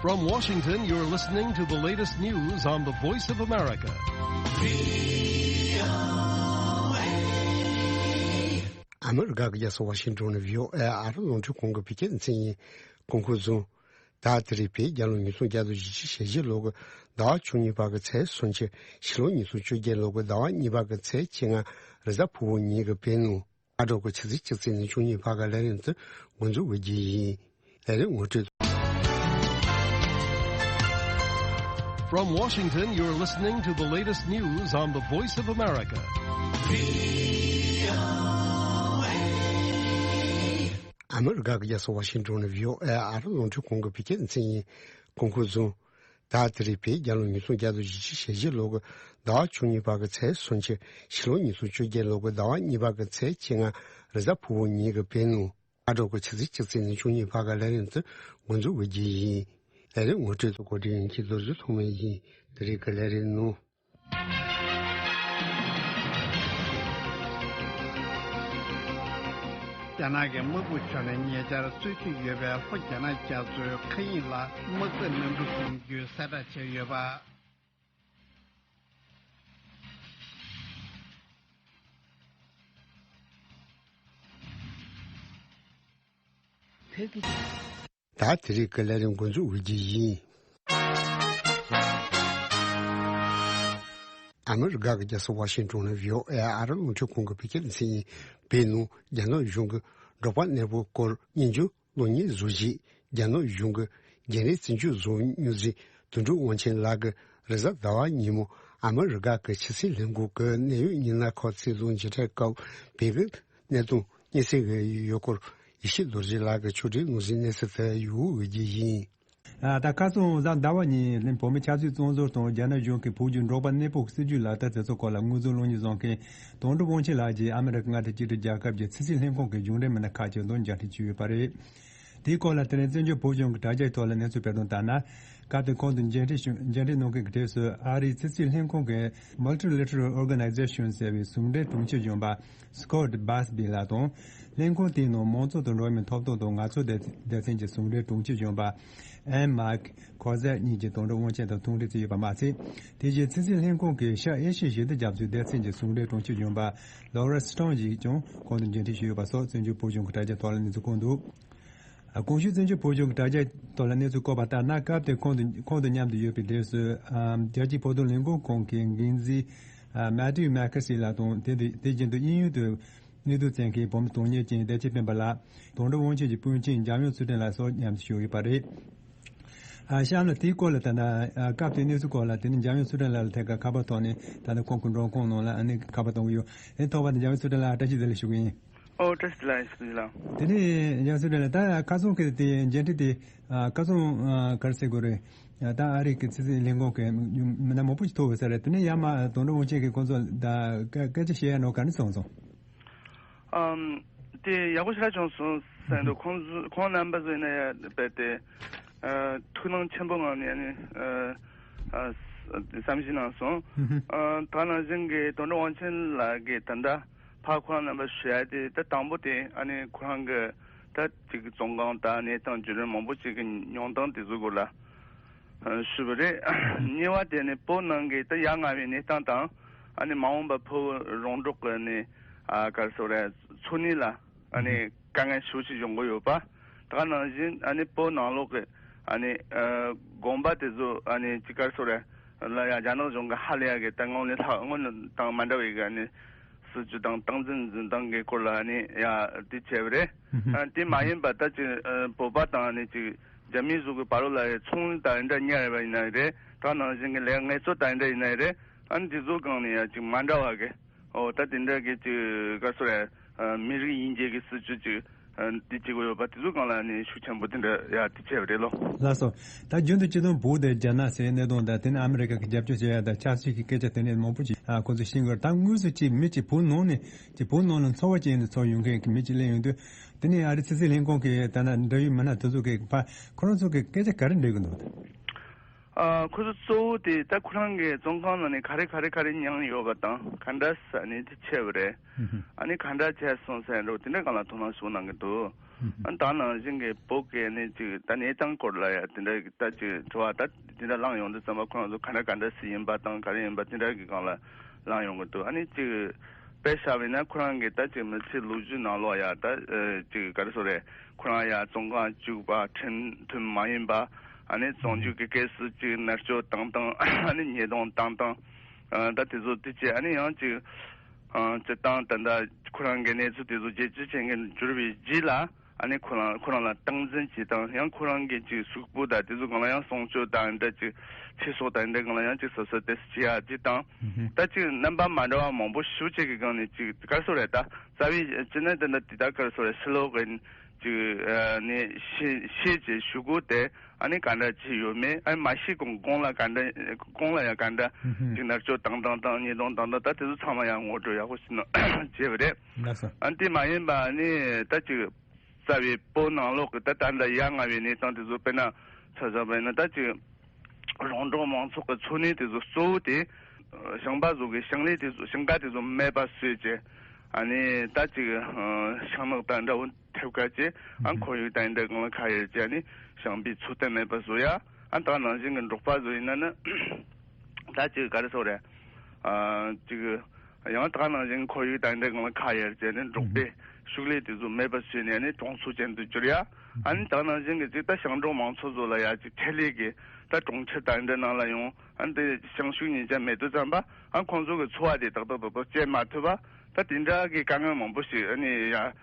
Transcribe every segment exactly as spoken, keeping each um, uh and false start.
From Washington, you're listening to the latest news on the Voice of America. ཨ་མི་རི་ཀ་གི་རྒྱལ་ས་ཝ་ཤིང་ཏོན་ནས་བྷི་ཨོ་ཨེ་ཨ་རི་རླུང་འཕྲིན་ཁང་གི་བོད་སྐད་སྡེ་ཚན་ཡིན། གོང་འཁོད་བཟུང་། ཟླ་དེ་རིང་བོད་རྒྱལ་ལོ་ཉིས་སྟོང་བརྒྱ་དང་བཞི་བཅུ་ཞེ་བཞི་ལོ་གི་ཟླ་བ་བཅུ་གཉིས་པ་གི་ཚེས་སུམ་ཅུ། ཕྱི་ལོ་ཉིས་སྟོང་བཅོ་བརྒྱད་ལོ་གི་ཟླ་བ་གཉིས་པ་གི་ཚེས་བཅོ་ལྔ། རེས་གཟའ་ཕུར་བུ་ཉིན་གྱི་བོད་ནང་སྔ་དྲོ་གི་ཆུ་ཚོད་བཅུ་ཙམ་ནས་བཅུ་གཉིས་བར་གྱི་ལས་རིམ་དེ་འགོ་འཛུགས་འོས་ཀྱི་ཡིན། ལས་རིམ་ངོ་སྤྲོད། From Washington, you're listening to the latest news on the Voice of America. ཨ་མི་རི་ཀ་གི་རྒྱལ་ས་ཝ་ཤིང་ཏོན་ནས་བྷི་ཨོ་ཨེ་ཨ་རི་རླུང་འཕྲིན་ཁང་གི་བོད་སྐད་སྡེ་ཚན་ཡིན། གོང་འཁོད་བཟུང་། ཟླ་དེ་རིང་བོད་རྒྱལ་ལོ་ཉིས་སྟོང་བརྒྱ་དང་བཞི་བཅུ་ཞེ་བཞི་ལོ་གི་ཟླ་བ་བཅུ་གཉིས་པ་གི་ཚེས་སུམ་ཅུ། ཕྱི་ལོ་ཉིས་སྟོང་བཅོ་བརྒྱད་ལོ་གི་ཟླ་བ་གཉིས་པ་གི་ཚེས་བཅོ་ལྔ། རེས་གཟའ་ཕུར་བུ་ཉིན་གྱི་བོད་ནང་སྔ་དྲོ་གི་ཆུ་ཚོད་བཅུ་ཙམ་ནས་བཅུ་གཉིས་བར་གྱི་ལས་རིམ་དེ་འགོ་འཛུགས་འོས་ཀྱི་ཡིན། ལས་རིམ་ངོ་སྤྲོད་དུ་གོ་སྒྲིག་ཡིན་གྱི་རྡོ་རྗེ་ཐོགས་མེད་ཡིན། དེ་རིང་གི་ལས་རིམ་ནང་། རྒྱ་ནག་གི་དམག་དཔུང་ཕྱོགས་ནས་ཉེ་ཆར་རྩོད་གཞི་ཡོད་པའི་ལྷོ་རྒྱ་ནག་རྒྱ་མཚོའི་མཁའ་དབྱིངས་ལ་དམག་རྩལ་སྣ་ཁུལ་གཏོང་རྒྱུའི་གསལ་བསྒྲགས་བྱས་ཡོད་པ། བོད་ཀྱི། ད་དེ་རིང་གི་ལས་རིམ་འགོ་འཛུགས་འོས་ཀྱི་ཡིན། ཨ་མི་རི་ཀ་གི་རྒྱལ་ས་ཝ་ཤིང་ཏོན་ནས་བྷི་ཨོ་ཨེ་ཨ་རི་རླུང་འཕྲིན་ཁང་གི་བོད་སྐད་སྡེ་ཚན་ཡིན། བོད་ནང་རྒྱ་ནག་གཞུང་གི་འབྲོག་པ་གནས་སྤོའི་སྐོར་སྙན་ཞུ་གློག་བརྙན་བཟོ་གཞིས། རྒྱ་ནག་གཞུང་གི་རྒྱན་རིས་རྩིས་འཇོག་བཟོ་མྱུལ་འཛིན་དོན་གྲུབ་དབང་ཆེན་ལགས་ཀྱིས་རེས་གཟའ་ཟླ་བ་ཉིན་མོ་ཨ་མི་རི་ཀ་གི་ཕྱི་སྲིད་ལྷན་ཁང་གི་གནད་ཡོད་མི་སྣ་ཁག་ཅིག་དང་མཇལ་འཕྲད་སྐབས་བོད་ཀྱི་གནད་དོན་སྙན་སེང་གི་ཡུལ་སྐོར་ཡེ་ཤེས་རྡོ་རྗེ་ལགས་ཀྱིས་ཕྱོགས་སྒྲིག་ནང་བཞིན་གནས་ཚུལ་དེ་ཡོང་འོས་ཀྱི་ཡིན། ད་ཁ་སང་གཟའ་ཟླ་བ་ཉིན་བོད་མི་ཆབ་སྲིད་བཙོན་ཟུར་དང་རྒྱ་ནག་གཞུང་གིས་བོད་བརྒྱུད་འབྲོག་པ་གནས་སྤོ་སྲིད་ཇུས་ལག་བསྟར་དེ་ཚོ་སྐོར་ལ་དངོས་ཟོག་གློག་བརྙན་བཟོ་མཁན་དོན་གྲུབ་དབང་ཆེན་ལགས་ཀྱིས་ཨ་མི་རི་ཀ་མངའ་སྡེ་གཅིག་སྒྲིལ་རྒྱལ་ཁབ་ཀྱི་ཕྱི་སྲིད་ལྷན་ཁང་གི་གཞུང་འབྲེལ་མི་སྣ་ཁག་ཅིག་དང་མཇལ་འཕྲད་བྱས་ཡོད་པ་རེད། དེའི་སྐོར་ལ་དེ་རིང་བཙན་བྱོལ་བོད་གཞུང་གི་དྲ་རྒྱའི་ཐོག་ལ་གནས་ཚུལ་སྤེལ་དོན་ལྟར་ན། སྐབས་དེར་ཁོང་དང་མཇལ་འཕྲད་ཞུ་མཇལ་འཕྲད་གནང་མཁན་གྱི་གྲས་སུ་ཨ་རིའི་ཕྱི་སྲིད་ལྷན་ཁང་གི་Multilateral Organization ཟེར་བའི་ཟུང་འབྲེལ་དྲུང་ཆེ་གཞོན་པ་Scott Busby ལགས་དང་། ལྷན་ཁང་དེའི་ནང་མང་གཙོ་དང་འགྲོ་བ་མིའི་ཐོབ་ཐང་དང་ངལ་རྩོལ་སྡེ་སྡེ་ཚན་གྱི་ཟུང་འབྲེལ་དྲུང་ཆེ་གཞོན་པ་Ann Mike Causett གཉིས་ཀྱིས་དོན་གྲུབ་དབང་ཆེན་དང་ཐུག་འཕྲད་བྱས་ཡོད་པ་མ་ཟད། དེ་བཞིན་ཕྱི་སྲིད་ལྷན་ཁང་གི་ཤར་ཨེ་ཤི་ཡའི་ཞི་བདེ་རྒྱ་མཚོའི་སྡེ་ཚན་གྱི་ཟུང་འབྲེལ་དྲུང་ཆེ་གཞོན་པ་Laura Stone གྱིས་ཀྱང་ཁོང་དང་མཇལ་འཕྲད་བྱས་ཡོད་པ་སོགས་བཙན་བྱོལ་བོད་གཞུང་གི་དྲ་རྒྱའི་ཐོག་ལ་གནས་ཚུལ་བཀོད་འདུག་གོང་ཞུས་བཙན་བྱོལ་བོད་གཞུང་གི་དྲ་རྒྱའི་ཐོག་ལ་གནས་ཚུལ་བཀོད་པ་ལྟར་ན། སྐབས་དེར་ཁོང་དང་ཁོང་དང་མཉམ་དུ་ཡོད་པའི་གྲས་སུ་ཨམ་རྒྱལ་སྤྱིའི་བོད་དོན་ལས་འགུལ་ཁང་གི་འགན་འཛིན་ཨ་Matthew McKenzie ལགས་དང་། དེ་དེ་དེ་བཞིན་དུ་དབྱིན་ཡུལ་དུ་གནས་སྡོད་བྱེད་མཁན་བོད་མི་དོན་གཉེར་ཅན་བདེ་ཆེན་སྤེན་པ་ལགས། དོན་གྲུབ་དབང་ཆེན་གྱི་སྤུན་མཆེད་འཇམ་དབྱངས་ཚུལ་ཁྲིམས་ལགས་སོགས་མཉམ་དུ་ཞུགས་ཡོད་པ་རེད། ཨ་གཤམ་ལ་དེའི་སྐོར་ལ་ད་ལྟ་ཨ་སྐབས་དེའི་གནས་ཚུལ་སྐོར་ལ་དེ་ནི་འཇམ་དབྱངས་ཚུལ་ཁྲིམས་ལགས་ལ་ཐད་ཀར་ཁ་པར་ཐོག་ནས་ད་ལྟ་ཁོང་གི་མགྲོན་ཁང་ནང་ལ་ཨ་ནི་ཁ་པར་གཏོང་གི་ཡོད། དེ་ཐོག་མར་འཇམ་དབྱངས་ཚུལ་ཁྲིམས་ལགས་བཀྲ་ཤིས་བདེ་ལེགས་ཞུ་གི་ཡིན། ཨོ་བཀྲ་ཤིས་བདེ་ལེགས་ཞུ་གི་ཡིན། དེ་ནས་འཇམ་དབྱངས་ཚུལ་ཁྲིམས་ལགས་ད་ཁ་སང་གི་དེ་མཇལ་འཕྲད་དེ་ཨ་ཁ་སང་ཨ་ག་རེ་ཟེར་དགོས་རེད། ད་ཨ་རི་གི་ཕྱི་སྲིད་ལས་ཁུངས་ཀྱི་མི་སྣ་མང་པོ་ཞིག་ཐུག་ཡོད་ས་རེད། དེ་ནས་ཡར་མར་དོན་གྲུབ་དབང་ཆེན་གྱིས་ཁོང་ཚོ་ད་སྐད་སྐད་ཆ་བཤད་ཡ་ནོར་ག་རེ་སོང་སོང་། ཨམ། དེ་ཡག་པོ་ཞེ་དྲག་བྱུང་སོང་ཟེར་འདུག་ཁོང་ཚོ་ཁོང་རྣམ་པ་ཚོ་ཡིན་ན་ཡང་རྦད་དེ་ཨ་ཐུགས་སྣང་ཆེན་པོ་ངང་ནས་ཨ་ནི་ཨ་ཨ་བསམ་གཞིག་གནང་སོང་། ཨ་ད་ནང་བཞིན་གྱི་དོན་གྲུབ་དབང་ཆེན་ལགས་ཀྱིས་ད་ལྟ་ཕར་ཁོ་རང་རྣམ་པ་ཞུ་ཡ་དེ་ད་དང་པོ་དེ་ཨ་ནི་ཁོ་རང་གི་ད་ཅིག་བཙོན་ཁང་དང་གནས་སྟངས་བརྒྱུད་རིམ་མང་པོ་ཅིག་གི་མྱོང་སྟངས་དེ་ཚོའི་སྐོར་ལ་ཞུས་པ་རེད། གཉིས་པ་དེ་ནི་བོད་ནང་གི་ད་ཡ་ང་བའི་གནས་སྟངས་དང་ཨ་ནི་མ་འོངས་པ་བོད་རོང་འབྲོག་གི་ནི་ཨ་ག་རེ་ཟེར་རེད། འཚོ་གནས་ལ་ཨ་ནི་དཀའ་ངལ་ཞེ་པོ་ཅིག་ཡོང་གི་ཡོད་པ། ད་ག་ནང་བཞིན་ཨ་ནི་བོད་ནང་ལོགས་ཀྱི་ཨ་ནི་ཨ་དགོན་པ་དེ་ཚོ་ཨ་ནི་ཅིག་ག་རེ་ཟེར་རེད་ལ་ཡ་རྒྱ་ནག་གཞུང་གི་ཧ་ལས་ཡ་གི་ད་སྔོན་ནས་ལྷག་སྔོན་དང་མ་འདྲ་བའི་གི་ཨ་ནི་སྲིད་ཇུས་དང་སྟངས་འཛིན་འཛིན་སྟངས་ཀྱི་སྐོར་ལ་ཨ་ནི་ཡ་དེ་བྱས་པ་རེད། ཨ་དེ་མ་ཡིན་པ་ད་ཅིག་ཨ་བོད་པ་དང་ཨ་ནི་ཅིག་རྒྱ་མི་ཚོ་གི་བར་ལ་ཡ་ཚོང་དང་འདྲ་མཉམ་ཡིན་པ་ཡིན་ན་རེད། ད་ག་ནང་བཞིན་གི་ལས་ངལ་རྩོལ་དང་འདྲ་ཡིན་ན་རེད། ཨ་ནི་དེ་ཚོ་སྒང་ནས་ཡ་ཅིག་མ་འདྲ་བ་གི་ཨོ་ད་དེ་འདྲ་གི་ཅིག་ག་རེ་ཟེར་རེད། ཨ་མི་རིགས་དབྱེ་འབྱེད་ཀྱི་སྲིད་ཇུས་ཅིག་ཨ་འདི་བྱེད་དགོས་ཡོད་པ་དེ་ཚོ་སྒང་ལ་ནི་ཤུགས་ཆེན་པོ་དེ་འདྲ་ཡ་དེ་བྱས་པ་རེད་ལོ། ལགས་སོ། ད་རྒྱུན་དུ་སྤྱི་བཏང་བོད་དང་རྒྱ་ནག་ཟེར་གནད་དོན་དང་དེ་ནི་ཨ་མི་རི་ཀ་གི་རྒྱབ་སྐྱོར་བྱེད་ཡ་དང་ཆབ་སྲིད་ཀྱི་སྐད་ཆ་དེ་ནས་མང་པོ་ཅིག་ཨ་ཁོ་ཚོས་ཤེས་དགོས་རེད། ད་དངོས་སུ་ཅིག་མི་ཅིག་བོད་ནང་ནས་ཅིག་བོད་ནང་ལ་འཚོ་བ་སྐྱེལ་ནས་འཚོ་ཡོང་མཁན་གྱི་མི་ཅིག་སླེབས་ཡོང་དུས་དེ་ནས་ཨ་རི་ཕྱི་སྲིད་ལྷན་ཁང་གི་ད་ནང་འབྲེལ་ཡོད་མི་སྣ་དེ་ཚོ་གི་ཕ་ཁོ་རང་ཚོ་གི་སྐད་ཆ་ག་རེ་འདྲི་གི་འདུག་ཨ་ཁོ་ཚོ་གཙོ་བོ་དེ་ད་ཁོ་རང་གི་བཙོན་ཁང་ནང་ནས་ག་རེ་ག་རེ་ག་རེ་མྱངས་ཡོད་པ་དང་ག་འདྲ་ས་ནས་དེ་བྱས་པ་རེད། ཨ་ནི་ག་འདྲ་བྱས་སོང་ཟེར་འགྲོ་དེ་འདྲ་སྒང་ལ་དོ་སྣང་ཞུ་གནང་གི་འདུག་ཨ་ད་ནང་བཞིན་གྱི་བོད་ཀྱི་ནི་ཅིག་ད་གནས་སྟངས་སྐོར་ལ་ཡ་དེ་འདྲ་ད་ཅིག་དྲི་བ་ད་དེ་འདྲ་ལངས་ཡོང་དུས་ཙམ་པ་ཁོ་རང་ཚོ་ག་འདྲ་ག་འདྲ་སེ་ཡིན་པ་དང་ག་རེ་ཡིན་པ་དེ་འདྲ་གི་སྒང་ལ་ལངས་ཡོང་གི་འདུག་ཨ་ནི་ཅིག་དཔེ་བཞག་པ་ཡིན་ན་ཁོ་རང་གི་ད་ཅིག་མི་ཚེའི་ལོ་རྒྱུས་ནང་ལོགས་ཡ་ད་ཅིག་ག་རེ་ཟེར་རེད། ཁོ་རང་ཡ་བཙོན་ཁང་བཅུག་པ་ཁྲིམས་མཐུན་མ་ཡིན་པ། ཨ་ནི་བཙོན་འཇུག་གི་སྐབས་སུ་ཅིག་མནར་གཅོད་བཏང་སྟངས། ཨ་ནི་ཉེས་རྡུང་བཏང་སྟངས། ཨ་ད་དེ་ཚོ་དེ་བྱས། ཨ་ནི་ཡང་ཅིག་ཨ་སྤྱིར་བཏང་ད་ལྟ་ཁོ་རང་གི་གནས་ཚུལ་དེ་ཚོ་རྒྱལ་སྤྱི་ཅན་གྱི་འགྱུར་བའི་རྗེས་ལ། ཨ་ནི་ཁོ་རང་ཁོ་རང་ལ་སྟངས་འཛིན་བྱེད་སྟངས། ཡང་ཁོ་རང་གི་ཅིག་གཟུགས་པོ་དང་དེ་ཚོ་སྒང་ལ་ཡང་སྲུང་སྐྱོབ་དང་འདྲ་ཅིག་ཚེ་སྲོག་དང་འདྲ་སྒང་ལ་ཡང་ཅིག་སོ་སོ་དེ་བྱེད་ཡ་དེ་དང་། ད་ཅིག་རྣམ་པ་མ་འདྲ་བ་མང་པོ་ཞེ་པོ་ཅིག་གི་སྒང་ནས་ཅིག་ག་རེ་ཟེར་རེད། ད་རྩ་བའི་སྤྱིར་ན་དེ་འདྲ་དེ་ད་ག་རེ་ཟེར་རེད། ཕྱི་ལོགས་གི་ཅིག་ཨ་ནི་ཤེས་ཤེས་བྱས་ཞུ་དགོས་ཏེ། ཨ་ནི་ག་འདྲ་བྱས་ཡོད་མེད། ཨ་ནི་མ་ཤེས་གོང་གོང་ལ་ག་འདྲ་གོང་ལ་ཡང་ག་འདྲ་ཅིག་མནར་གཅོད་བཏང་སྟངས་དང་ཉེས་རྡུང་བཏང་སྟངས། ད་དེ་ཚོ་ཚང་མ་ཡང་ངོ་སྤྲོད་ཡག་པོ་ཞིག་གནང་བྱས་པ་རེད། ལགས་སོ། ཨ་ནི་དེ་མ་ཡིན་པ་ཨ་ནི་ད་ཅིག་རྩ་བའི་བོད་ནང་ལོགས་ཀྱི་ད་ད་ལྟ་ཡ་ང་བའི་གནས་སྟངས་དེ་ཚོ་དཔེར་ན་ཆ་བཞག་པ་ཡིན་ན། ད་ཅིག་རོང་འབྲོག་མང་ཚོགས་ཀྱི་འཚོ་གནས་དེ་ཚོ་གཙོ་བོ་དེ་ཞིང་པ་ཚོ་གི་ཞིང་ལས་དེ་ཚོ་ཞིང་ཁ་དེ་ཚོ་མེད་པ་བཟོས་བྱས། ཨ་ནི་ད་ཅིག་ཤིང་ནགས་དང་འདྲ་བོ་ཐེབས་ཁ་བྱས། ཨ་ཁོར་ཡུག་དང་འདྲ་སྒང་ལ་ཁ་གཡར་བྱས། ཨ་ནི་ཞིང་པའི་འཚོ་རྟེན་མེད་པ་བཟོ་ཡ། ཨ་ད་ནང་བཞིན་གྱི་འབྲོག་པ་ཚོ་ཡིན་ན་ནི་ད་ཅིག་ག་རེ་ཟེར་རེད། ཨ་ཅིག་ཡང་དག་ནང་བཞིན་ཁོར་ཡུག་དང་འདྲ་སྒང་ལ་ཁ་གཡར་བྱས་ནས་འབྲོག་པའི་ཕྱུགས་ལས་དེ་ཚོ་མེད་པ་བཟོས་ནས་ནི་གྲོང་ཚོ་ཅན་དུ་གྱུར་ཡ། ཨ་ནི་དག་ནང་བཞིན་གྱི་ཅིག་ད་ཞིང་འབྲོག་མང་ཚོགས་ཚོ་ལ་ཡ་ཅིག་ཆེད་ལས་ཀྱི་ད་གྲོང་ཁྱེར་དང་འདྲ་ནང་ལ་ཡོང་། ཨ་ནི་དེ་ཞིང་ཕྱུགས་ཉིན་ཅན་མེད་དུས་ཙམ་པ། ཨ་ཁོང་ཚོ་གི་འཚོ་བ་དེ་ཏག་ཏག་ཏག་ཏག་སྐྱེལ་མ་ཐུབ་པ། ད་དེ་འདྲ་གི་དཀའ་ངལ་མང་པོ་ཞིག་ཨ་ནི་ཡ། ཨ་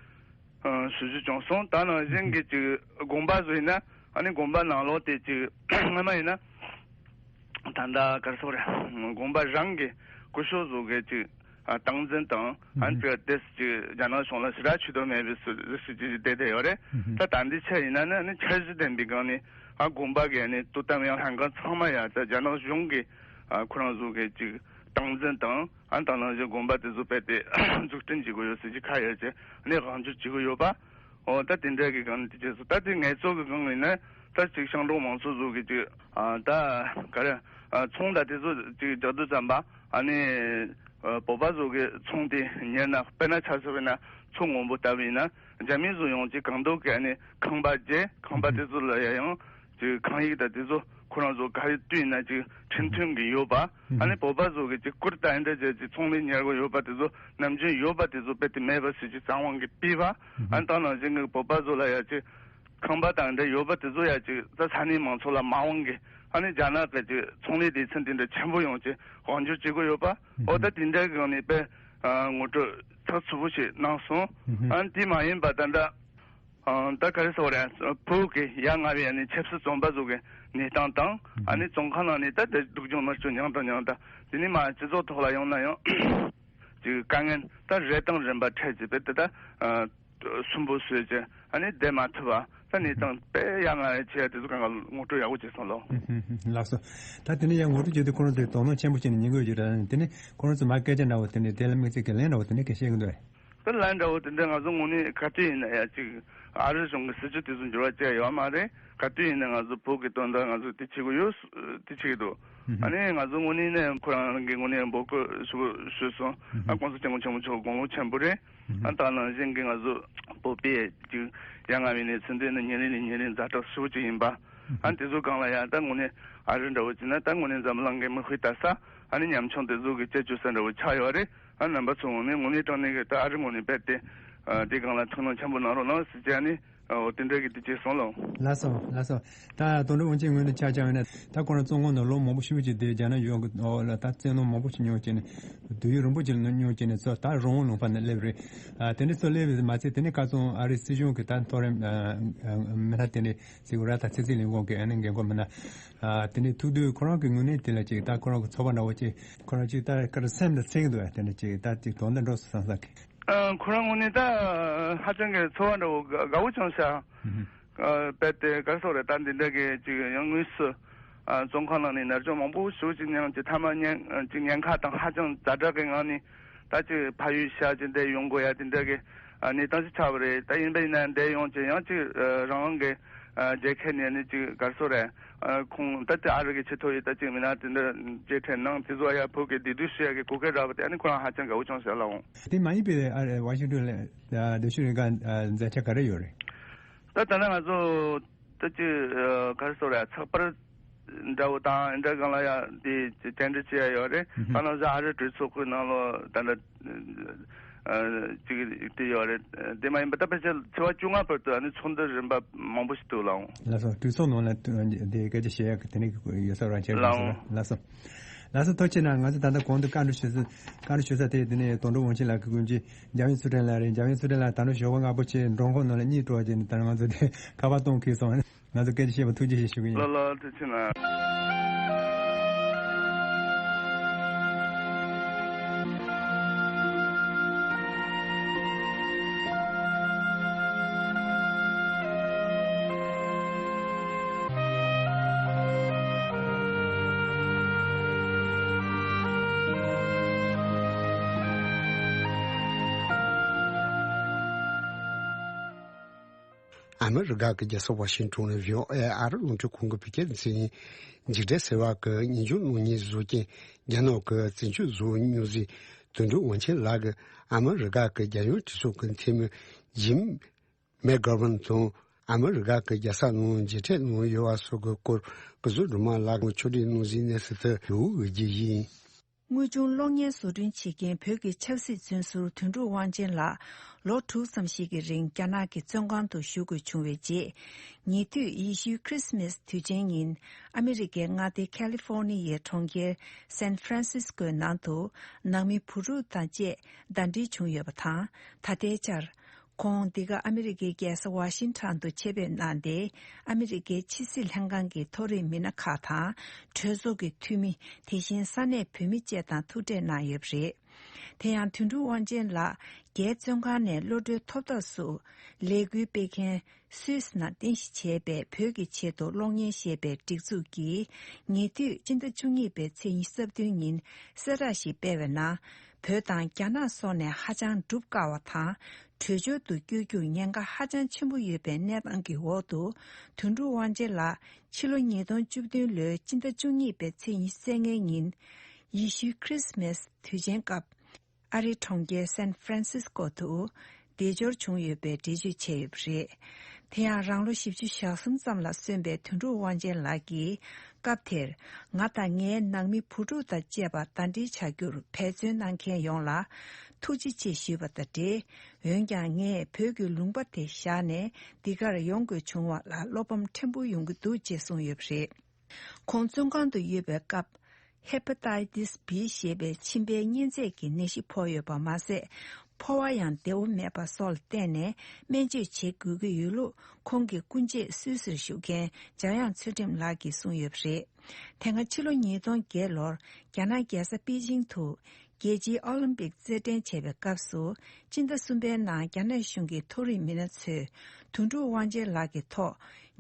སོ་སོ་བྱུང་སོང་། ད་ནང་བཞིན་གྱི་ཅིག་དགོན་པ་ཚོ་ཡིན་ན། ཨ་ནི་དགོན་པ་ནང་ལོགས་དེ་ཅིག་སྔ་མ་ཡིན་ན་ད་ལྟ་ག་རེ་ཟེར་རེད། དགོན་པ་རང་གི་སྐུ་ཞབས་ཚོ་གི་ཅིག་ཨ་སྟངས་འཛིན་དང་། ཨ་ནི་ཅིག་དེ་ཅིག་རྒྱ་ནག་གཞུང་ལ་ཞེ་དྲག་ཇུས་གཏོགས་མེད་པའི་སྲིད་སྲིད་ཇུས་ཅིག་བསྡད་བསྡད་ཡོད་རེད། ད་ད་ལྟའི་ཆ་ཡིན་ན་ནི་ཨ་ནི་འཆར་གཞི་ལྡན་པའི་སྒང་ནས། ཨ་དགོན་པ་གི་ཨ་ནི་དོ་དམ་ཡང་ལྷན་ཁང་ཚང་མ་ཡ་ད་རྒྱ་ནག་གཞུང་གི་ཨ་ཁོ་རང་ཚོ་གི་ཅིག་སྟངས་འཛིན་དང་། ཨ་ནི་དང་ནང་བཞིན་དགོན་པ་དེ་ཚོ་རྦད་དེ་འཛུགས་སྐྲུན་བྱེད་དགོས་ཡོད་ཟེར་གྱི་ཁ་གཡར་བྱས། ཨ་ནི་དབང་སྒྱུར་བྱེད་དགོས་ཡོད་པ། འོ་ད་དེ་འདྲ་གི་སྒང་ནས་དེ་བྱས་སོང་། ད་དེ་ངལ་རྩོལ་གི་སྒང་ཡིན་ན་ད་ཅིག་ཞིང་འབྲོག་མང་ཚོགས་ཚོ་གི་ཅིག་ཨ་ད་ག་རེ་ཨ་ཚོང་དང་དེ་ཚོ་ཅིག་རྒྱག་དུས་ཙམ་པ། ཨ་ནི་ཨ་བོད་པ་ཚོ་གི་ཚོང་དེ་ཉར་ན། དཔེར་ན་ཆ་བཞག་པ་ཡིན་ན་མཚོ་སྔོན་པོ་ལྟ་བུ་ཡིན་ན། རྒྱ་མི་ཚོ་ཡོང་ཅིག་གང་ཐུབ་ཀྱིས་ཨ་ནི་ཁང་པ་བརྒྱབ། ཁང་པ་དེ་ཚོ་ལ་ཡ་ཡང་ཅིག་ཁང་ཡིག་དང་དེ་ཚོ་ཁོ་རང་ཚོ་ག་རེ་བཏོན་ན་ཅིག་ཁྲིམས་མཐུན་གྱི་ཡོད་པ། ཨ་ནི་བོད་པ་ཚོ་གི་ཅིག་བཀུར་དང་འདྲ་བྱས་ཅིག་ཚོང་ལས་གཉེར་དགོས་ཡོད་པ་དེ་ཚོ་ནམ་རྒྱུན་ཡོད་པ་དེ་ཚོ་རྦད་དེ་མེད་པ་བཟོས་ཅིག་བཙན་དབང་གིས་ཕུད་པ། ཨ་ནི་དེ་ནང་བཞིན་གྱི་བོད་པ་ཚོ་ལ་ཡ་ཅིག་ཁང་པ་དང་འདྲ་ཡོད་པ་དེ་ཚོ་ཡ་ཅིག་ད་ས་གནས་མང་ཚོགས་ལ་མ་དབང་གིས། ཨ་ནི་རྒྱ་ནག་གི་ཅིག་ཚོང་ལས་སྡེ་ཚན་དེ་འདྲ་ཆེན་པོ་ཡོང་ཅིག་དབང་སྒྱུར་བྱེད་དགོས་ཡོད་པ། འོ་ད་དེ་འདྲ་གི་སྒང་ནས་དཔེ་ཨ་ངོ་སྤྲོད་ཚགས་ཚུད་པོ་ཞིག་གནང་སོང་། ཨ་ནི་དེ་མ་ཡིན་པ་ད་ལྟ་ཨ་ད་ག་རེ་ཟེར་དགོས་རེད། བོད་ཀྱི་ཡ་ང་བའི་ཨ་ནི་ཆབ་སྲིད་བཙོན་པ་ཚོ་གི་གནས་སྟངས་དང་། ཨ་ནི་བཙོན་ཁང་ནང་ནས་ད་དེ་སྡུག་སྦྱོང་མནར་གཅོད་མྱངས་དང་མྱངས་དང་། དེ་ནས་མར་སྤྱི་ཚོགས་ཐོག་ལ་ཡོང་ན་ཡང་ཅིག་དཀའ་ངལ་ད་རེ་དང་རིམ་པ་འཕྲད་ཅིག་དཔེ་དེ་ད་ཨ་སུན་པོ་བཟོས་ཅིག་ཨ་ནི་བསྡད་མ་ཐུབ་པ། ད་གནས་སྟངས་དཔེ་ཡ་ང་བའི་ཆེ་བ་དེ་ཚོ་གང་ག་ངོ་སྤྲོད་ཡག་པོ་བྱས་སོང་ལོ། ལགས་སོ། ད་དེ་ནས་ཡང་ངོ་སྤྲོད་བྱེད་དུས་ཁོ་རང་ཚོས་དོ་སྣང་ཆེན་པོ་བྱས་ནས་ཉན་གྱི་ཡོད་ཀྱི་རེད། དེ་ནས་ཁོ་རང་ཚོས་མར་སྐད་ཆ་འདྲ་བོ་དེ་ནས་དེ་ལ་དམིགས་བསལ་གྱི་ལན་འདྲ་བོ་དེ་འདྲ་ག་བཤད་ཀྱི་འདུག་གས། ད་ལན་འདྲ་བོ་དེ་འདྲ་ང་ཚོ་དངོས་གནས་ག་དུས་ཡིན་ན་ཡ་ཅིག་ཨ་རི་གཞུང་གི་སྲིད་ཇུས་དེ་ཚོ་འགྱུར་བ་བྱས་ཡོད་མ་རེད། ག་དུས་ཡིན་ན་ང་ཚོ་བོད་ཀྱི་དོན་དག་ང་ཚོ་དེ་བྱེད་ཀྱི་ཡོད། དེ་བྱེད་ཀྱི་འདུག་ཨ་ནི་ང་ཚོ་དངོས་གནས་ནས་ཁོ་རང་གི་དངོས་གནས་འབོད་སྐུལ་ཞུ་ཞུས་སོང་། ཨ་༸གོང་ས་༸སྐྱབས་མགོན་ཆེན་པོ་མཆོག་དགུང་ལོ་ཆེན་པོ་རེད། ཨ་ད་ནང་བཞིན་གྱི་ང་ཚོ་བོད་པའི་ཅིག་ཡ་ང་བའི་གནས་ཚུལ་འདི་ནི་ཉིན་རེ་ནས་ཉིན་རེ་ཛ་དྲག་ཤུགས་ཆེ་ཡིན་པ། ཨ་དེ་ཚོ་སྒང་ལ་ཡ་ད་དངོས་གནས་ཨ་རི་འདྲ་བོ་བྱས་ན་ད་དངོས་གནས་འཛམ་གླིང་གི་མིག་དཔེ་ལྟ་ས། ཨ་ནི་ཉམ་ཆུང་དེ་ཚོ་གི་དཔྱད་བརྗོད་ས་འདྲ་བོ་ཆགས་ཡོད་རེད། ཨ་རྣམ་པ་ཚོ་ངོ་ནས་དངོས་གནས་དྲང་གནས་ཀྱི་ད་ཨ་རི་ངོས་ནས་རྦད་དེ་ཨ་དེ་སྒང་ལ་ཐུགས་སྣང་ཆེན་པོ་གནང་རོགས་གནང་ཟེར་གྱི་ཨ་ནི་འོ་དེ་འདྲ་གི་དེ་བྱས་སོང་ལོ། ལགས་སོ་ལགས་སོ། ད་དོན་གྲུབ་དབང་ཆེན་ངོས་ནས་ཆ་བཞག་ན་ད་ཁོ་རང་བཙོན་ཁང་ནང་ལོ་མང་པོ་ཞེ་པོ་ཅིག་བསྡད། རྒྱ་ནག་གཞུང་གི་འོག་ལ་ད་བཙན་གནོན་མང་པོ་ཞིག་མྱོང་བྱས་ནས་སྡུག་ཡུས་རིང་པོ་ཅིག་མྱོང་བྱས་ནས་ཚུར་ད་རང་དབང་ལུང་པ་ནས་སླེབས་རེད། ཨ་དེ་འདྲ་ཚུར་སླེབས་པ་མ་ཚད་དེ་ནས་ཁ་སང་ཨ་རིའི་སྲིད་གཞུང་གི་ད་མཐོ་རིམ་ཨ་ཨ་མི་སྣ་དེ་འདྲ་ཟེར་དགོས་ར། ད་ཚན་རྩལ་ལས་ཁུངས་ཀྱི་ཨ་ནི་འགན་འཁུར་མི་སྣ་ཨ་དེ་འདྲ་ཐུག་དུས་ཁོ་རང་གི་ངོས་ནས་དེ་ལ་ཅིག་ད་ཁོ་རང་གི་ཚོར་བ་འདྲ་བོ་ཅིག་ཁོ་རང་ཅིག་ད་ཀར་སེམས་ལ་ཚིག་འདུག་ཨ། དེ་འདྲ་ཅིག་ད་ཅིག་དོན་དག་འགྲོ་སོང་བསམ་ས་གི། ཨ་ཁོ་རང་ངོས་ནས་ད་ཧ་ཅང་གི་ཚོར་བ་འདྲ་བོ་དགའ་དགའ་བོ་བྱུང་ཤག་ཨ་རྦད་དེ་ག་རེ་ཟེར་དགོས་རེད། ད་འདི་འདྲ་གི་ཅིག་ཡང་དངོས་སུ་ཨ་བཙོན་ཁང་ནང་ནས་མནར་གཅོད་མང་པོ་ཞེ་པོ་ཅིག་མྱངས་ཀྱི་མཐའ་མ་ཉེན་ཅིག་ཉེན་ཁ་དང་ཧ་ཅང་ཛ་དྲག་གི་ངང་ནས་ད་ཅིག་ཕ་ཡུལ་ཤར་ཅིག་འདིར་ཡོང་དགོས་ཡ་དེ་འདྲ་གི་ཨ་གནས་སྟངས་ཤིག་ཆགས་པ་རེད། ད་ཡིན་པ་ཡིན་ན་འདིར་ཡོང་ཅིག་ཡང་ཅིག་ཨ་རང་དབང་གི་ཨ་རྒྱལ་ཁབ་ནས་ནི་ཅིག་ག་རེ་ཟེར་དགོས་རེད། ཨ་ཁོང་ད་ལྟ་ཨ་རི་གི་ཆེས་མཐོ་ཡི་ད་ཅིག་མི་སྣ་དེ་འདྲ་མཇལ་འཕྲད་གནང་། དེ་ཚོ་ཡ་བོད་ཀྱི་བདེ་སྡུག་ཞུ་ཡ་གི་གོ་སྐབས་རག་པ་དེ་ཨ་ནི་ཁོ་རང་ཧ་ཅང་དགའ་བོ་བྱུང་ཟེར་ལབ་འོང་། དེ་མ་ཡིན་པའི་ཨ་ཝ་ཤིང་ཏོན་ལ་ཨ་སྡོད་ཤུལ་རིང་ག་ཨ་མཛད་འཆར་ག་རེ་ཡོད་རེད། ད་ད་ལྟ་ང་ཚོ་ད་ཅི་ག་རེ་ཟེར་རེད། ཚགས་པར་འདྲ་བོ་དང་འདྲ་སྒང་ལ་ཡང་དེ་བཅར་འདྲི་བྱེད་ཡ་ཡོད་རེད། ད་ནང་བཞིན་ཨ་རི་གྲོས་ཚོགས་ཁོའི་ནང་ལོ་ད་ལྟ་ཅིག་དེ་ཡོད་རེད། དེ་མ་ཡིན་པ་ད་ཕལ་ཆེར་ཚེས་པ་བཅོ་ལྔ་བར་དུ་ཨ་ནི་ཚོགས་འདུ་རིམ་པ་མང་པོ་ཞིག་འདུག་ལགས། ལགས་སོ། གྲོས་ཚོགས་ནང་ལ་དེ་སྐད་ཆ་བཤད་ཡ་གི་དེ་ནས་ཡོད་ས་རང་ཆེ་རེད། ལགས་སོ། ལགས་སོ། ལགས་སོ། ཐུགས་རྗེ་ཆེ་གནང་། ང་ཚོ་ད་ལྟ་གོང་དུ་བཀའ་འདྲི་ཞུ་ས་བཀའ་འདྲི་ཞུ་ས་དེ་དེ་ནས་དོན་གྲུབ་དབང་ཆེན་ལགས་ཀྱི་སྐུ་མཆེད་འཇམ་དབྱངས་ཚུལ་ཁྲིམས་ལགས་རེད། འཇམ་དབྱངས་ཚུལ་ཁྲིམས་ལགས་ད་དུང་ཞོགས་པ་སྔ་པོ་ཆེ་མགྲོན་ཁང་ནང་ལ་གཉིད་བྲོ་བ་བྱས་ནས་ད་ང་ཚོ་དེ་ཁ་པར་གཏོང་ཁུལ་སོང་། ང་ཚོ་སྐད་ཆ་བཤད་པ་ཐུགས་རྗེ་ཆེ་ཞུ་གི་ཡིན། ལགས་ལགས། ཐུགས་རྗེ་ཆེ་གནང་། ཨ་མི་རི་ཀ་གི་རྒྱལ་ས་ཝ་ཤིང་ཊོན་ནས་བྷི་ཨོ་ཨེ་ཨ་རི་རླུང་འཕྲིན་ཁང་གི་བོད་སྐད་སྡེ་ཚན་ཡིན། འཇིགས་བྲལ་ཟེར་བ་གི་ཉིན་རྒྱུན་གློག་བརྙན་བཟོ་མཁན་རྒྱ་ནག་གི་བཙན་བྱོལ་བཟོ་བོ་མྱོས་རྫས་དོན་གྲུབ་དབང་ཆེན་ལགས་ཀྱིས་ཨ་མི་རི་ཀ་གི་རྒྱལ་ཡོངས་གྲོས་ཚོགས་ཀྱི་འཐུས་མི་ཇིམ་མེག་གྷོ་ཝན་དང་ཨ་མི་རི་ཀ་གི་རྒྱལ་ས་ནང་མཇལ་འཕྲད་གནང་ཡོད་པ་སོགས་ཀྱི་སྐོར་སྐུ་ཚབ་སྒྲོལ་མ་ལགས་ཀྱིས་ཕྱོགས་སྒྲིག་གནང་གཟིགས་གནས་ཚུལ་དེ་ལོ་འུ་རྒྱུ་ཡིན། དངོས་བྱུང་གློག་བརྙན་བཟོ་སྐྲུན་བྱེད་མཁན་བོད་ཀྱི་ཆབ་སྲིད་བཙོན་ཟུར་དོན་གྲུབ་དབང་ཆེན་ལགས་ལོ་དྲུག་ཙམ་ཞིག་གི་རིང་རྒྱ་ནག་གི་བཙོན་ཁང་དུ་བཞུགས་དགོས་བྱུང་བའི་རྗེས། ཉེ་དུས་ཡེ་ཤུའི་ཁྲི་སི་མེ་སི་དུས་ཆེན་ཉིན་ཨ་མི་རི་ཀའི་མངའ་སྡེ་ཁ་ལི་ཧྥོར་ནི་ཡའི་གྲོང་ཁྱེར་སན་ཧྥ་རན་སིས་ཀོའི་ནང་དུ་ནང་མི་བུ་ཕྲུག་དང་བཅས་ཟླ་སྒྲིལ་བྱུང་ཡོད་པ་དང་། ད་ལྟའི་ཆར། ཁོང་འདི་ག་ཨ་མི་རི་ཀའི་རྒྱལ་ས་ཝ་ཤིང་ཊོན་དུ་ཆེད་ཕེབས་གནང་སྟེ། ཨ་མི་རི་ཀའི་ཕྱི་སྲིད་ལྷན་ཁང་གི་མཐོ་རིམ་མི་སྣ་ཁག་དང་གྲོས་ཚོགས་ཀྱི་འཐུས་མི། དེ་བཞིན་ས་གནས་བོད་མི་བཅས་དང་ཐུག་འཕྲད་གནང་ཡོད་པ་རེད། དེ་ཡང་དོན་གྲུབ་དབང་ཆེན་ལགས་རྒྱའི་བཙོན་ཁང་ནས་གློད་གྲོལ་ཐོབ་ཐབས་སུ་ལས་འགུལ་སྤེལ་མཁན་སུད་སི་ནང་རྟེན་གཞི་བྱས་པའི་བོད་ཀྱི་ཆེད་དུ་གློག་བརྙན་ཞེས་པའི་སྒྲིག་འཛུགས་ཀྱིས་ཉེ་དུས་སྤྱི་ཟླ་བཅུ་གཉིས་པའི་ཚེས་ཉི་ཤུ་རྩ་བདུན་ཉིན་གསལ་བསྒྲགས་ཤིག་སྤེལ་བའི་ནང་། བོད་དང་རྒྱ་ནག་སོགས་ནས་ཧ་ཅང་སྒྲུབ་དཀའ་བ་དང་། བྲོས་བྱོལ་དུ་བསྐྱོད་རྒྱུར་ཉེན་ཁ་ཧ་ཅང་ཆེན་པོ་ཡོད་པའི་གནས་སྟངས་ཀྱི་འོག་ཏུ། དོན་གྲུབ་དབང་ཆེན་ལགས་ཕྱི་ལོ་ཉིས་སྟོང་བཅུ་བདུན་ལོའི་སྤྱི་ཟླ་བཅུ་གཉིས་པའི་ཚེས་ཉི་ཤུ་རྩ་ལྔའི་ཉིན། ཡེ་ཤུའི་ཁྲི་སི་མེ་སི་དུས་ཆེན་སྐབས། ཨ་རིའི་གྲོང་ཁྱེར་སན་ཧྥ་རན་སིས་ཀོ་དུ་བདེ་འབྱོར་བྱུང་ཡོད་པའི་འགྲེལ་བརྗོད་བྱས་ཡོད་པ་རེད། དེ་ཡང་རང་ལོ་བཞི་བཅུ་ཞེ་གསུམ་ཙམ་ལ་སོན་པའི་དོན་གྲུབ་དབང་ཆེན་ལགས་ཀྱིས། སྐབས་དེར་ང་དང་ངའི་ནང་མི་བུ་ཕྲུག་དང་བཅས་པ་ཟླ་སྒྲིལ་བྱ་རྒྱུར་འབད་བརྩོན་གནང་མཁན་ཡོངས་ལ་ཐུགས་རྗེ་ཆེ་ཞུས་པ་དང་འབྲེལ། འོན་ཀྱང་ངས་བོད་ཀྱི་ལུང་པ་དེ་བཞག་ནས་འདི་གར་ཡོང་དགོས་བྱུང་བ་ལ་བློ་ཕམ་ཕྲན་བུ་ཡོང་གི་འདུག་ཅེས་གསུངས་ཡོད་པ་རེད། ཁོང་བཙོན་ཁང་དུ་ཡོད་པའི་སྐབས། ཧེ་པ་ཏའི་ཏིས་བྷི་ཞེས་པའི་མཆིན་པའི་གཉན་ཚད་ཀྱི་ནད་གཞི་ཕོག་ཡོད་པ་མ་ཟད། ཕོ་བ་ཡང་བདེ་བོ་མེད་པ་སོགས་ལ་བརྟེན་ནས་སྨན་བཅོས་བྱེད་དགོས་ཀྱི་ཡོད་ལུགས་ཁོང་གི་སྐུ་མཆེད་སུད་སིར་བཞུགས་མཁན་འཇམ་དབྱངས་ཚུལ་ཁྲིམས་ལགས་ཀྱིས་གསུངས་ཡོད་པ་རེད། དེ་སྔ་ཕྱི་ལོ་ཉིས་སྟོང་བརྒྱད་ལོར་རྒྱ་ནག་རྒྱལ་ས་པེ་ཅིང་དུ། རྒྱལ་སྤྱིའི་ཨོ་ལིམ་པིག་རྩེད་འགྲན་བྱས་པའི་སྐབས་སུ། སྤྱི་ཟླ་གསུམ་པའི་ནང་རྒྱ་ནག་གཞུང་གི་མཐོ་རིམ་མི་སྣ་ཚོས་དོན་གྲུབ་དབང་ཆེན་ལགས་ཀྱི་ཐོག་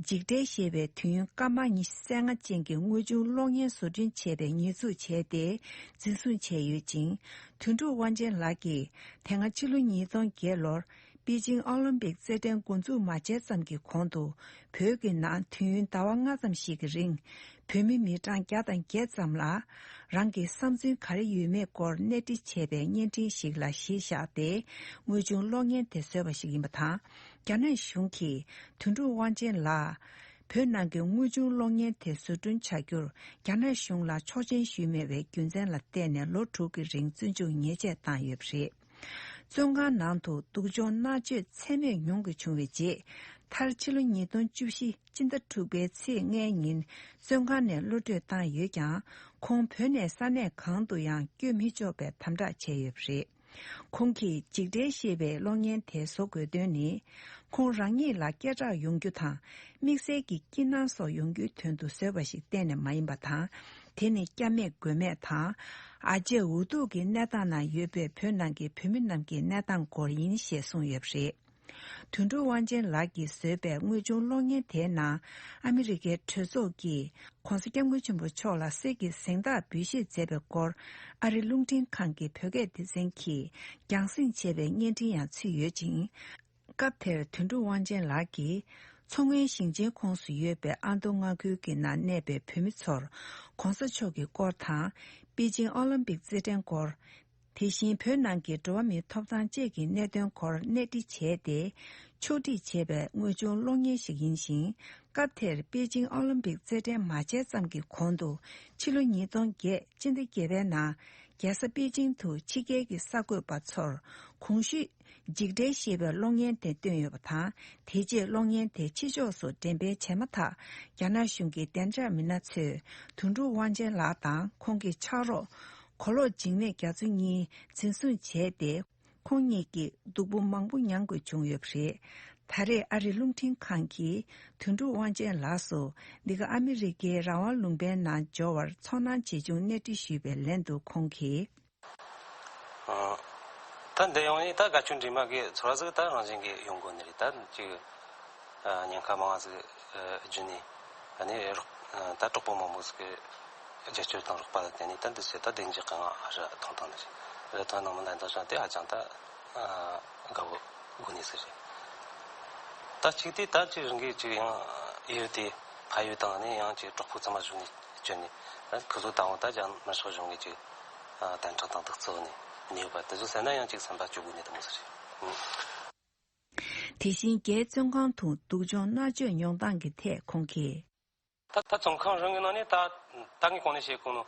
འཇིགས་བྲལ་ཞེས་པའི་དུས་ཡུན་སྐར་མ་ཉི་ཤུ་རྩ་ལྔ་ཅན་གྱི་དངོས་བྱུང་གློག་བརྙན་བཟོ་སྐྲུན་བྱས་པའི་ཉེས་འཛུགས་བྱས་ཏེ་འཛིན་བཟུང་བྱས་ཡོད་ཅིང་། དོན་གྲུབ་དབང་ཆེན་ལགས་ཀྱིས་དེ་སྔ་ཕྱི་ལོ་ཉིས་སྟོང་བརྒྱད་ལོར་པེ་ཅིང་ཨོ་ལིམ་པིག་རྩེད་འགྲན་འགོ་འཛུགས་མ་བྱས་ཙམ་གྱི་གོང་དུ། བོད་ཀྱི་ནང་དུས་ཡུན་ཟླ་བ་ལྔ་ཙམ་ཞིག་གི་རིང་། བོད་མི་མི་གྲངས་བརྒྱ་དང་བརྒྱད་ཙམ་ལ། རང་གི་བསམ་ཚུལ་ག་རེ་ཡོད་མེད་སྐོར་གནས་འདྲི་བྱས་པའི་བརྙན་འཕྲིན་ཞིག་ལ་གཞི་བཞག་སྟེ། དངོས་བྱུང་གློག་བརྙན་དེ་བཟོས་པ་ཞིག་ཡིན་པ་དང་། རྒྱ་ནག་གཞུང་གིས་དོན་གྲུབ་དབང་ཆེན་ལགས། བོད་ནང་གི་དངོས་བྱུང་གློག་བརྙན་དེ་བཟོ་སྐྲུན་བྱ་རྒྱུར། རྒྱ་ནག་གཞུང་ལ་ཆོག་མཆན་ཞུས་མེད་པའི་རྒྱུ་མཚན་ལ་བརྟེན་ནས་ལོ་དྲུག་གི་རིང་བཙོན་འཇུག་ཉེས་ཆད་བཏང་ཡོད་པ་རེད། བཙོན་ཁང་ནང་དུ་སྡུག་སྦྱོང་མནར་གཅོད་ཚད་མེད་མྱོང་དགོས་བྱུང་བའི་རྗེས། མཐར་ཕྱི་ལོ་ཉིས་སྟོང་བཅུ་བཞི་སྤྱི་ཟླ་དྲུག་པའི་ཚེས་ལྔའི་ཉིན་བཙོན་ཁང་ནས་གློད་གྲོལ་བཏང་ཡོད་ཀྱང་། ཁོང་བོད་ནས་ས་གནས་གང་དུ་ཡང་བསྐྱོད་མི་ཆོག་པའི་དམ་དྲག་བྱས་ཡོད་པ་རེད། ཁོང་གིས་འཇིགས་བྲལ་ཞེས་པའི་གློག་བརྙན་དེ་བཟོ་དགོས་དོན་ནི། ཁོང་རང་ཉིད་ལ་སྐད་གྲགས་ཡོང་རྒྱུ་དང་། དམིགས་བསལ་གྱི་སྐྱིད་སྣང་སོགས་ཡོང་རྒྱུའི་དོན་དུ་བཟོས་པ་ཞིག་གཏན་ནས་མ་ཡིན་པ་དང་། དེ་ནི་སྐྱབས་མེད་མགོན་མེད་དང་། ཨ་ཅེ་འུ་ཐུག་གི་གནས་སྟངས་ནང་ཡོད་པའི་བོད་ནང་གི་བོད་མི་རྣམས་ཀྱི་གནས་སྟངས་སྐོར་ཡིན་ཞེས་གསུངས་ཡོད་པ་རེད། དོན་གྲུབ་དབང་ཆེན་ལགས་ཀྱིས་བཟོས་པའི་དངོས་བྱུང་གློག་བརྙན་དེའི་ནང་། ཨ་མི་རི་ཀའི་གྲོས་ཚོགས་ཀྱིས་༧གོང་ས་༧སྐྱབས་མགོན་ཆེན་པོ་མཆོག་ལ་གསེར་གྱི་གཟེངས་རྟགས་འབུལ་བཞེས་མཛད་པའི་སྐོར། ཨ་རི་རླུང་འཕྲིན་ཁང་གི་བོད་སྐད་སྡེ་ཚན་གྱིས་རྒྱང་སྲིང་བྱས་པའི་བརྙན་འཕྲིན་ཡང་ཚུད་ཡོད་ཅིང་། སྐབས་དེར་དོན་གྲུབ་དབང་ཆེན་ལགས་ཀྱིས། མཚོ་སྔོན་ཞིང་ཆེན་ཁོངས་སུ་ཡོད་པའི་ཨ་མདོ་མངའ་ཁུལ་གྱི་ནང་གནས་པའི་བོད་མི་ཚོར། ༧གོང་ས་མཆོག་གི་སྐོར་དང་། པེ་ཅིང་ཨོ་ལིམ་པིག་རྩེད་འགྲན་སྐོར། དེ་བཞིན་བོད་ནང་གི་འགྲོ་བ་མིའི་ཐོབ་ཐང་བཅས་ཀྱི་གནད་དོན་སྐོར་གནས་འདྲི་བྱས་ཏེ། ཕྱོགས་སྒྲིག་བྱས་པའི་དངོས་བྱུང་གློག་བརྙན་ཞིག་ཡིན་ཞིང་། སྐབས་དེར་པེ་ཅིང་ཨོ་ལིམ་པིག་རྩེད་འགྲན་མ་བྱས་ཙམ་གྱི་གོང་དུ། ཕྱི་ལོ་ཉིས་སྟོང་བརྒྱད་སྤྱི་ཟླ་བརྒྱད་པའི་ནང་རྒྱལ་ས་པེ་ཅིང་དུ་ཕྱི་རྒྱལ་གྱི་གསར་འགོད་པ་ཚོར་གོང་ཞུས་འཇིགས་བྲལ་ཞེས་པའི་གློག་བརྙན་དེ་བཏོན་ཡོད་པ་དང་། དེ་རྗེས་གློག་བརྙན་དེ་ཕྱི་ཕྱོགས་སུ་འགྲེམས་སྤེལ་བྱས་མ་ཐག་རྒྱ་ནག་གཞུང་གི་བདེ་འཇགས་མི་སྣ་ཚོས་དོན་གྲུབ་དབང་ཆེན་ལགས་དང་ཁོང་གི་ཕྱག་རོགས་གོ་ལོག་འཇིགས་མེད་རྒྱ་མཚོ་གཉིས་འཛིན་བཟུང་བྱས་ཏེ། ཁོང་གཉིས་ཀྱིས་སྡུག་པོ་མང་པོ་མྱངས་དགོས་བྱུང་ཡོད་པ་རེད། ད་རེས་ཨ་རིའི་རླུང་འཕྲིན་ཁང་གིས་དོན་གྲུབ་དབང་ཆེན་ལགས་སུ་འདི་ག་ཨ་མི་རི་ཀའི་རང་དབང་ལུང་པའི་ནང་འབྱོར་བར་ཚོར་སྣང་ཇི་བྱུང་གནས་འདྲི་ཞུས་པའི་ལན་དུ་ཁོང་གིས། ཨ། ད་འདི་ཡོང་ནས་ད་དགའ་སྐྱོ་འདྲེས་མ་གི་ཚོར་བ་ཟིག་ད་རང་བཞིན་གྱིས་ཡོང་དགོས་ནི་རེད། ད་ཅིག་ཨ། ཉེན་ཁ་མང་བ་ཟིག་ཨ། བརྒྱུད་ནས། ཨ་ནི་རོགས། ཨ། ད་གྲོགས་པོ་མང་པོ་ཟིག་གིས་རྒྱབ་སྐྱོར་དང་རོགས་པ་ལ་བརྟེན་ནས་ད་འདི་ཚོ་ད་བདེ་འཇགས་ཀྱི་ངང་ཨ་རི་ཐོན་བཏང་ནི་རེད། རི་ཐོན་ནང་མི་ལ་འདང་ཞིང་དེ་ཧ་ཅང་ད་ཨ། དགའ་བོ་དགོས་ནི་ཟིག་རེད། ད་གཅིག་དེ་ད་ཅིག་རང་གིས་ཅིག་ཡང་ཡུལ་དེ་ཕ་ཡུལ་དང་ནི་ཡང་ཅིག་གྲོགས་པོ་ཚང་མ་བཞུགས་ནས་བསྐྱོད་ནས། ད་ཁོ་ཚོ་ད་འོང་ད་རྒྱ་དམར་ཤོག་གཞུང་གིས་ཅིག་ཨ། དམ་དྲག་དང་དུ་གཙོ་བོ་ནས་གནས་ཡོད་པ་དེ་ཚོ་ཟེར་ན་ཡང་ཅིག་བསམ་པ་སྐྱོ་དགོས་ནི་དེ་མོ་ཟིག་རེད། དེ་བཞིན་རྒྱའི་བཙོན་ཁང་དུ་སྡུག་སྦྱོང་མནར་གཅོད་མྱོང་སྟངས་ཀྱི་ཐད་ཁོང་གིས། ད་ད་བཙོན་ཁང་རང་གི་ནང་ནས་ད་ད་ངས་གོང་ནས་བཤད་གོ་ནོ་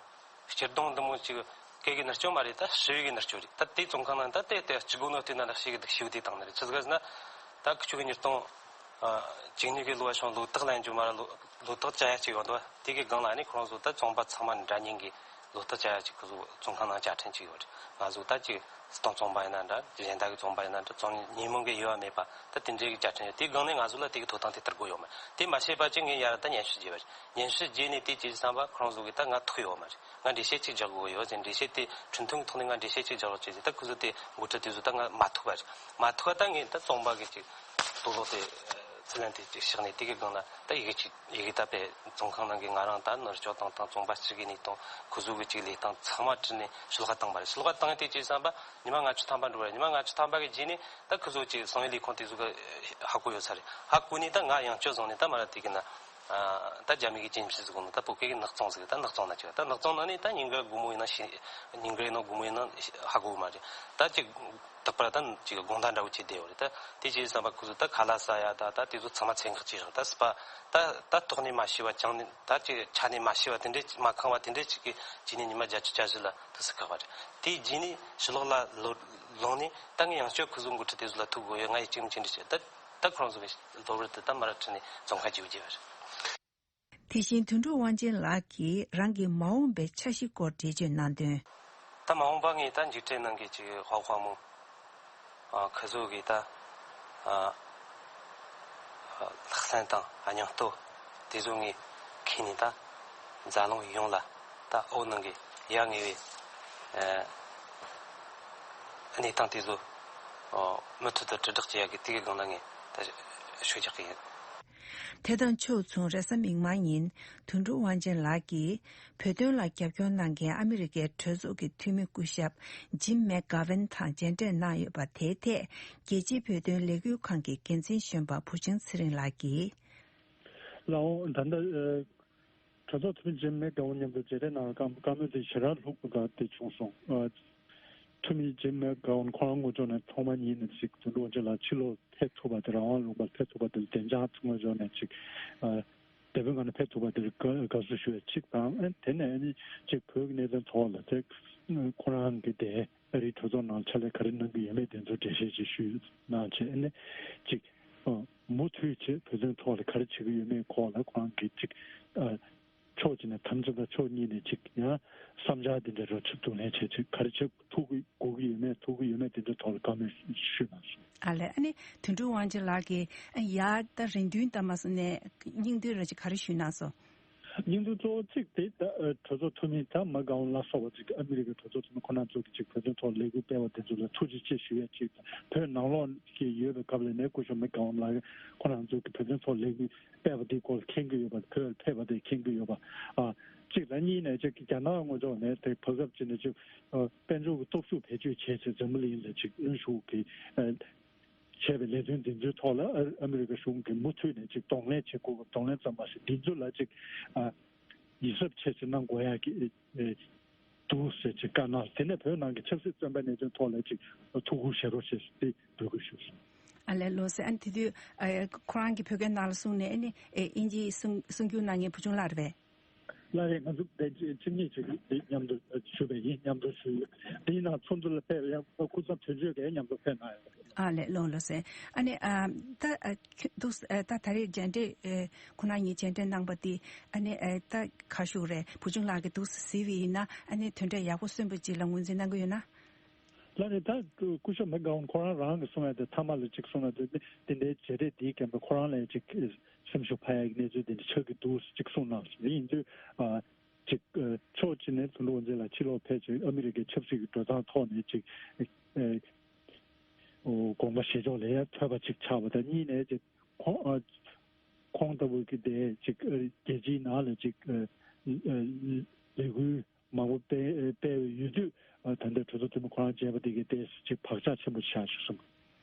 སྤྱིར་བཏང་འདི་མོ་ཅིག་སྐད་ཀྱི་མནར་གཅོད་མ་རེད། ད་ཞི་བའི་གི་མནར་གཅོད་རེད། ད་དེ་བཙོན་ཁང་ནང་ད་དེ་དེ་གཅིག་དགོས་ནོ་དེ་ན་ད་ཞི་གི་འདུག་ཞི་བ་དེ་བཏང་ནི་རེད། ཆི་ཟིག་ཟེར་ན་ད་ཁི་ཆོ་གི་ཉིས་སྟོང་ཨ། བཅུ་གཉིས་གི་ལོ་བ་བྱུང་ལོ་རྟགས་ལ་འཇུ་མ་ར་ལོ་ལོ་རྟགས་བཅའ་ཡ་ཅིག་ཡོད་འདུག་དེ་གི་སྒང་ལ་ནི་ཁོ་རང་ཚོ་ད་བཙོན་པ་ཚང་མ་འདྲ་མཉམ་གི་ལོ་རྟགས་བཅའ་ཡ་ཅིག་ཁོ་ཚོ་བཙོན་ཁང་ནང་བཅའ་ཁྲིམས་ཅིག་ཡོད་རེད། ང་ཚོ་ད་ཅིག་སྲིད་དོན་བཙོན་པ་ཡིན་ན་འདྲ། གཞན་དག་གི་བཙོན་པ་ཡིན་ན་འདྲ། བཙོན་ཉེས་མིང་གི་དབྱེ་བ་མེད་པ་ད་དེ་འདྲའི་གི་བཅའ་ཁྲིམས་ཡོད། དེའི་སྒང་ནས་ང་ཚོ་ལ་དེ་གི་ཐོབ་ཐང་དེ་ལྟར་དགོས་ཡོད་མ་རེད། དེ་མ་བྱས་པ་ཅིག་ངས་ཡར་ད་སྙན་ཞུ་བརྗེས་པ་རེད། སྙན་ཞུ་བརྗེས་ནས་དེ་བྱས་བསམ་པ་ཁོ་རང་ཚོ་གིས་ད་ང་ཐུག་ཡོད་མ་རེད། ང་འགྲེལ་བཤད་ཅིག་རྒྱག་དགོས་ཡོད་ཟེར། འགྲེལ་བཤད་དེ་འཕྲིན་ཐུང་གི་ཐོག་ནས་ང་འགྲེལ་བཤད་ཅིག་རྒྱག་རོགས་བྱེད་ཟེར། ད་ཁོ་ཚོ་དེ་འགོ་ཁྲིད་དེ་ཚོ་ད་ང་མ་ཐུག་པ་རེད། མ་ཐུག་པ་ད་ངས་ད་བཙོན་པ་གི་ཅིག་དུག་ལོག་དེ་ཚི་ལེན་དེ་ཅིག་བཞག་ནས་དེ་གི་སྒང་ལ་ད་ཡི་གེ་ཅིག་ཡི་གེ་ད་པས་བཙོན་ཁང་ནང་གི་ང་རང་ད་ནོར་སྐྱོ་དང་དང་བཙོན་པ་སྤྱི་གི་གནས་སྟངས་ཁོ་ཚོ་གི་ཅིག་ལས་སྟངས་ཚང་མ་བྲིས་ནས་ཤོག་ལྷག་བཏང་པ་རེད། ཤོག་ལྷག་བཏང་དེ་ཅིག་བསམ་པ་ཉི་མ་ལྔ་བཅུ་ཐམ་པ་འགྲོ་བ་རེད། ཉི་མ་ལྔ་བཅུ་ཐམ་པ་གི་རྗེས་ནས་ད་ཁོ་ཚོ་ཅིག་གསང་བའི་ལས་ཁུངས་དེ་ཚོ་གི་ཧ་གོ་ཡོད་ས་རེད། ཧ་གོ་ནས་ད་ང་ཡང་བསྐྱར་བཟུང་ནས་ད་མ་ར་དེ་གི་ན། ད་རྒྱ་མི་གི་ཅན་ཕྱི་ཟིག་གོ་ནོ་ད་བོད་སྐད་ཀྱི་ནག་ཚོང་ཟིག་ད་ནག་ཚོང་ན་ཅིག་ད་ནག་ཚོང་ན་ནི་ད་ཉིན་དཀར་དགོང་མོ་ཡིན་ན་ཤི། ཉིན་དཀར་ཡིན་ན་དགོང་མོ་ཡིན་ན་ཧ་གོ་གི་མ་རེད། ད་ཅིག་རྟག་པར་ད་ཅིག་དགོང་དག་འདྲ་བོ་ཅིག་བསྡད་ཡོད་རེད། ད་དེ་བྱས་བསམ་པ་ཁོ་ཚོ་ད་ཁ་ལག་ཟ་ཡ་ད་ད་དེ་ཚོ་ཚང་མ་ཚན་ཁག་ཅིག་རེད། ད་སྲིད་པ་ད་ད་ཐོག་ནས་མ་ཤི་བ་ཅང་ནས་ད་ཅིག་ཆ་ནས་མ་ཤི་བ་དེ་འདྲས་མ་ཁེངས་བ་དེ་འདྲས་ཅིག་གི་བྱས་ནས་ཉི་མ་བརྒྱད་ཅུ་གྱ་བཞི་ལ་དུ་སུ་ཁག་པ་རེད། དེའི་རྗེས་ནས་ཕྱི་ལོགས་ལ་ལོ་ལོང་ནས་ད་ངས་ཡང་བསྐྱར་ཁོ་ཚོ་འགོ་ཁྲིད་དེ་ཚོ་ལ་ཐུག་དགོས་ཡོད། ང་ཡི་ཅིག་མི་ཅི་འདྲ་བྱེད་ད། ད་ཁོ་རང་ཚོ་གི་སློབ་ར་དེ་ད་མ་ར་ཁྲིད་ནས་བཙོན་ཁང་ཅིག་བརྒྱབ་པ་རེད། དེ་བཞིན་དོན་གྲུབ་དབང་ཆེན་ལགས་ཀྱིས་རང་གི་མ་འོངས་པའི་འཆར་གཞི་སྐོར་འགྲེལ་བརྗོད་གནང་དོན། ད་མ་འོངས་པ་ངས་ད་འཇིགས་བྲལ་ནང་གི་ཅིག་ཧྭ་ཧྭ་མོ། ཨ། ཁི་ཚོ་གི་ད། ཨ། ལྷག་བསམ་དང་སྙིང་སྟོབས་དེ་ཚོ་ངས་ཁྱེར་ནས་ད་འཛམ་གླིང་ཡོངས་ལ་ད་བོད་ནང་གི་ཡ་ང་བའི། ཨ། གནས་སྟངས་དེ་ཚོ་མུ་མཐུད་དུ་དྲིལ་བསྒྲགས་བྱེད་ཡག་གི་དེ་གི་སྒང་ལ་ངས་ད་ཤུགས་རྒྱག་གི་ཡིན། དེ་དང་ཕྱོགས་མཚུངས་རེས་གཟའ་མིག་དམར་ཉིན་དོན་གྲུབ་དབང་ཆེན་ལགས་ཀྱིས་བོད་དོན་ལ་རྒྱབ་སྐྱོར་གནང་མཁན་ཨ་མི་རི་ཀའི་གྲོས་ཚོགས་ཀྱི་འཐུས་མི་སྐུ་ཞབས་ཇིམ་མེག་གྷ་ཝན་དང་མཇལ་འཕྲད་གནང་ཡོད་པ་དེའི་ཐད་རྒྱལ་སྤྱིའི་བོད་དོན་ལས་འགུལ་ཁང་གི་འགན་འཛིན་གཞོན་པ་བུ་ཆེན་ཚེ་རིང་ལགས་ཀྱིས། ལགས་འོང་། ད་ལྟ་ཨ། གྲོས་ཚོགས་འཐུས་མི་ཇིམ་མེག་གྷ་ཝན་མཉམ་དུ་མཇལ་འཕྲད་གནང་བའི་བཀའ་བཀའ་མོལ་དེ་ཞེ་དྲག་ལྷུག་པོ་དང་དེ་བྱུང་སོང་། ཨ། འཐུས་མི་ཇིམ་མེག་གྷ་ཝན་ཁོ་རང་ངོས་ཕྱོགས་ནས་ཐོག་མ་ཉིད་ནས་ཅིག་དོན་གྲུབ་དབང་ཆེན་ལགས་ཕྱི་ལོགས་ཕེབས་ཐུབ་པ་དེ། རང་དབང་ལུང་པར་ཕེབས་ཐུབ་པ་དེ་ལ་བདེ་འཇགས་ངོས་ཕྱོགས་ནས་ཅིག་ཨ། བདེ་པོའི་ངང་ནས་ཕེབས་ཐུབ་པ་དེར་དགའ་དགའ་བསུ་ཞུ་བའི་གཅིག་དང་། ཨ། དེ་ནས་ཨ་ནི་ཅིག་བོད་ཀྱི་གནད་དོན་ཐོག་ལ་དེ་ཁོ་རང་གིས་དེ་ཨ་རིའི་གྲོས་ཚོགས་ནང་ཕྱག་ལས་ག་རེ་གནང་གི་ཡོད་མེད་དེ་ཚོ་འགྲེལ་བཤད་ཅིག་ཞུས་གནང་བྱས། ཨ་ནི་ཅིག་ཨ། མུ་མཐུད་བྱས་བོད་དོན་ཐོག་ལ་ག་རེ་བྱེད་ཀྱི་ཡོད་མེད་སྐོར་ལ་ཁོ་རང་གིས་ཅིག་ཨ། ཕྱོགས་གཅིག་ནས་དམ་བཅའ་དང་ཕྱོགས་གཉིས་ནས་ཅིག་ཡང་བསམ་འཆར་འདི་འདྲ་རོ་ཆུ་གདུང་ལེན་བྱས་ཅིག་ག་རེ་བྱེད་ཐུབ་ཀྱི་དགོས་ཀྱི་ཡོད་མེད་ཐུབ་ཀྱི་ཡོད་མེད་དེ་འདྲའི་ཐོག་ལ་བཀའ་མོལ་ཞུས་གནང་སོང་། ཨ་ལས། ཨ་ནི་དོན་གྲུབ་དབང་ཆེན་ལགས་ཀྱིས་ཡ་ད་རེ་འདུན་ད་མ་སོང་ནས་སྙིང་འདོན་ར་ཅིག་ག་རེ་ཞུས་གནང་སོང་། སྙིང་འདོན་གཙོ་བོ་གཅིག་དེ་ད་གྲོས་ཚོགས་འཐུས་མི་ད་མེག་གྷ་ཝན་ལ་སོགས་པ་ཅིག་ཨ་མི་རི་ཀའི་གྲོས་ཚོགས་འཐུས་མི་ཁོ་ན་ཚོ་གི་ཅིག་བོད་དོན་ཐོག་ལས་འགུལ་སྤེལ་བ་དེ་ཚོ་ལ་ཐུགས་རྗེ་ཆེ་ཞུ་ཡ་གཅིག་དང་། བོད་ནང་ལོགས་ཀྱི་ཡོད་པའི་སྐབས་ལ་ནས་སྐུ་ཞབས་མེག་གྷ་ཝན་ལགས་ཁོ་རང་ཚོ་གི་བོད་དོན་ཐོག་ལས་འགུལ་སྤེལ་བ་དེའི་སྐོར་མཁྱེན་གྱི་ཡོད་པ། བོད་ཕེབས་པ་དེ་མཁྱེན་གྱི་ཡོད་པ། ཨ། གཅིག་དང་། གཉིས་ནས་ཅིག་རྒྱ་ནག་ངོས་ཕྱོགས་ནས་དེ་བར་སྐབས་ཅིག་ནས་ཅིག་ཨ། དཔལ་འབྱོར་གྱི་སྟོབས་ཤུགས་བེད་སྤྱོད་བྱས་ཚེ་འཛམ་བུ་གླིང་ལ་ཅིག་གནོན་ཤུགས་ཀྱི་ཨ། བྱས་པའི་ལས་དོན་འདི་ཚོའི་ཐོག་ལ་ཨ། ཨ་མི་རི་ཀ་གཞུང་གིས་མུ་མཐུད་ནས་ཅིག་གདོང་ལེན་བྱེད་དགོས་པ། གདོང་ལེན་ཙམ་མ་ཟད་འདི་ཚོ་ལ་ཅིག་ཨ། ཡིད་གཟབ་བྱས་ཚེ་གནང་དགོས་ཡག་གི་ཨ། འདུག་ཟེར་ཅིག་བཀའ་གནང་། དེ་ནས་བོད་ནང་གི་ཆབ་སྲིད་བཙོན་པའི་གནད་དོན་ཐོག་ལ་ཅིག་ཐུགས་ཁུར་བཞེས་རོགས་ཞེས་དེ་འབོད་སྐུལ་ཞུས་སོང་། ཨ་ལས། ལགས་སོ། ཨ་ནི་དེ་དུས་ཨ་ཁོ་རང་གིས་བོད་སྐད་ནང་ལ་གསུངས་ནས། ཨ་ནི་ཨེ་དབྱིན་ཇིའི་གསུང་གསུང་བསྒྱུར་གནང་མཁན་བུ་ཆུང་ལགས་རེད་པས། ལགས་རེད། ང་ཚོ་དེ་ཁྲིམས་ཉིད་ཅིག་དེ་མཉམ་དུ་ཞུ་བ་ཡིན། མཉམ་དུ་ཞུ། དེ་ཡིན་ན་ཚོགས་འདུ་ལ་ཕེབས་ཡང་སྐུ་ཚབ་དོན་གཅོད་ཀྱིས་མཉམ་དུ་ཕེབས་གནང་ཡོད། ཨ་ལས། ལགས་ལགས་སོ། ཨ་ནི་ཨ་ད་ཨ་ཁྱོད་འདུག་ཨ་ད་ད་རེས་མཇལ་འཕྲད་ཨ་ཁོ་རང་གཉིས་མཇལ་འཕྲད་གནང་པ་དེ། ཨ་ནི་ཨ་ད་ག་ཞུ་རེད། བུ་ཆུང་ལགས་ཀྱིས་འདུག་གཟིགས་པ་ཡིན་ན། ཨ་ནི་དོན་འབྲས་ཡག་པོ་སོན་པ་ཅིག་ལ་ངོས་འཛིན་གནང་གི་ཡོད་ན། ལགས་རེད། ད་སྐུ་ཞབས་མེག་གྷོན་ཁོ་རང་རང་གིས་གསུངས་ཡ་དེ་མཐའ་མ་ལ་གཅིག་གསུངས་ཡ་དེ་དེ་འདྲའི་བྱས་རྗེས་འདིའི་རྐྱེན་པས་ཁོ་རང་ལ་གཅིག་སེམས་ཤུགས་འཕར་ཡ་གི་གནས་ཚུལ་དེ་འདྲ་ཆགས་ཀྱི་འདུག་གཅིག་གསུངས་གནང་ཞིག་ཡིན་དུས། ཨ་གཅིག་ཨ་ཕྱོགས་གཅིག་ནས་དོན་གྲུབ་དབང་ཆེན་ལགས་ཕྱིར་ལོག་ཕེབས་བྱས་ཨ་མི་རི་ཀའི་ཆབ་སྲིད་ཀྱི་འགྲོ་སྟངས་ཐོག་ནས་གཅིག་ཨ་ཨོ་དགོངས་པ་བཞེས་ཕྱོགས་ལ་ཡ་ཐོས་པ་གཅིག་ཆགས་པ་དང་། གཉིས་ནས་གཅིག་ཁོང་ཨ་ཁོང་ལྟ་བུ་གི་དེ་གཅིག་ཨ་རྒྱལ་སྤྱིའི་ནང་ལ་གཅིག་ཨ་ཨ་ལས་འགུལ་མང་པོ་སྤེལ་སྤེལ་བའི་ཡོད་དུས། ཨ་ད་ལྟ་གྲོས་ཚོགས་འཐུས་མི་ཁོ་རང་མཇལ་བ་དེ་གའི་ཏོག་ཙམ་ཅིག་བག་ཆགས་ཆེན་པོ་ཆགས་བྱུང་སོང་།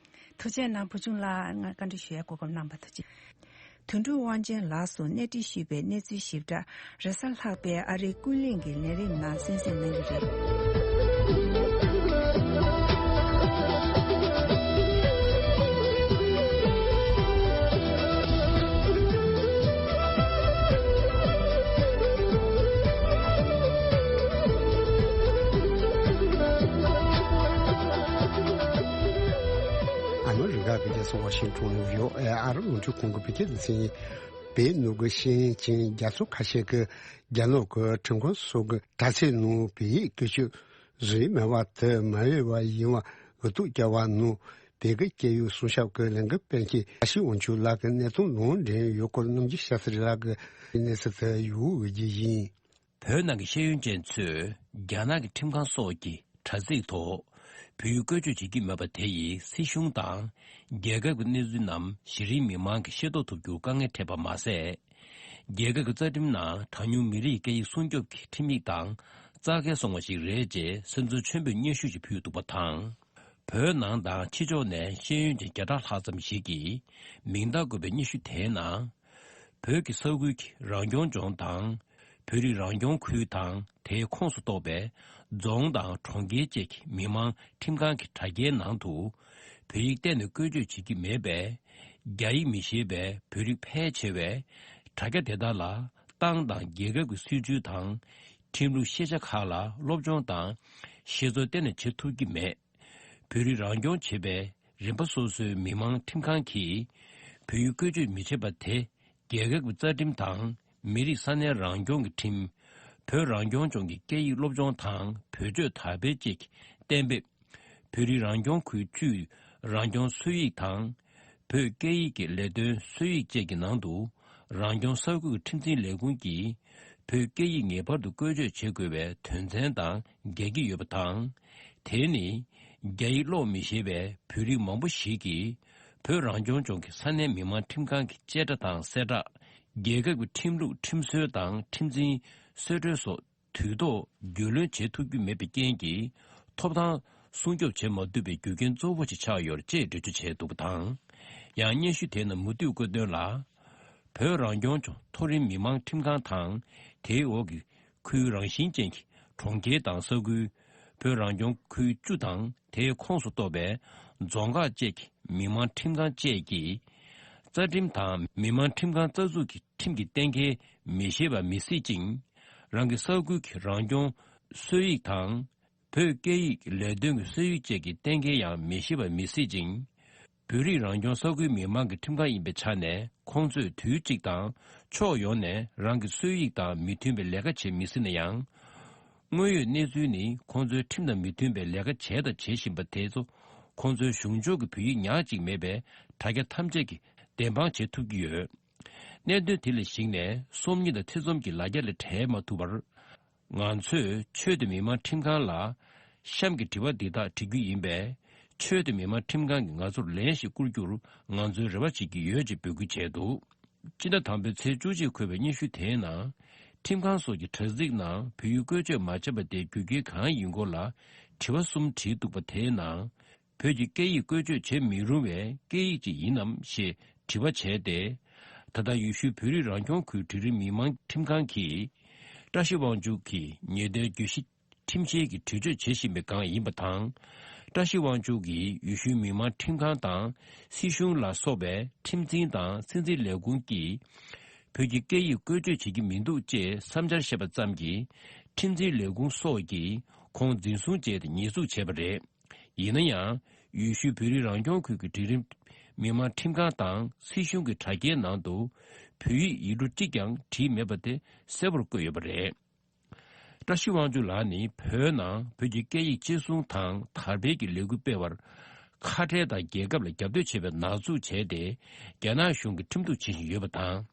ཐུགས་རྗེ་གནང་། བུ་ཆུང་ལགས། ང་བཀའ་འདྲི་ཞུ་ཡ་གོ་སྐབས་གནང་བར་ཐུགས་རྗེ་ཆེ། དོན་གྲུབ་དབང་ཆེན་ལགས་སུ་གནས་འདྲི་ཞུས་པའི་གནས་ཚུལ་ཞིབ་ཕྲ་རེས་གཟའ་ལྷག་པའི་ཨ་རིའི་ཀུན་གླེང་གི་ལས་རིམ་ནང་གསན་གཟིགས་གནང་གི་རེད། ཨ་མི་རི་ཀ་གི་རྒྱལ་ས་ཝ་ཤིང་ཊོན་ནས་བྷི་ཨོ་ཨེ་ཨ་རི་རླུང་འཕྲིན་ཁང་གི་བོད་སྐད་སྡེ་ཚན་ཡིན། བོད་ནང་གི་ཤེས་ཡོན་ཅན་རྒྱ་མཚོ་ཁ་ཤས་ཀྱིས་རྒྱ་ནག་གི་ཁྲིམས་ཁང་སོགས་ཀྱི་དྲ་ཚིགས་ནང་བོད་ཡིག་བཀོལ་སྤྱོད་བཟོས་མེད་པ་དེ་མ་འོས་པ་ཡིན་པ་འུ་ཐུག་བཀྱག་པ་ནང་། བོད་ཀྱི་སྐད་ཡིག་སྲུང་སྐྱོབ་ཀྱི་ལས་འགུལ་སྤེལ་མཁན་བཀྲ་ཤིས་དབང་ཕྱུག་ལགས་ཀྱི་གནས་སྟངས་ནང་འདྲེན་ཡོད་སྐོར་རྣམ་རྒྱལ་ཤཱ་སྟྲི་ལགས་ཀྱི་གནས་ཚུལ་དེ་ཡུལ་འོས་ཀྱི་ཡིན། བོད་ནང་གི་ཤེས་ཡོན་ཅན་ཚོས་རྒྱ་ནག་གི་ཁྲིམས་ཁང་སོགས་ཀྱི་དྲ་ཚིགས་ཐོག་བོད་ཡིག་བཀོལ་སྤྱོད་བྱེད་ཀྱི་མེད་པ་དེ་ཡིས་སྲིད་གཞུང་དང་རྒྱལ་ཁབ་ཀྱི་གནས་ཚུལ་རྣམས་གཞི་རིམ་མི་མང་གིས་ཤེས་རྟོགས་ཐུབ་རྒྱུར་དཀའ་ངལ་འཕྲད་པ་མ་ཟད། རྒྱལ་ཁབ་ཀྱི་རྩ་ཁྲིམས་ནང་གྲངས་ཉུང་མི་རིགས་སྐད་ཡིག་སྲུང་སྐྱོབ་ཀྱི་ཁྲིམས་ཡིག་དང་རྩ་འགལ་སོང་བ་ཞིག་རེད་ཅེས་སེམས་ཚོར་ཆེན་པོས་སྙན་ཞུ་ཞིག་ཕུལ་འདུག་པ་དང་། བོད་ནང་དང་ཕྱི་ཕྱོགས་ནས་ཤེས་ཡོན་ཅན་བརྒྱ་ཕྲག་ལྷག་ཙམ་ཞིག་གིས་མིང་རྟགས་བཀོད་པའི་སྙན་ཞུ་དེའི་ནང་། བོད་ཀྱི་ས་ཁུལ་གྱི་རང་སྐྱོང་ལྗོངས་དང་། བོད་རིགས་རང་སྐྱོང་ཁུལ་དང་དེའི་ཁོངས་སུ་གཏོགས་པའི་རྫོང་དང་གྲོང་ཁྱེར་བཅས་ཀྱི་མི་དམངས་ཁྲིམས་ཁང་གི་དྲ་རྒྱའི་ནང་དུ་བོད་ཡིག་གཏན་ནས་བཀོལ་སྤྱོད་བྱེད་ཀྱི་མེད་པས། རྒྱ་ཡིག་མི་ཤེས་པའི་བོད་རིགས་ཕལ་ཆེ་བས་དྲ་རྒྱ་དེ་དག་ལ་ཏང་དང་རྒྱལ་ཁབ་ཀྱི་སྲིད་ཇུས་དང་། ཁྲིམས་ལུགས་ཤེས་བྱ་ཁག་ལ་སློབ་སྦྱོང་དང་ཤེས་ཚོར་གཏན་ནས་བྱེད་ཐུབ་ཀྱི་མེད། བོད་རིགས་རང་སྐྱོང་བྱེད་པའི་རིམ་པ་སོ་སོའི་མི་དམངས་ཁྲིམས་ཁང་གིས་བོད་ཡིག་བཀོལ་སྤྱོད་མི་བྱེད་པ་དེ་རྒྱལ་ཁབ་ཀྱི་རྩ་ཁྲིམས་དང་མི་རིགས་ས་གནས་རང་སྐྱོང་གི་ཁྲིམས། བོད་རང་སྐྱོང་ལྗོངས་ཀྱི་སྐད་ཡིག་སློབ་སྦྱོང་དང་བེད་སྤྱོད་དར་སྤེལ་བཅས་ཀྱི་གཏན་འབེབས། བོད་རིགས་རང་སྐྱོང་ཁུལ་བཅུའི་རང་སྐྱོང་སྲོལ་ཡིག་དང་། བོད་སྐད་ཡིག་གི་ལས་དོན་སྲོལ་ཡིག་བཅས་ཀྱི་ནང་དུ། རང་སྐྱོང་ས་ཁུལ་གྱི་ཁྲིམས་འཛིན་ལས་ཁུངས་ཀྱིས་བོད་སྐད་ཡིག་ངེས་པར་དུ་བཀོལ་སྤྱོད་བྱེད་དགོས་པའི་དོན་ཚན་དང་འགལ་གྱི་ཡོད་པ་དང་། དེ་ནི། རྒྱ་ཡིག་ཀློག་མི་ཤེས་པའི་བོད་རིགས་མང་པོ་ཞིག་གིས། བོད་རང་སྐྱོང་ལྗོངས་ཀྱི་ས་གནས་མི་དམངས་ཁྲིམས་ཁང་གི་བཅད་ཁྲ་དང་གསལ་བསྒྲགས། རྒྱལ་ཁབ་ཀྱི་ཁྲིམས་ལུགས་ཁྲིམས་སྲོལ་དང་ཁྲིམས་འཛིན་གསོལ་གྲོལ་སོགས། དུས་ཐོག་རྒྱུས་ལོན་བྱེད་ཐུབ་རྒྱུ་མེད་པའི་རྐྱེན་གྱིས། ཐོབ་ཐང་སྲུང་སྐྱོབ་བྱེད་མ་ཐུབ་པའི་རྒྱུ་རྐྱེན་གཙོ་བོ་ཞིག་ཆགས་ཡོད་ཅེས་འགྲེལ་བརྗོད་བྱས་འདུག་པ་དང་། ཡང་སྙན་ཞུ་དེ་ནང་མུ་མཐུད་བཀོད་དོན་ལ། བོད་རང་སྐྱོང་ལྗོངས་མཐོ་རིམ་མི་དམངས་ཁྲིམས་ཁང་དང་། དེའི་འོག་གི་ཁུལ་རང་བཞིན་ཅན་གྱི་གྲོང་ཁྱེར་དང་ས་ཁུལ། བོད་རང་སྐྱོང་ཁུལ་བཅུ་དང་དེའི་ཁོངས་སུ་གཏོགས་པའི་རྫོང་ཁག་བཅས་ཀྱི་མི་དམངས་ཁྲིམས་ཁང་བཅས་ཀྱིས། རྩ་ཁྲིམས་དང་མི་དམངས་ཁྲིམས་ཁང་རྩ་འཛུགས་ཀྱི་ཁྲིམས་ཀྱི་གཏན་འཁེལ་མི་ཤེས་པ་མི་སྲིད་ཅིང་། རང་གི་ས་ཁུལ་གྱི་རང་སྐྱོང་སྲོལ་ཡིག་དང་། བོད་སྐད་ཡིག་ལས་དོན་གྱི་སྲོལ་ཡིག་བཅས་ཀྱི་གཏན་འཁེལ་ཡང་མི་ཤེས་པ་མི་སྲིད་ཅིང་། བོད་རིགས་རང་སྐྱོང་ས་ཁུལ་མི་དམངས་ཀྱི་ཁྲིམས་ཁང་ཡིན་པའི་ཆ་ནས། ཁོང་ཚོས་དུས་གཅིག་དང་ཕྱོགས་ཡོངས་ནས་རང་གི་སྲོལ་ཡིག་དང་མི་མཐུན་པའི་ལས་ཀ་བྱེད་མི་སྲིད་ན་ཡང་། དངོས་ཡོད་གནས་ཚུལ་ནི། ཁོང་ཚོས་ཁྲིམས་དང་མི་མཐུན་པའི་ལས་ཀ་བྱས་དང་བྱེད་བཞིན་པ་དེ་ཚོ། ཁོང་ཚོའི་གཞུང་ཕྱོགས་ཀྱི་བོད་ཡིག་ཉག་གཅིག་མེད་པའི་དྲ་རྒྱ་ཐམས་ཅད་ཀྱིས་བདེན་དཔང་བྱེད་ཐུབ་ཀྱི་ཡོད། གནད་དོན་དེ་ལ་གཞིགས་ནས། སོམ་ཉི་དང་ཐེ་ཚོམ་གྱི་ལ་རྒྱ་ལས་བྲལ་མ་ཐུབ་པར། ང་ཚོས་ཆོས་དད་མི་མང་ཁྲིམས་ཁང་ལ་གཤམ་གྱི་དྲི་བ་འདི་དག་དྲི་རྒྱུ་ཡིན་པས། ཆོས་དད་མི་མང་ཁྲིམས་ཁང་གིས་ང་ཚོར་ལན་ཞིག་བསྐུར་རྒྱུར་ང་ཚོས་རེ་བ་བྱེད་ཀྱི་ཡོད་ཅེས་འབོད་སྐུལ་བྱས་འདུག་སྤྱི་ཟླ་དང་པོའི་ཚེས་བཅུ་གཅིག་འཁོད་པའི་སྙན་ཞུ་དེའི་ནང་། ཁྲིམས་ཁང་སོགས་ཀྱི་དྲ་ཚིགས་ནང་བོད་ཡིག་བཀོལ་སྤྱོད་མ་བྱས་པ་དེའི་རྒྱུ་རྐྱེན་གང་ཡིན་སྐོར་ལ་དྲི་བ་གསུམ་བྲིས་འདུག་པ། དེའི་ནང་། བོད་ཀྱི་སྐད་ཡིག་བཀོལ་སྤྱོད་བྱེད་མི་རུང་བའི་སྐད་ཡིག་ཅིག་ཡིན་ནམ་ཞེས་དྲི་བ་བྱས་ཏེ། ད་ལྟ་ཡུལ་ཤུལ་བོད་རིགས་རང་སྐྱོང་ཁུལ་འབྲིང་རིམ་མི་དམངས་ཁྲིམས་ཁང་གིས། བཀྲ་ཤིས་དབང་ཕྱུག་གིས་ཉེས་དོན་གྱོད་གཞི་ཁྲིམས་བཤེར་གྱི་གྲོས་ཆོད་བྱེད་བཞིན་པའི་སྒང་ཡིན་པ་དང་། བཀྲ་ཤིས་དབང་ཕྱུག་གིས་ཡུལ་ཤུལ་མི་དམངས་ཁྲིམས་ཁང་དང་སྲིད་གཞུང་ལ་སོགས་པའི་ཁྲིམས་འཛིན་དང་སྲིད་འཛིན་ལས་ཁུངས་ཀྱིས་བོད་ཀྱི་སྐད་ཡིག་བཀོལ་སྤྱོད་བྱེད་ཀྱི་མི་འདུག་ཅེས་བསམ་འཆར་བཤད་པ་ཙམ་གྱིས་ཁྲིམས་འཛིན་ལས་ཁུངས་སོགས་ཀྱིས་ཁོང་འཛིན་བཟུང་བྱས་ཏེ་ཉེས་འཛུགས་བྱས་པ་རེད། ཡིན་ན་ཡང་། ཡུལ་ཤུལ་བོད་རིགས་རང་སྐྱོང་ཁུལ་གྱི་སྒྲིག་རིམ་མི་དམངས་ཁྲིམས་ཁང་དང་སྲིད་གཞུང་གི་དྲ་རྒྱའི་ནང་དུ་བོད་ཡིག་ཡིག་འབྲུ་གཅིག་ཀྱང་བྲིས་མེད་པ་དེ་གསལ་པོར་བཀོད་ཡོད་པ་རེད། བཀྲ་ཤིས་དབང་ཕྱུག་ལགས་ནི་བོད་ནང་བོད་ཀྱི་སྐད་ཡིག་གཅེས་སྲུང་དང་དར་སྤེལ་གྱི་ལས་འགུལ་སྤེལ་བར་ཁ་བྲལ་དང་རྒྱལ་ཁབ་ལ་རྒྱབ་གཏོད་བྱས་པའི་ནག་འཛུགས་བྱས་ཏེ་རྒྱ་ནག་གཞུང་གིས་ཁྲིམས་གཏུག་བྱེད་བཞིན་ཡོད་པ་དང་།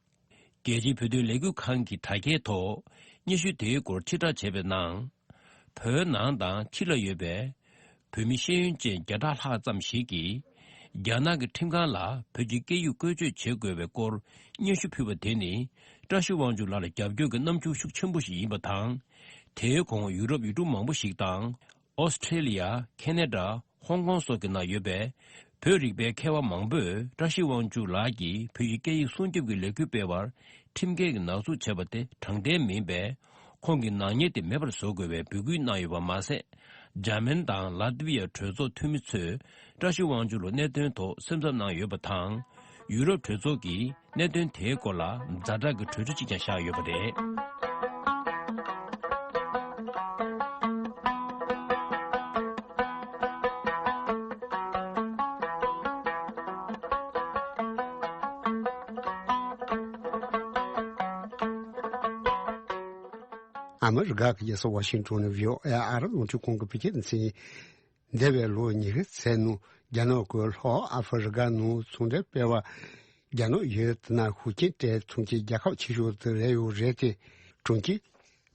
རྒྱལ་སྤྱིའི་བོད་དོན་ལས་འགུལ་ཁང་གི་དྲ་རྒྱའི་ཐོག་སྙན་ཞུ་དེའི་སྐོར་ཕྱིར་བསྒྲགས་བྱས་པའི་ནང་། བོད་ནང་དང་ཕྱི་ལ་ཡོད་པའི་བོད་མི་ཤེས་ཡོན་ཅན་བརྒྱ་ཕྲག་ལྷག་ཙམ་ཞིག་གིས་རྒྱ་ནག་གི་ཁྲིམས་ཁང་ལ་བོད་ཀྱི་སྐད་ཡིག་བཀོལ་སྤྱོད་བྱེད་དགོས་པའི་སྐོར་སྙན་ཞུ་ཕུལ་བ་དེ་ནི་བཀྲ་ཤིས་དབང་ཕྱུག་ལགས་ལ་རྒྱབ་སྐྱོར་གྱི་རྣམ་འགྱུར་ཤུགས་ཆེན་པོ་ཞིག་ཡིན་པ་དང་། དེའི་གོང་ཡུ་རོབ་ཡུལ་གྲུ་མང་པོ་ཞིག་དང་། ཨོ་སི་ཁྲེ་ལི་ཡ། ཁེ་ན་ཌ། ཧོང་ཀོང་སོགས་ཀྱི་ནང་ཡོད་པའི་བོད་རིག་པའི་མཁས་པ་མང་པོས་བཀྲ་ཤིས་དབང་ཕྱུག་ལགས་ཀྱིས་བོད་ཀྱི་སྐད་ཡིག་སྲུང་སྐྱོབ་ཀྱི་ལས་འགུལ་སྤེལ་བར་ཁྲིམས་འགལ་གྱི་ནག་འཛུགས་བྱས་པ་དེ་དྲང་བདེན་མིན་པས། ཁོང་གི་ནག་ཉེས་དེ་མེད་པར་བཟོ་དགོས་པའི་འབོད་སྐུལ་གནང་ཡོད་པ་མ་ཟད། འཇར་མན་དང་ལ་ཏི་བི་ཡ་གྲོས་ཚོགས་འཐུས་མི་ཚོས་བཀྲ་ཤིས་དབང་ཕྱུག་ལ་གནད་དོན་ཐོག་སེམས་འཚབ་གནང་ཡོད་པ་དང་། ཡུ་རོབ་གྲོས་ཚོགས་ཀྱིས་གནད་དོན་དེའི་སྐོར་ལ་ཛ་དྲག་གི་གྲོས་འཆར་གཅིག་ཀྱང་བཞག་ཡོད་པ་རེད། ཨ་མི་རི་ཀ་གི་རྒྱལ་ས་ཝ་ཤིང་ཊོན་ནས་བྷི་ཨོ་ཨེ་ཨ་རབ་རླུང་འཕྲིན་ཁང་གི་བོད་སྐད་སྡེ་ཚན། འདས་པའི་ལོ་ཉི་ཤུ་ཙམ་ནང་རྒྱ་ནག་གིས་ལྷོ་ཨ་ཧྥེ་རི་ཀ་ནང་ཚོང་འབྲེལ་སྤེལ་བར་རྒྱ་ནག་ཡུལ་དེ་ནང་ཤུགས་རྐྱེན་སྤྲད་ཐུབ་མཁན་རྒྱལ་ཁབ་ཆེ་ཤོས་དེ་རེད་ཡོད་རེད་དེ། གྲོང་ཁྱེར་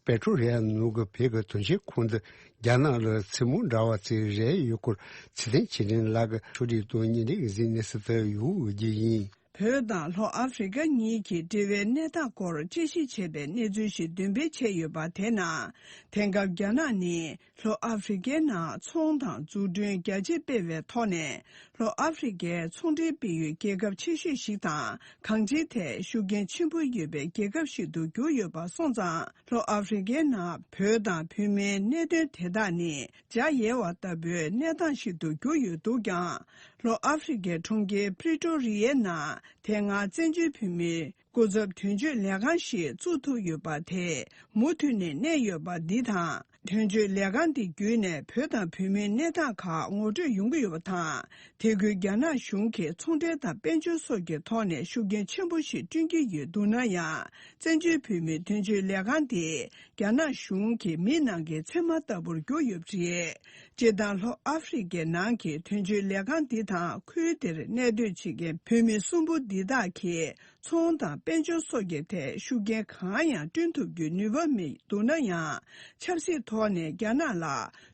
པེ་ཀྲོ་རི་ཡ་ནང་གི་བོད་ཀྱི་དོན་གཅོད་ཁང་དུ་རྒྱ་ནག་ལ་མཚན་སྨོག་འདྲ་བ་ཅིག་རེད་ཡོད་སྐོར་ཚེ་བརྟན་ཆོས་འཕེལ་ལགས་ཀྱིས་ཕྱོགས་སྒྲིག་དང་བརྙན་འཕྲིན་གྱི་གཟིགས་གནས་སུ་བསྟར་ཡོད་ཀྱི་ཡིན། བོད་དང་ལྷོ་ཨ་ཧྥེ་རི་ཀ་གཉིས་ཀྱི་འབྲེལ་བའི་གནས་སྟངས་སྐོར་དཔྱད་ཞིབ་བྱས་པའི་གནས་ཚུལ་ཞིག་འདོན་སྤེལ་བྱས་ཡོད་པ་དེ་ནང་། དེང་སྐབས་རྒྱ་ནག་ནི་ལྷོ་ཨ་ཧྥེ་རི་ཀའི་ནང་ཚོང་དང་འཛུགས་སྐྲུན་རྒྱ་ཆེ་སྤེལ་བའི་ཐོག་ནས་ལྷོ་ཨ་ཧྥེ་རི་ཀའི་ཚོང་འབྲེལ་སྤེལ་ཡུལ་རྒྱལ་ཁབ་ཆེ་ཤོས་ཤིག་དང་གང་ཅིའི་ཐད་ཤུགས་རྐྱེན་ཆེན་པོ་ཡོད་པའི་རྒྱལ་ཁབ་ཞིག་ཏུ་གྱུར་ཡོད་པ་སོང་ཙང་། ལྷོ་ཨ་ཧྥེ་རི་ཀའི་ནང་བོད་དང་བོད་མིའི་གནད་དོན་དེ་དག་ནི་འཇའ་ཡལ་བ་ལྟ་བུའི་གནས་སྟངས་ཤིག་ཏུ་གྱུར་ཡོད་འདུག་ཀྱང་། ལྷོ་ཨ་ཧྥེ་རི་ཀའི་གྲོང་ཁྱེར་པྲི་ཏོ་རི་ཡའི་ནང་དེ་སྔ་བཙན་བྱོལ་བོད་མིའི་སྐུ་ཚབ་དོན་གཅོད་ལས་ཁང་ཞིག་བཙུགས་ཐུབ་ཡོད་པ་དེས་མུ་མཐུད་ནས་གནས་ཡོད་པ་འདི་དང་། དོན་གཅོད་ལས་ཁང་འདི་བརྒྱུད་ནས་བོད་དང་བོད་མིའི་གནས་སྟངས་ཁག་ངོ་སྤྲོད་ཡོང་གི་ཡོད་པ་དང་། དེ་ཁུལ་རྒྱ་ནག་གཞུང་གིས་ཚོང་འབྲེལ་དང་དཔལ་འབྱོར་སོགས་ཀྱི་ཐོག་ནས་ཤུགས་རྐྱེན་ཆེན་པོ་ཞིག་བསྐྲུན་གྱི་ཡོད་འདུག་ན་ཡང་། བཙན་བྱོལ་བོད་མིའི་དོན་གཅོད་ལས་ཁང་འདི་རྒྱ་ནག་གཞུང་གི་མི་ནང་གི་མཚན་མ་ལྟ་བུར་གྱུར་ཡོད་པ་རེད། སྤྱིར་བཏང་ལྷོ་ཨ་ཧྥེ་རི་ཀའི་ནང་གི་དོན་གཅོད་ལས་ཁང་འདི་དང་ཁུལ་དེར་གནས་སྡོད་བྱེད་མཁན་བོད་མི་གསུམ་པོ་འདི་དག་གིས། ཚོང་དང་དཔལ་འབྱོར་སོགས་ཀྱི་ཐད་ཤུགས་རྐྱེན་གང་ཡང་བསྐྲུན་ཐུབ་རྒྱུའི་ནུས་པ་མི་འདུག་ན་ཡང་། ཆབ་སྲིད་ཐོག་ནས་རྒྱ་ནག་ལ་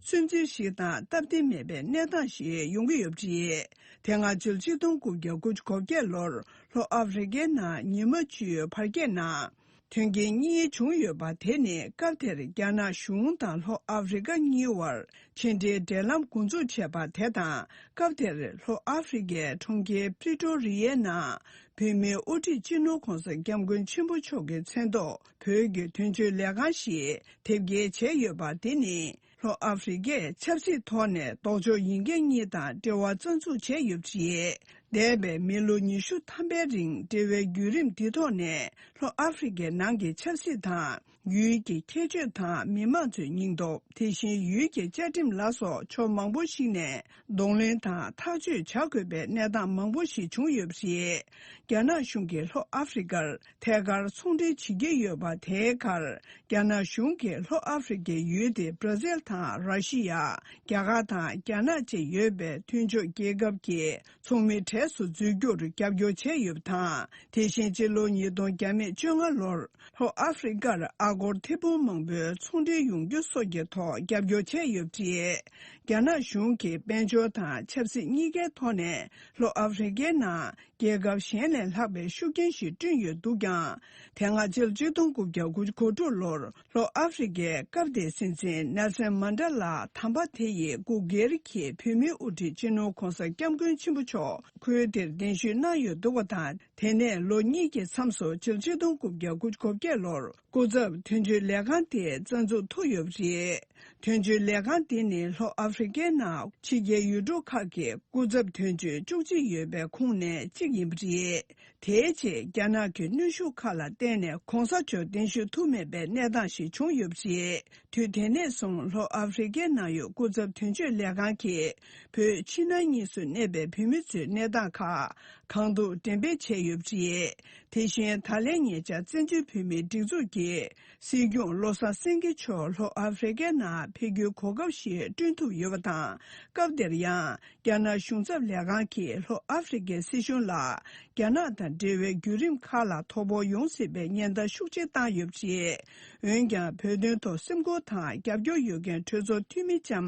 སུན་གཙེར་ཞིག་དང་སྟབས་བདེ་མེད་པའི་གནས་སྟངས་ཤིག་ཡོང་གི་ཡོད་པ་རེད། དེ་སྔ་ཕྱི་ལོ་ཆིག་སྟོང་དགུ་བརྒྱ་དགུ་བཅུ་གོ་བརྒྱད་ལོར་ལྷོ་ཨ་ཧྥེ་རི་ཀའི་ནང་ཉི་མ་བཅུའི་བར་བརྒལ་ནང་། དོན་རྐྱེན་གཉིས་བྱུང་ཡོད་པ་དེ་ནི་སྐབས་དེར་རྒྱ་ནག་གཞུང་དང་ལྷོ་ཨ་ཧྥེ་རི་ཀ་གཉིས་བར་ཕྱི་འབྲེལ་འབྲེལ་ལམ་འགོ་འཛུགས་བྱས་པ་དེ་དང་། སྐབས་དེར་ལྷོ་ཨ་ཧྥེ་རི་ཀའི་གྲོང་ཁྱེར་པྲི་ཏོ་རི་ཡའི་ནང་། བོད་མིའི་དབུ་ཁྲིད་སྤྱི་ནོར་༧གོང་ས་༧སྐྱབས་མགོན་ཆེན་པོ་མཆོག་གི་མཚན་ཐོག་བོད་ཀྱི་དོན་གཅོད་ལས་ཁང་ཞིག་དེབ་སྐྱེལ་བྱས་ཡོད་པ་དེ་ནི། ལྷོ་ཨ་ཧྥེ་རི་ཀས་ཆབ་སྲིད་ཐོག་ནས་ལྡོག་ཕྱོགས་ཡིན་མཁན་གཉིས་དང་འབྲེལ་བ་རྩ་འཛུགས་བྱས་ཡོད་པ་རེད། འདས་པའི་མི་ལོ་ཉི་ཤུ་ཐམ་པའི་རིང་འབྲེལ་བའི་བརྒྱུད་རིམ་འདི་ཐོག་ནས། ལྷོ་ཨ་ཧྥེ་རི་ཀའི་ནང་གི་ཆབ་སྲིད་དང་། ཡུལ་གྱི་ཁྱད་ཆོས་དང་མི་མང་ཚོའི་སྙིང་སྟོབས། དེ་བཞིན་ཡུལ་གྱི་བཅའ་ཁྲིམས་ལ་སོགས་ཕྱོགས་མང་པོ་ཞིག་ནས་གདོང་ལེན་དང་ཐག་གཅོད་བྱ་དགོས་པའི་གནས་སྟངས་མང་པོ་ཞིག་བྱུང་ཡོད་པ་རེད། རྒྱ་ནག་གཞུང་གིས་ལྷོ་ཨ་ཧྥེ་རི་ཀར་ཐད་ཀར་ཚོང་འབྲེལ་བྱེད་ཀྱི་ཡོད་པ་དེའི་ཁར། རྒྱ་ནག་གཞུང་གིས་ལྷོ་ཨ་ཧྥེ་རི་ཀའི་ཡུལ་དེ་བྷ་ར་ཛིལ་དང་ར་ཤི་ཡ། རྒྱ་གར་དང་རྒྱ་ནག་བཅས་ཡོད་པའི་མཐུན་ཕྱོགས་རྒྱལ་ཁབ་ཀྱི། ཚོགས་མིའི་གྲས་སུ་འཛུལ་རྒྱུར་རྒྱབ་སྐྱོར་བྱས་ཡོད་པ་དང་། དེ་བཞིན་སྤྱི་ལོ་ཉིས་སྟོང་བཅོ་ལྔ་ལོར་ལྷོ་ཨ་ཧྥེ་རི་ཀར་ཨ་སྒོར་ཐེར་འབུམ་མང་པོའི་ཚོང་འབྲེལ་ཡོང་རྒྱུ་སོགས་ཀྱི་ཐོག་རྒྱབ་སྐྱོར་བྱས་ཡོད་པ་རེད། རྒྱ་ནག་གཞུང་གིས་དཔལ་འབྱོར་དང་ཆབ་སྲིད་གཉིས་ཀའི་ཐོག་ནས་ལྷོ་ཨ་ཧྥེ་རི་ཀའི་ནང་རྒྱལ་ཁབ་གཞན་ལས་ལྷག་པའི་ཤུགས་རྐྱེན་ཞིག་བསྐྲུན་ཡོད་འདུག་ཀྱང་། དེ་སྔ་ཕྱི་ལོ་ཆིག་སྟོང་དགུ་བརྒྱ་དགུ་བཅུ་གོ་དྲུག་ལོར་ལྷོ་ཨ་ཧྥེ་རི་ཀའི་སྐབས་དེའི་སྲིད་འཛིན་ནེལ་སན་མན་ཌེ་ལ་དམ་པ་དེ་ཡི་སྐུ་སྒེར་གྱི་བོད་མིའི་དབུ་ཁྲིད་སྤྱི་ནོར་༧གོང་ས་༧སྐྱབས་མགོན་ཆེན་པོ་མཆོག་ཁུལ་དེར་གདན་ཞུས་གནང་ཡོད་འདུག་པ་དང་། དེ་ནས་ལོ་གཉིས་ཀྱི་མཚམས་སུ་ཕྱི་ལོ་ཆིག་སྟོང་དགུ་བརྒྱ་དགུ་བཅུ་གོ་བརྒྱད་ལོར་སྐུ་ཚབ་དོན་གཅོད་ལས་ཁང་དེ་རྩ་འཛུགས་ཐུབ་ཡོད་པ་རེད། དོན་གཅོད་ལས་ཁང་དེ་ནི་ལྷོ་ཨ་ ཧྥི་རི་ཀའི་ནང་ཕྱི་རྒྱལ་ཡུལ་གྲུ་ཁག་གི་སྐུ་ཚབ་དོན་གཅོད་བཅུ་གཅིག་ཡོད་པའི་ཁོངས་ནས་གཅིག་ཡིན་པ་རེད། དེའི་རྗེས་རྒྱ་ནག་གི་གནོན་ཤུགས་ཁག་ལ་བརྟེན་ནས་གོང་ས་མཆོག་གདན་ཞུ་ཐུབ་མེད་པའི་གནས་སྟངས་ཤིག་བྱུང་ཡོད་པ་རེད། དུས་དེ་ནས་བཟུང་ལྷོ་ཨ་ཧྥི་རི་ཀའི་ནང་ཡོད་སྐུ་ཚབ་དོན་གཅོད་ལས་ཁང་གིས་བོད་ཕྱི་ནང་གཉིས་སུ་གནས་པའི་བོད་མི་ཚོའི་གནས་སྟངས་ཁག་གང་ཐུབ་འགྲེམས་སྤེལ་བྱས་ཡོད་པ་རེད། དེ་བཞིན་ད་ལན་ཉེ་ཆར་བཙན་བྱོལ་བོད་མིའི་སྒྲིག་འཛུགས་ཀྱི་སྲིད་སྐྱོང་བློ་བཟང་སེང་གེ་མཆོག་ལྷོ་ཨ་ཧྥི་རི་ཀའི་ནང་ཕེབས་རྒྱུའི་གོ་སྐབས་ཤིག་བསྐྲུན་ཐུབ་ཡོད་པ་དང་། སྐབས་དེར་ཡང་རྒྱ་ནག་གཞུང་ཚབ་ལས་ཁང་གིས་ལྷོ་ཨ་ཧྥི་རི་ཀའི་སྲིད་གཞུང་ལ་རྒྱ་ནག་དང་འབྲེལ་བའི་བརྒྱུད་རིམ་ཁག་ལ་དོ་ཕོག་ཡོང་སྲིད་པའི་ཉེན་བརྡ་ཤུགས་ཆེ་བཏང་ཡོད་པ་རེད། འོན་ཀྱང་བོད་དོན་ཐོག་སེམས་ཁུར་དང་རྒྱབ་སྐྱོར་ཡོད་མཁན་གྲོས་ཚོགས་འཐུས་མི་ལྕམ་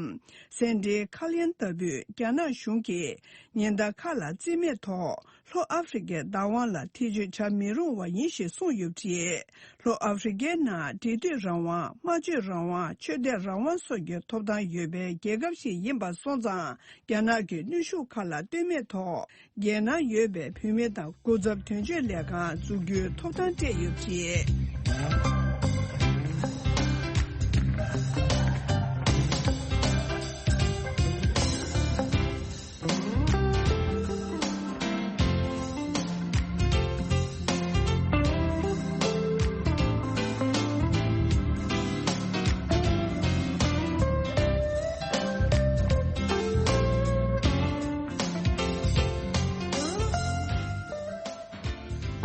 སེན་ཌི་ཁ་ལིན་ལྟ་བུས་རྒྱ་ནག་གཞུང་གིས་ཉེན་བརྡ་ཁག་ལ་རྩིས་མེད་ཐོག་ལྷོ་ཨ་ཧྥི་རི་ཀའི་བདག་དབང་ལ་ཐེ་བྱུས་བྱ་མི་རུང་བ་ཡིན་ཞེས་གསུངས་ཡོད་པ་རེད། ལྷོ་ཨ་ཧྥི་རི་ཀའི་ནང་འབྲེལ་མཐུད་རང་དབང་། སྨྲ་བརྗོད་རང་དབང་། ཆོས་དད་རང་དབང་སོགས་ཀྱི་ཐོབ་ཐང་ཡོད་པའི་རྒྱལ་ཁབ་ཞིག་ཡིན་པ་སོང་ཙང་རྒྱ་ནག་གི་གནོན་ཤུགས་ཁག་ལ་ལྟོས་མེད་ཐོག་རྒྱལ་ནང་ཡོད་པའི་བོད་མི་དང་སྐུ་ཚབ་དོན་གཅོད་ལས་ཁང་འཛུགས་རྒྱུའི་ཐོབ་ཐང་སྤྲད་ཡོད་པ་རེད།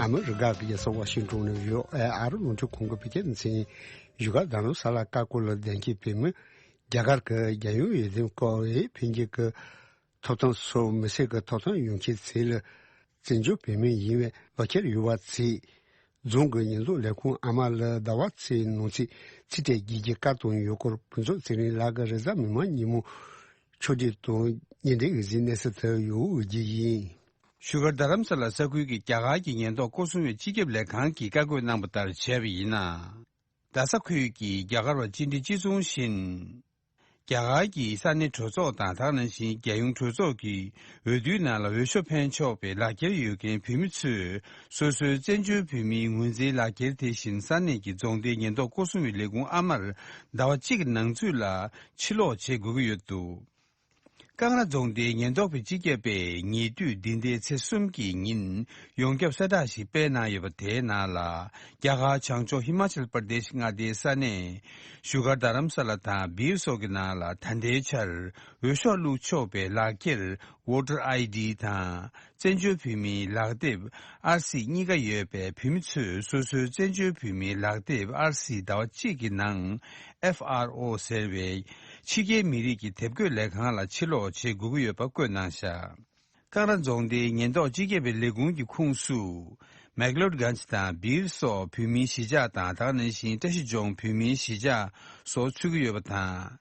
ཨ་མི་རི་ཀ་གི་རྒྱལ་ས་ཝ་ཤིང་ཏོན་ནས་ཡོད་ཨ་ཨ་རི་རླུང་འཕྲིན་ཁང་གི་བོད་སྐད་སྡེ་ཚན། བཞུགས་སྒར་རྡ་རམ་ས་ལ་བཀའ་བཀོད་ལ་གདན་འཁེལ་བོད་མི། རྒྱ་གར་གྱི་རྒྱལ་ཡོངས་འོས་འདེམས་སྐབས་འོས་འཕེན་རྒྱུ་གི་ཐོབ་ཐང་སོགས་མི་སེར་གྱི་ཐོབ་ཐང་ཡོང་ཆེད་ཚིག་ལ་བཙན་བྱོལ་བོད་མི་ཡིན་པའི་ལག་ཁྱེར་ཡོད་པ་བརྩིས། རྫོང་གི་ཉེན་རྟོག་ལས་ཁུངས་ཨ་མ་ལ་ཟླ་བ་ཚེས་ནང་ཚིག་ཚིག་ཕྲད་བརྒྱད་ཀྱི་བཀའ་བཏང་ཡོད་སྐོར་ཕུན་ཚོགས་ཚེ་རིང་ལགས་ཀྱིས་རེས་གཟའ་མིག་དམར་ཉིན་མོ་ཕྱོགས་སྒྲིག་དང་བརྙན་འཕྲིན་འོས་འཛིན་གནས་ཚུལ་དེ་ཡོད་འོས་བསྡུ་ཡིན། བཞུགས་སྒར་རྡ་རམ་ས་ལ་ས་ཁུལ་གྱི་རྒྱ་གར་གྱི་ཉེན་རྟོག་སྐོར་སྲུང་བའི་སྤྱི་ཁྱབ་ལས་ཁང་གིས་བཀའ་བཀོད་གནང་པ་ལྟར་བྱས་པ་ཡིན་ན། རྡ་ས་ཁུལ་གྱི་རྒྱ་གར་བ་སྤྱི་འདྲེ་ཅི་ཙུང་ཞིན། རྒྱ་གར་གྱི་ས་གནས་གྲོས་ཚོགས་དང་དེ་ནང་བཞིན་རྒྱལ་ཡོངས་གྲོས་ཚོགས་ཀྱི་འོས་བསྡུའི་ནང་ལ་འོས་ཤོག་འཕེན་ཆོག་པའི་ལག་ཁྱེར་ཡོད་མཁན་བོད་མི་ཚོས་སོ་སོའི་བཙན་བྱོལ་བོད་མིའི་ངོས་འཛིན་ལག་ཁྱེར་དེ་བཞིན་ས་གནས་ཀྱི་རྫོང་སྡེའི་ཉེན་རྟོག་སྐོར་སྲུང་བའི་ལས་ཁུངས་ཨ་མར་ཟླ་བ་གཅིག་གི་ནང་ཚུད་ལ་ཕྱིར་སློག་བྱེད་དགོས་ཀྱི་ཡོད་འདུག། ཀང་ར་རྫོང་སྡེའི་ཉེན་རྟོག་པའི་སྤྱི་ཁྱབ་པས་ཉེ་དུས་འདི་ཟླའི་ཚེས་གསུམ་གྱི་ཉིན་ཡོངས་ཁྱབ་གསལ་བསྒྲགས་ཤིག་སྤེལ་གནང་ཡོད་པ་དེའི་ནང་ལ། རྒྱ་གར་བྱང་ཕྱོགས་ཧི་མ་ཅལ་པར་དེཤ་མངའ་སྡེའི་ས་གནས་བཞུགས་སྒར་རྡ་རམ་ས་ལ་དང་སྦིར་སོགས་ཀྱི་ནང་ལ་ད་ལྟའི་ཆར་འོས་ཤོག་བླུགས་ཆོག་པའི་ལག་ཁྱེར་Voter I D དང་། བཙན་བྱོལ་བོད་མིའི་ལག་དེབ་R C གཉིས་ཀ་ཡོད་པའི་བོད་མི་ཚོས་སོ་སོའི་བཙན་བྱོལ་བོད་མིའི་ལག་དེབ་R C ཟླ་བ་གཅིག་གི་ནང་F R O ཟེར་བའི་ཕྱི་རྒྱལ་མི་རིགས་ཀྱི་དེབ་འགོད་ལས་ཁང་ལ་ཕྱིར་སློག་བྱེད་དགོས་ཀྱི་ཡོད་པ་བཀོད་གནང་བཞག། ཀང་ར་རྫོང་སྡེའི་ཉེན་རྟོག་སྤྱི་ཁྱབ་པའི་ལས་ཁུངས་ཀྱི་ཁོངས་སུ། མེག་ལོད་གྷན་ཇི་དང་སྦིར་སོགས་བོད་མིའི་གཞིས་ཆགས་དང་དེ་ནང་བཞིན་བཀྲ་ཤིས་ལྗོངས་བོད་མིའི་གཞིས་ཆགས་སོགས་ཚུད་ཀྱི་ཡོད་པ་དང་།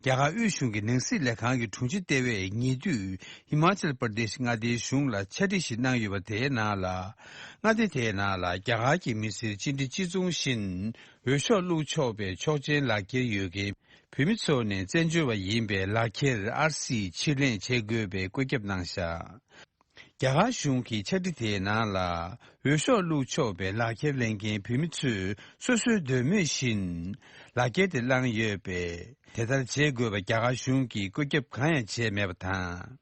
རྒྱ་གར་དབུས་གཞུང་གི་ནང་སྲིད་ལས་ཁང་གི་དྲུང་ཆེ་ལྟེ་བས་ཉེ་དུས་ཧི་མ་ཅལ་པར་དེཤ་མངའ་སྡེའི་གཞུང་ལ་ཕྱག་བྲིས་ཤིག་གནང་ཡོད་པ་དེའི་ནང་ལ། མངའ་སྡེ་དེའི་ནང་ལ་རྒྱ་གར་གྱི་མི་སེར་སྤྱི་འདྲེ་ཅི་ཙུང་ཞིན་འོས་ཤོག་བླུགས་ཆོག་པའི་ཆོག་མཆན་ལག་ཁྱེར་ཡོད་མཁན་བོད་མི་ཚོ་ནས་བཙན་བྱོལ་བ་ཡིན་པའི་ལག་ཁྱེར་R C ཕྱིར་ལེན་བྱེད་དགོས་པའི་བཀོད་ཁྱབ་གནང་བཞག། རྒྱ་གར་གཞུང་གི་ཕྱག་བྲིས་དེའི་ནང་ལ་འོས་ཤོག་བླུགས་ཆོག་པའི་ལག་ཁྱེར་ལེན་མཁན་བོད་མི་ཚོས་སོ་སོའི་འདོད་མོས་བཞིན་ལག་ཁྱེར་དེ་བླངས་ཡོད་པས། དེ་ལྟར་བྱེད་དགོས་པ་རྒྱ་གར་གཞུང་གིས་བཀོད་ཁྱབ་གང་ཡང་བྱས་མེད་པ་དང་།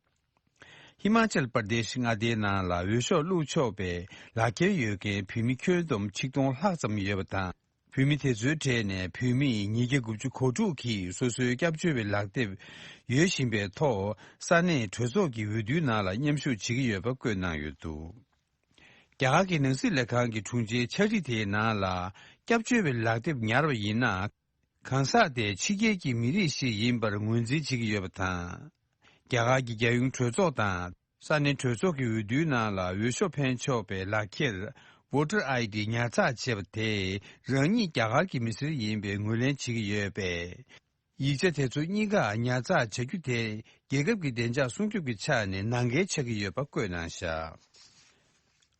ཧི་མ་ཅལ་པར་དེཤ་མངའ་སྡེའི་ནང་ལ་འོས་ཤོག་བླུགས་ཆོག་པའི་ལག་ཁྱེར་ཡོད་མཁན་བོད་མི་ཁྱོན་བསྡོམས་ཆིག་སྟོང་ལྷག་ཙམ་ཡོད་པ་དང་། བོད་མི་དེ་ཚོའི་གྲས་ནས་བོད་མི་ཉིས་བརྒྱ་དགུ་བཅུ་གོ་དྲུག་གིས་སོ་སོའི་སྐྱབས་བཅོལ་བའི་ལག་དེབ་ཡོད་བཞིན་པའི་ཐོག་ས་གནས་གྲོས་ཚོགས་ཀྱི་འོས་བསྡུའི་ནང་ལ་མཉམ་ཞུགས་བྱེད་ཀྱི་ཡོད་པ་བཀོད་གནང་ཡོད་འདུག། རྒྱ་གར་གྱི་ནང་སྲིད་ལས་ཁང་གི་དྲུང་ཆེའི་ཕྱག་བྲིས་དེའི་ནང་ལ་སྐྱབས་བཅོལ་བའི་ལག་དེབ་ཉར་བ་ཡིན་ན། གང་ཟག་དེ་ཕྱི་རྒྱལ་གྱི་མི་རིགས་ཤིག་ཡིན་པར་ངོས་འཛིན་བྱེད་ཀྱི་ཡོད་པ་དང་། རྒྱ་གར་གྱི་རྒྱལ་ཡོངས་གྲོས་ཚོགས་དང་ས་གནས་གྲོས་ཚོགས་ཀྱི་འོས་བསྡུའི་ནང་ལ་འོས་ཤོག་འཕེན་ཆོག་པའི་ལག་ཁྱེར་Voter I D ཉར་ཚགས་བྱས་པ་དེས་རང་ཉིད་རྒྱ་གར་གྱི་མི་སེར་ཡིན་པའི་ངོས་ལེན་བྱེད་ཀྱི་ཡོད་པས། ཡིག་ཆ་དེ་ཚོ་གཉིས་ཀ་ཉར་ཚགས་བྱ་རྒྱུ་དེ་རྒྱལ་ཁབ་ཀྱི་བདེ་འཇགས་སྲུང་སྐྱོབ་ཀྱི་ཆ་ནས་ནང་འགལ་ཆགས་ཀྱི་ཡོད་པ་བཀོད་གནང་བཞག།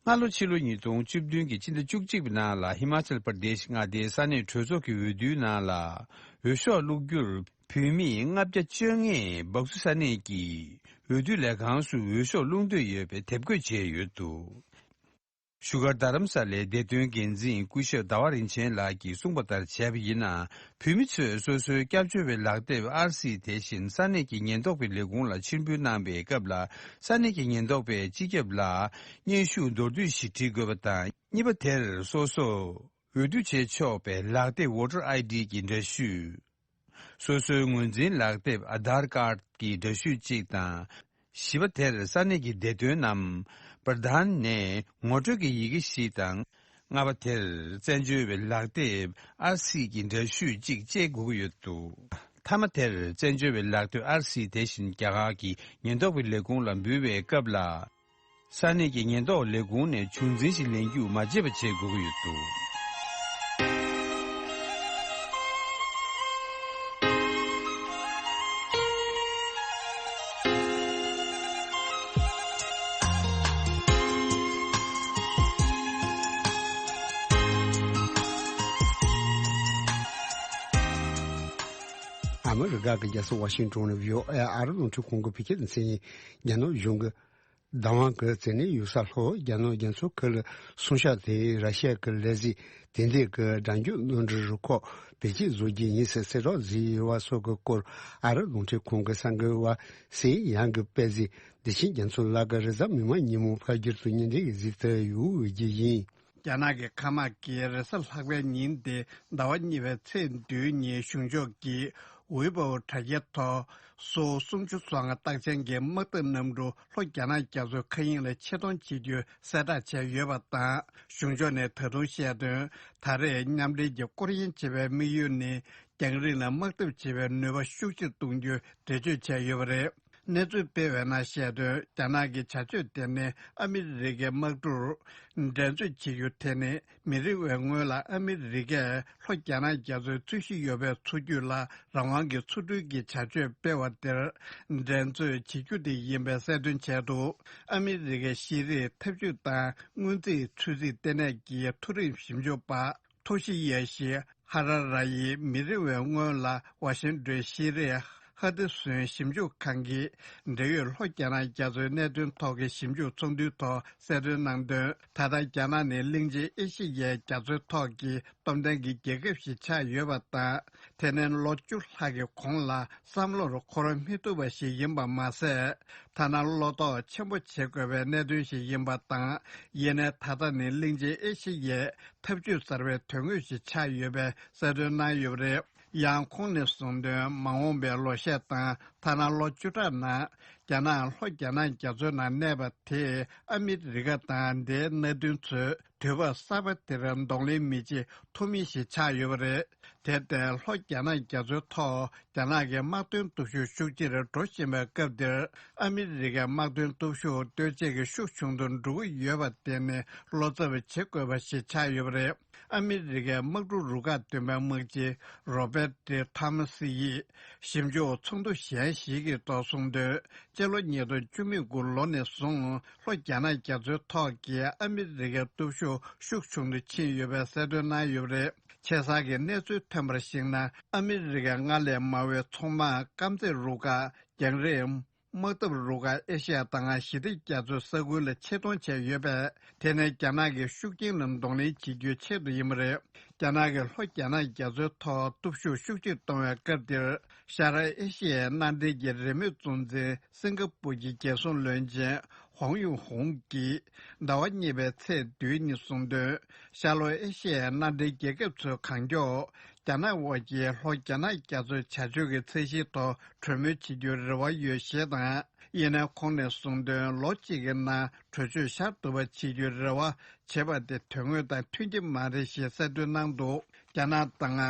སྔ་ལོ་ཕྱི་ལོ་ཉིས་སྟོང་བཅུ་བདུན་གྱི་སྤྱི་ཟླ་བཅུ་གཅིག་པའི་ནང་ལ་ཧི་མ་ཅལ་པར་དེཤ་མངའ་སྡེའི་ས་གནས་གྲོས་ཚོགས་ཀྱི་འོས་བསྡུའི་ནང་ལ་འོས་ཤོག་བླུག་རྒྱུར་བོད་མི་ལྔ་བརྒྱ་བཅོ་ལྔས་སྦག་སུ་ས་གནས་ཀྱི་འོས་བསྡུ་ལས་ཁང་སུ་འོས་ཤོག་བླུག་འདོད་ཡོད་པའི་དེབ་འགོད་བྱས་ཡོད་འདུག། བཞུགས་སྒར་རྡ་རམ་ས་ལའི་བདེ་དོན་འགན་འཛིན་སྐུ་ཞབས་ཟླ་བ་རིན་ཆེན་ལགས་ཀྱིས་གསུངས་པ་ལྟར་བྱས་པ་ཡིན་ན། བོད་མི་ཚོས་སོ་སོའི་སྐྱབས་བཅོལ་བའི་ལག་དེབ་ཨར་སི་དེ་བཞིན་ས་གནས་ཀྱི་ཉེན་རྟོག་པའི་ལས་ཁུངས་ལ་ཕྱིར་འབུལ་གནང་པའི་སྐབས་ལ། ས་གནས་ཀྱི་ཉེན་རྟོག་པས་སྤྱི་ཁྱབ་ལ་སྙན་ཞུ་མདོར་བསྡུས་ཤིག་བྲི་དགོས་པ་དང་། གཉིས་པ་དེར་སོ་སོ་འོས་བསྡུ་བྱེད་ཆོག་པའི་ལག་དེབ་Voter I D གྱི་འདྲ་བཤུས། སོ་སོའི་ངོས་འཛིན་ལག་དེབ་Aadhaar Card གྱི་འདྲ་བཤུས་གཅིག་དང་། བཞི་པ་དེར་ས་གནས་ཀྱི་བདེ་དོན་ནམ་པར་དཱན་ནས་ངོ་སྤྲོད་ཀྱི་ཡི་གེ་བཞི་དང་། ལྔ་པ་དེར་བཙན་བྱོལ་བའི་ལག་དེབ་ཨར་སི་གྱི་འདྲ་བཤུས་གཅིག་བཅས་དགོས་ཀྱི་ཡོད་འདུག་མཐའ་མ་དེར་བཙན་བྱོལ་བའི་ལག་དེབ་ཨར་སི་དེ་བཞིན་རྒྱ་གར་གྱི་ཉེན་རྟོག་པའི་ལས་ཁུངས་ལ་འབུལ་བའི་སྐབས་ལ། ས་གནས་ཀྱི་ཉེན་རྟོག་ལས་ཁུངས་ནས་བྱུང་འཛིན་ཞིག་ལེན་རྒྱུ་མ་བརྗེད་པ་བྱེད་དགོས་ཀྱི་ཡོད་འདུག་ཨ་མི་རི་ཀ་གི་རྒྱལ་ས་ཝ་ཤིང་ཏོན་ནས་བྷི་ཨོ་ཨེ་ཨ་རི་རླུང་འཕྲིན་ཁང་གི་བོད་སྐད་སྡེ་ཚན་ཡིན། རྒྱ་ནག་གཞུང་གི་བདག་དབང་གི་བཙན་གནོན་ཡུལ་ས་ལྷོ་རྒྱ་ནག་རྒྱ་མཚོ་ཁུལ་ལ་སྲུང་བྱ་དེ་ར་ཤི་ཡ་གི་ལས་གཟིགས་དེ་འདྲས་ཀྱི་དགྲ་འཇོམས་གླིང་ཕྲན་རུ་ཁག་བེད་སྤྱོད་བཟོ་རྒྱུ་ཡིན་ཟེར་གསལ་བསྒྲགས་བཟོས་ཡོད་པ་སོགས་ཀྱི་སྐོར་ཨ་རི་རླུང་འཕྲིན་ཁང་གི་གསར་འགོད་པ་སི་ཡང་གིས་སྤེལ་གཟིགས། བདེ་ཆེན་རྒྱ་མཚོ་ལགས་ཀྱིས་རེས་གཟའ་མིག་དམར་ཉིན་མོ་ཕབ་སྒྱུར་དུ་སྙན་སྒྲོན་གཟིགས་ཏེ་ཡོད་ཀྱི་ཡིན། རྒྱ་ནག་གི་མཁའ་དམག་གིས་རེས་གཟའ་ལྷག་པའི་ཉིན་ཏེ་ཟླ་བ་གཉིས་པའི་ཚེས་བདུན་ཉིན་གཞུང་ཕྱོགས་ཀྱི་ཝེ་པའོ་དྲ་རྒྱའི་ཐོག་སུ་སུམ་ཅུ་སོ་ལྔ་རྟགས་ཅན་གྱི་དམག་འཐབ་གནམ་གྲུ་ལྷོ་རྒྱ་ནག་རྒྱ་མཚོའི་མཁའ་དབྱིངས་ལ་ཆེད་གཏོང་བྱེད་རྒྱུ་གསལ་བསྒྲགས་བྱས་ཡོད་པ་དང་། གཞུང་ཕྱོགས་ནས་ད་དུང་བཤད་དོན། ད་རེས་མཉམ་འབྲེལ་གྱིས་སྐོར་གཡེང་བྱེད་པའི་དམིགས་ཡུལ་ནི། རྒྱང་རིང་ལ་དམག་འཐབ་བྱེད་པའི་ནུས་པ་ཤུགས་ཆེར་གཏོང་རྒྱུའི་འགྲེལ་བརྗོད་བྱས་ཡོད་པ་རེད། གནས་ཚུལ་སྤེལ་བའི་ནང་བཤད་དོན། རྒྱ་ནག་གི་བྱ་སྤྱོད་དེ་ནི་ཨ་མི་རི་ཀའི་དམག་གྲུར་འགྲན་རྩོད་བྱེད་རྒྱུ་དེ་ནི་མི་རིང་བའི་སྔོན་ལ་ཨ་མི་རི་ཀས་ལྷོ་རྒྱ་ནག་རྒྱ་མཚོའི་རྩོད་གཞི་ཡོད་པའི་མཚོ་རྒྱུད་ལ་རང་དབང་གི་མཚོ་འགྲུལ་གྱི་བྱ་སྤྱོད་སྤེལ་བ་དེར་འགྲན་རྩོད་བྱེད་རྒྱུ་དེ་ཡིན་པའི་གསལ་སྟོན་བྱས་འདུག་ཨ་མི་རི་ཀའི་ཤེས་རིག་འཐབ་ཇུས་དང་སྔོན་རྩིས་ཚོད་རྩིས་ལྟེ་གནས་ཀྱི་མཐོ་རིམ་ཞིབ་འཇུག་པ། ཐོ་ཤི་ཡེ་ཤི་ཧ་ར་ར་ཡིས་མི་རིང་བའི་སྔོན་ལ་ཝ་ཤིང་ཏོན་ཤེས་རིག་ཧ་ཏི་སུན་ཞིབ་འཇུག་ཁང་གི་འབྲེལ་ཡོད་ལྷོ་རྒྱ་ནག་རྒྱ་མཚོའི་གནད་དོན་ཐོག་གི་ཞིབ་འཇུག་ཚོགས་འདུའི་ཐོག་གསལ་སྟོན་གནང་དོན། ད་ལྟ་རྒྱ་ནག་ནི་གླིང་ཆེན་ཨེ་ཤི་ཡའི་རྒྱ་མཚོའི་ཐོག་གི་སྟོབས་ལྡན་གྱི་རྒྱལ་ཁབ་ཞིག་ཆགས་ཡོད་པ་དང་། དེ་ནི་ལོ་བཅུ་ལྷག་གི་གོང་ལ་བསམ་བློར་འཁོར་མི་ཐུབ་པ་ཞིག་ཡིན་པ་མ་ཟད། ཐ་ན་བློ་དོགས་ཆེན་པོ་བྱེད་དགོས་པའི་གནད་དོན་ཞིག་ཡིན་པ་དང་། ཡིན་ནའི་ད་ལྟ་ནི་གླིང་ཆེན་ཨེ་ཤི་ཡའི་འཐབ་ཇུས་གསར་པའི་དོན་དངོས་ཤིག་ཆགས་ཡོད་པའི་གསལ་སྟོན་གནང་ཡོད་པ་རེད། ཡང་ཁོང་ནས་གསུངས་དོན། མ་འོངས་པའི་ལོ་ཤས་དང་ཐ་ན་ལོ་བཅུ་ཕྲག་ནང་རྒྱ་ནག་ལྷོ་རྒྱ་ནག་རྒྱ་མཚོའི་ནང་གནས་པ་དེས་ཨ་མི་རི་ཀ་དང་དེའི་མནའ་མཐུན་ཚོའི་དུས་བབ་གསར་པ་དེར་གདོང་ལེན་མི་བྱེད་ཐུབ་མིན་ཞིག་ཆགས་ཡོད་པ་རེད། དེར་བརྟེན་ལྷོ་རྒྱ་ནག་རྒྱ་མཚོའི་ཐོག་རྒྱ་ནག་གི་དམག་དོན་སྟོབས་ཤུགས་ཤུགས་ཆེར་འགྲོ་བཞིན་པའི་སྐབས་འདིར་ཨ་མི་རི་ཀའི་དམག་དོན་སྟོབས་ཤུགས་ལྟོས་བཅས་ཀྱིས་ཤུགས་ཆུང་དུ་འགྲོ་གི་ཡོད་པར་བརྟེན་ནས་བློ་འཚབ་བྱེད་དགོས་པ་ཞིག་ཆགས་ཡོད་པ་རེད། ཨ་མི་རི་ཀའི་དམག་གྲུ་རུ་ཁག་བདུན་པའི་དམག་སྤྱི་རོ་བེ་ཏི་ཐོ་མ་སི་ཡིས་ཞིབ་འཇུག་ཚོགས་འདུ་གཞན་ཞིག་གི་ཐོག་གསུངས་དོན། སྤྱི་ལོ་ཉིས་སྟོང་བཅུ་མེད་དགུ་ལོ་ནས་བཟུང་ལྷོ་རྒྱ་ནག་རྒྱ་མཚོའི་ཐོག་གི་ཨ་མི་རི་ཀའི་སྟོབས་ཤུགས་ཤུགས་ཆུང་དུ་ཕྱིན་ཡོད་པའི་གསལ་སྟོན་གནང་ཡོད་པ་རེད། ཆེ་ས་གི་གནས་ཚུལ་ཐོན་པར་གཞིགས་ན། ཨ་མི་རི་ཀའི་སྔར་ལས་མང་བའི་མཚོ་དམག་དཀར་མཛེས་རུ་ཁག་རྒྱང་རིང་དམག་འཐབ་རུ་ཁག་ཨེ་ཤ་ཡ་དང་ཞི་བདེ་རྒྱ་མཚོའི་ས་ཁུལ་ལ་ཆེད་གཏོང་བྱས་ཡོད་པས། དེ་ནི་རྒྱ་ནག་གི་ཤུགས་རྐྱེན་ལ་གདོང་ལེན་བྱེད་རྒྱུའི་ཆེད་དུ་ཡིན་པ་རེད། རྒྱ་ནག་གིས་ལྷོ་རྒྱ་ནག་རྒྱ་མཚོའི་ཐོག་སྟོབས་ཤུགས་ཤུགས་ཆེར་གཏོང་བའི་སྐབས་འདིར། ཤར་ཨེ་ཤི་ཡའི་མནའ་འབྲེལ་གྱི་རེས་མོས་གཙོ་འཛིན་སིང་ག་པུར་གྱི་རྒྱལ་སྲུང་བློན་ཆེན་ཧོང་ཡུང་ཧོང་གིས་ཟླ་བ་གཉིས་པའི་ཚེས་བདུན་ཉིན་གསུངས་དོན། ཤར་ལྷོ་ཨེ་ཤི་ཡའི་མནའ་འབྲེལ་རྒྱལ་ཁབ་ཚོས་གང་མགྱོགས་རྒྱ་ནག་དབར་གྱི་ལྷོ་རྒྱ་ནག་རྒྱ་མཚོའི་བྱ་སྤྱོད་ཀྱི་ཚད་གཞིའི་ཐོག་གྲོས་མོལ་བྱེད་རྒྱུར་རེ་བ་ཡོད་ཞེས་དང་། ཡིན་ནའི་ཁོང་ནས་གསུངས་དོན། ལོ་གཅིག་གི་ནང་གྲོས་ཆོད་བཞག་ཐུབ་པ་བྱེད་རྒྱུའི་རེ་བ་བྱེད་པ་དེ་དོན་དངོས་དང་མཐུན་གྱི་མ་རེད་ཞེས་གསལ་སྟོན་གནང་འདུག་རྒྱ་ནག་དང་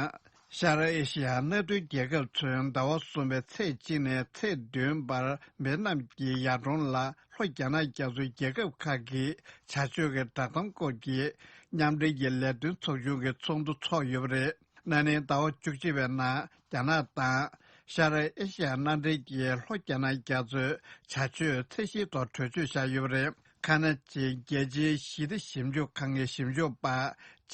ཤར་ཨེ་ཤི་ཡ་མནའ་མཐུན་རྒྱལ་ཁབ་ཚོས་ཟླ་བ་གསུམ་པའི་ཚེས་གཅིག་ནས་ཚེས་བདུན་བར་ཝེ་ནམ་གྱི་ཡར་དྲུང་ལ་ལྷོ་རྒྱ་ནག་རྒྱ་མཚོའི་རྒྱལ་ཁབ་ཁག་གི་བྱ་སྤྱོད་ཀྱི་བསྒྲགས་གཏམ་སྐོར་གྱི་མཉམ་འབྲེལ་གྱི་ལས་དོན་ཚོགས་ཆུང་གི་ཚོགས་འདུ་འཚོགས་ཡོད་པ་རེད། ན་ནིང་ཟླ་བ་བཅུ་གཅིག་པའི་ནང་རྒྱ་ནག་དང་ཤར་ཨེ་ཤི་ཡ་མནའ་འབྲེལ་གྱི་ལྷོ་རྒྱ་ནག་རྒྱ་མཚོའི་བྱ་སྤྱོད་ཚད་གཞིའི་ཐོག་གྲོས་ཆོད་བཞག་ཡོད་པ་རེད། ཁ་ན་ཆེའི་རྒྱལ་སྤྱིའི་ཞི་བདེ་ཞིབ་འཇུག་ཁང་གི་ཞིབ་འཇུག་པ་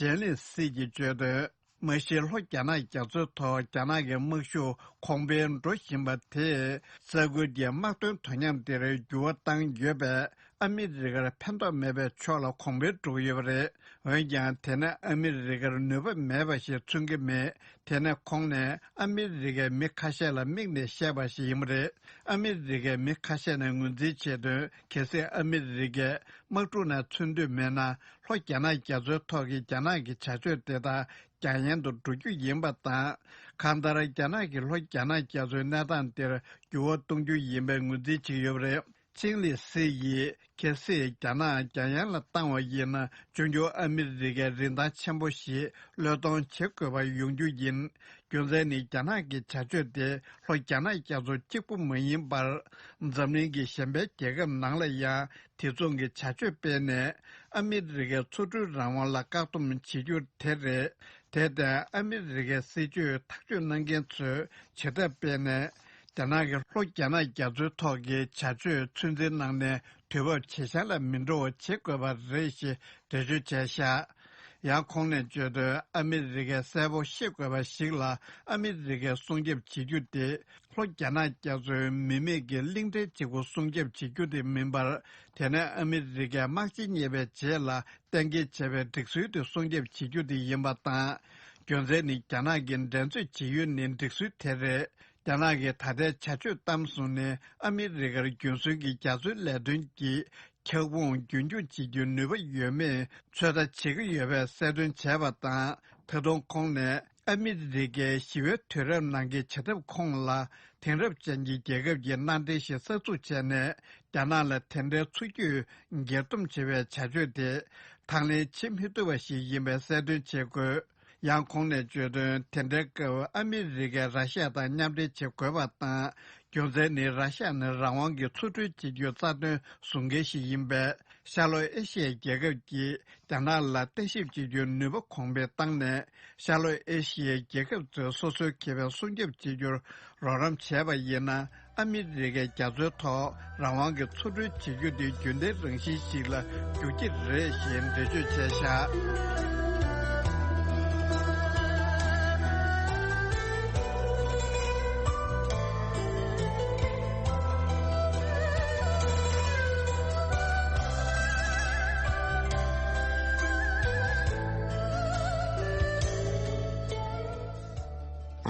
ཇན་ལི་སི་གྱིས་བརྗོད་དོན། མ་གཞི་ལྷོ་རྒྱ་ནག་རྒྱ་མཚོའི་ཐོག་རྒྱ་ནག་གི་དམག་ཤུགས་གོང་འཕེལ་འགྲོ་བཞིན་པ་དེས་ས་ཁུལ་གྱི་དམག་དོན་དོ་མཉམ་དེར་འགྱུར་བ་བཏང་ཡོད་པས། ཨ་མི་རི་ཀར་ཕན་ཐོགས་མེད་པའི་ཕྱོགས་ལ་གོང་འཕེལ་འགྲོ་གི་ཡོད་པ་རེད། འོན་ཀྱང་དེ་ནི་ཨ་མི་རི་ཀར་ནུས་པ་མེད་པ་ཞིག་མཚོན་གྱི་མེད། དེ་ནི་ཁོང་ནས་ཨ་མི་རི་ཀའི་མི་ཁ་ཤས་ལ་དམིགས་ནས་བཤད་པ་ཞིག་ཡིན་པ་རེད། ཨ་མི་རི་ཀའི་མི་ཁ་ཤས་ནས་ངོས་འཛིན་བྱས་དོན། གལ་སྲིད་ཨ་མི་རི་ཀས་དམག་འཁྲུག་ནང་ཚུད་འདོད་མེད་ན། ལྷོ་རྒྱ་ནག་རྒྱ་མཚོའི་ཐོག་གི་རྒྱ་ནག་གི་བྱ་སྤྱོད་དེ་དག་རྒྱ་ཡན་དུ་འགྲོ་རྒྱུ་ཡིན་པ་དང་། གང་ལྟར་རྒྱ་ནག་གིས་ལྷོ་རྒྱ་ནག་རྒྱ་མཚོའི་གནས་སྟངས་འདིར་འགྱུར་བ་གཏོང་རྒྱུ་ཡིན་པའི་ངོས་འཛིན་བྱེད་ཀྱི་ཡོད་པ་རེད། ཆིང་ལི་སི་ཡིས། གལ་སྲིད་རྒྱ་ནག་རྒྱ་ཡན་ལ་བཏང་བ་ཡིན་ན། འབྱུང་འགྱུར་ཨ་མི་རི་ཀའི་རིན་ཐང་ཆེན་པོ་ཞིག་བློས་གཏོང་བྱེད་དགོས་པ་ཡོང་རྒྱུ་ཡིན། རྒྱུ་མཚན་ནི། རྒྱ་ནག་གི་བྱ་སྤྱོད་དེ་ལྷོ་རྒྱ་ནག་རྒྱ་མཚོ་གཅིག་པུ་མ་ཡིན་པར། འཛམ་གླིང་གི་གཞན་པའི་རྒྱལ་ཁབ་ནང་ལ་ཡང་དེ་མཚུངས་ཀྱི་བྱ་སྤྱོད་སྤེལ་ནས། ཨ་མི་རི་ཀའི་འཚོ་སྡོད་རང་དབང་ལ་བཀག་སྡོམ་བྱེད་རྒྱུ་དེ་རེད། དེར་བརྟེན། ཨ་མི་རི་ཀའི་སྲིད་ཇུས་ཐག་གཅོད་གནང་མཁན་ཚོས་བྱེད་ཐབས་སྤེལ་ནས། རྒྱ་ནག་གིས་ལྷོ་རྒྱ་ནག་རྒྱ་མཚོའི་ཐོག་གི་བྱ་སྤྱོད་ཚོད་འཛིན་གནང་ནས། དུས་བབ་ཇེ་ཞན་ལ་མི་འགྲོ་བ་བྱེད་དགོས་པ་རེད་ཞེས་འགྲེལ་བརྗོད་བྱས་ཤག་ཡང་ཁོང་ནས་བརྗོད་དོན། ཨ་མི་རི་ཀས་གསལ་པོ་ཤེས་དགོས་པ་ཞིག་ལ། ཨ་མི་རི་ཀས་སྲུང་སྐྱོབ་བྱེད་རྒྱུ་དེ། ལྷོ་རྒྱ་ནག་རྒྱ་མཚོའི་མི་མེད་ཀྱི་གླིང་ཕྲན་གཅིག་པུ་སྲུང་སྐྱོབ་བྱེད་རྒྱུ་དེ་མིན་པར། དེ་ནི་ཨ་མི་རི་ཀས་དམག་ཆ་རྙེད་པའི་རྗེས་ལ་གཏན་འཁེལ་བྱས་པའི་སྒྲིག་སྲོལ་དེ་སྲུང་སྐྱོབ་བྱེད་རྒྱུ་དེ་ཡིན་པ་དང་། རྒྱུ་མཚན་ནི། རྒྱ་ནག་གིས་འགྲན་རྩོད་བྱེད་ཡུལ་ནི་སྒྲིག་སྲོལ་དེ་རེད། རྒྱ་ནག་གི་ད་ལྟའི་བྱ་སྤྱོད་གཏམ་བཟུང་ནས། ཨ་མི་རི་ཀར་རྒྱུན་སྲོལ་གྱི་རྒྱ་མཚོའི་ལས་དོན་གྱི་ཁྱབ་ཁོངས་རྒྱུན་སྐྱོང་བྱེད་རྒྱུའི་ནུས་པ་ཡོད་མེད་ཚོད་ལྟ་བྱེད་ཀྱི་ཡོད་པའི་གསལ་སྟོན་བྱས་པ་དང་། ད་དུང་ཁོང་ནས། ཨ་མི་རི་ཀའི་ཞི་བའི་དུས་རབས་ནང་གི་བྱ་ཐབས་ཁོངས་ལ། དེང་རབས་ཅན་གྱི་རྒྱལ་ཁབ་ཀྱི་མནའ་འབྲེལ་ཞིག་གསར་འཛུགས་བྱས་ནས། རྒྱ་ནག་ལ་དེ་འདྲའི་འཚོ་བཅུད་འགེལ་གཏོང་བྱེད་པའི་བྱ་སྤྱོད་དེ། དང་ལེན་བྱེད་མི་ཐུབ་པ་ཞིག་ཡིན་པའི་གསལ་སྟོན་བྱེད་དགོས། ཡང་ཁོང་ནས་བརྗོད་དོན། དེ་འདྲའི་སྐབས་ཨ་མི་རི་ཀས་ར་ཤ་ཡ་དང་མཉམ་འབྲེལ་བྱེད་དགོས་པ་དང་། རྒྱུ་མཚན་ནི། ར་ཤ་ཡ་ནི་རང་དབང་གི་འཚོ་སྡོད་བྱེད་རྒྱུའི་རྩ་དོན་བཟུང་མཁན་ཞིག་ཡིན་པས། ཤར་ལྷོ་ཨེ་ཤི་ཡའི་རྒྱལ་ཁབ་ཀྱིས་རྒྱ་ནག་ལ་ལྟ་ཞིབ་བྱེད་རྒྱུའི་ནུས་པ་གོང་འཕེལ་བཏང་ནས། ཤར་ལྷོ་ཨེ་ཤི་ཡའི་རྒྱལ་ཁབ་ཚོས་སོ་སོའི་ཁེ་ཕན་སྲུང་སྐྱོབ་བྱེད་རྒྱུར་རོགས་རམ་བྱས་པ་ཡིན་ན། ཨ་མི་རི་ཀས་རྒྱ་མཚོའི་ཐོག་རང་དབང་གི་འཚོ་སྡོད་བྱེད་རྒྱུ་དེ་རྒྱུན་ལྡན་རང་བཞིན་ཞིག་ལ་འགྱུར་གྱི་རེད་ཞེས་འགྲེལ་བརྗོད་བྱས་བཞག་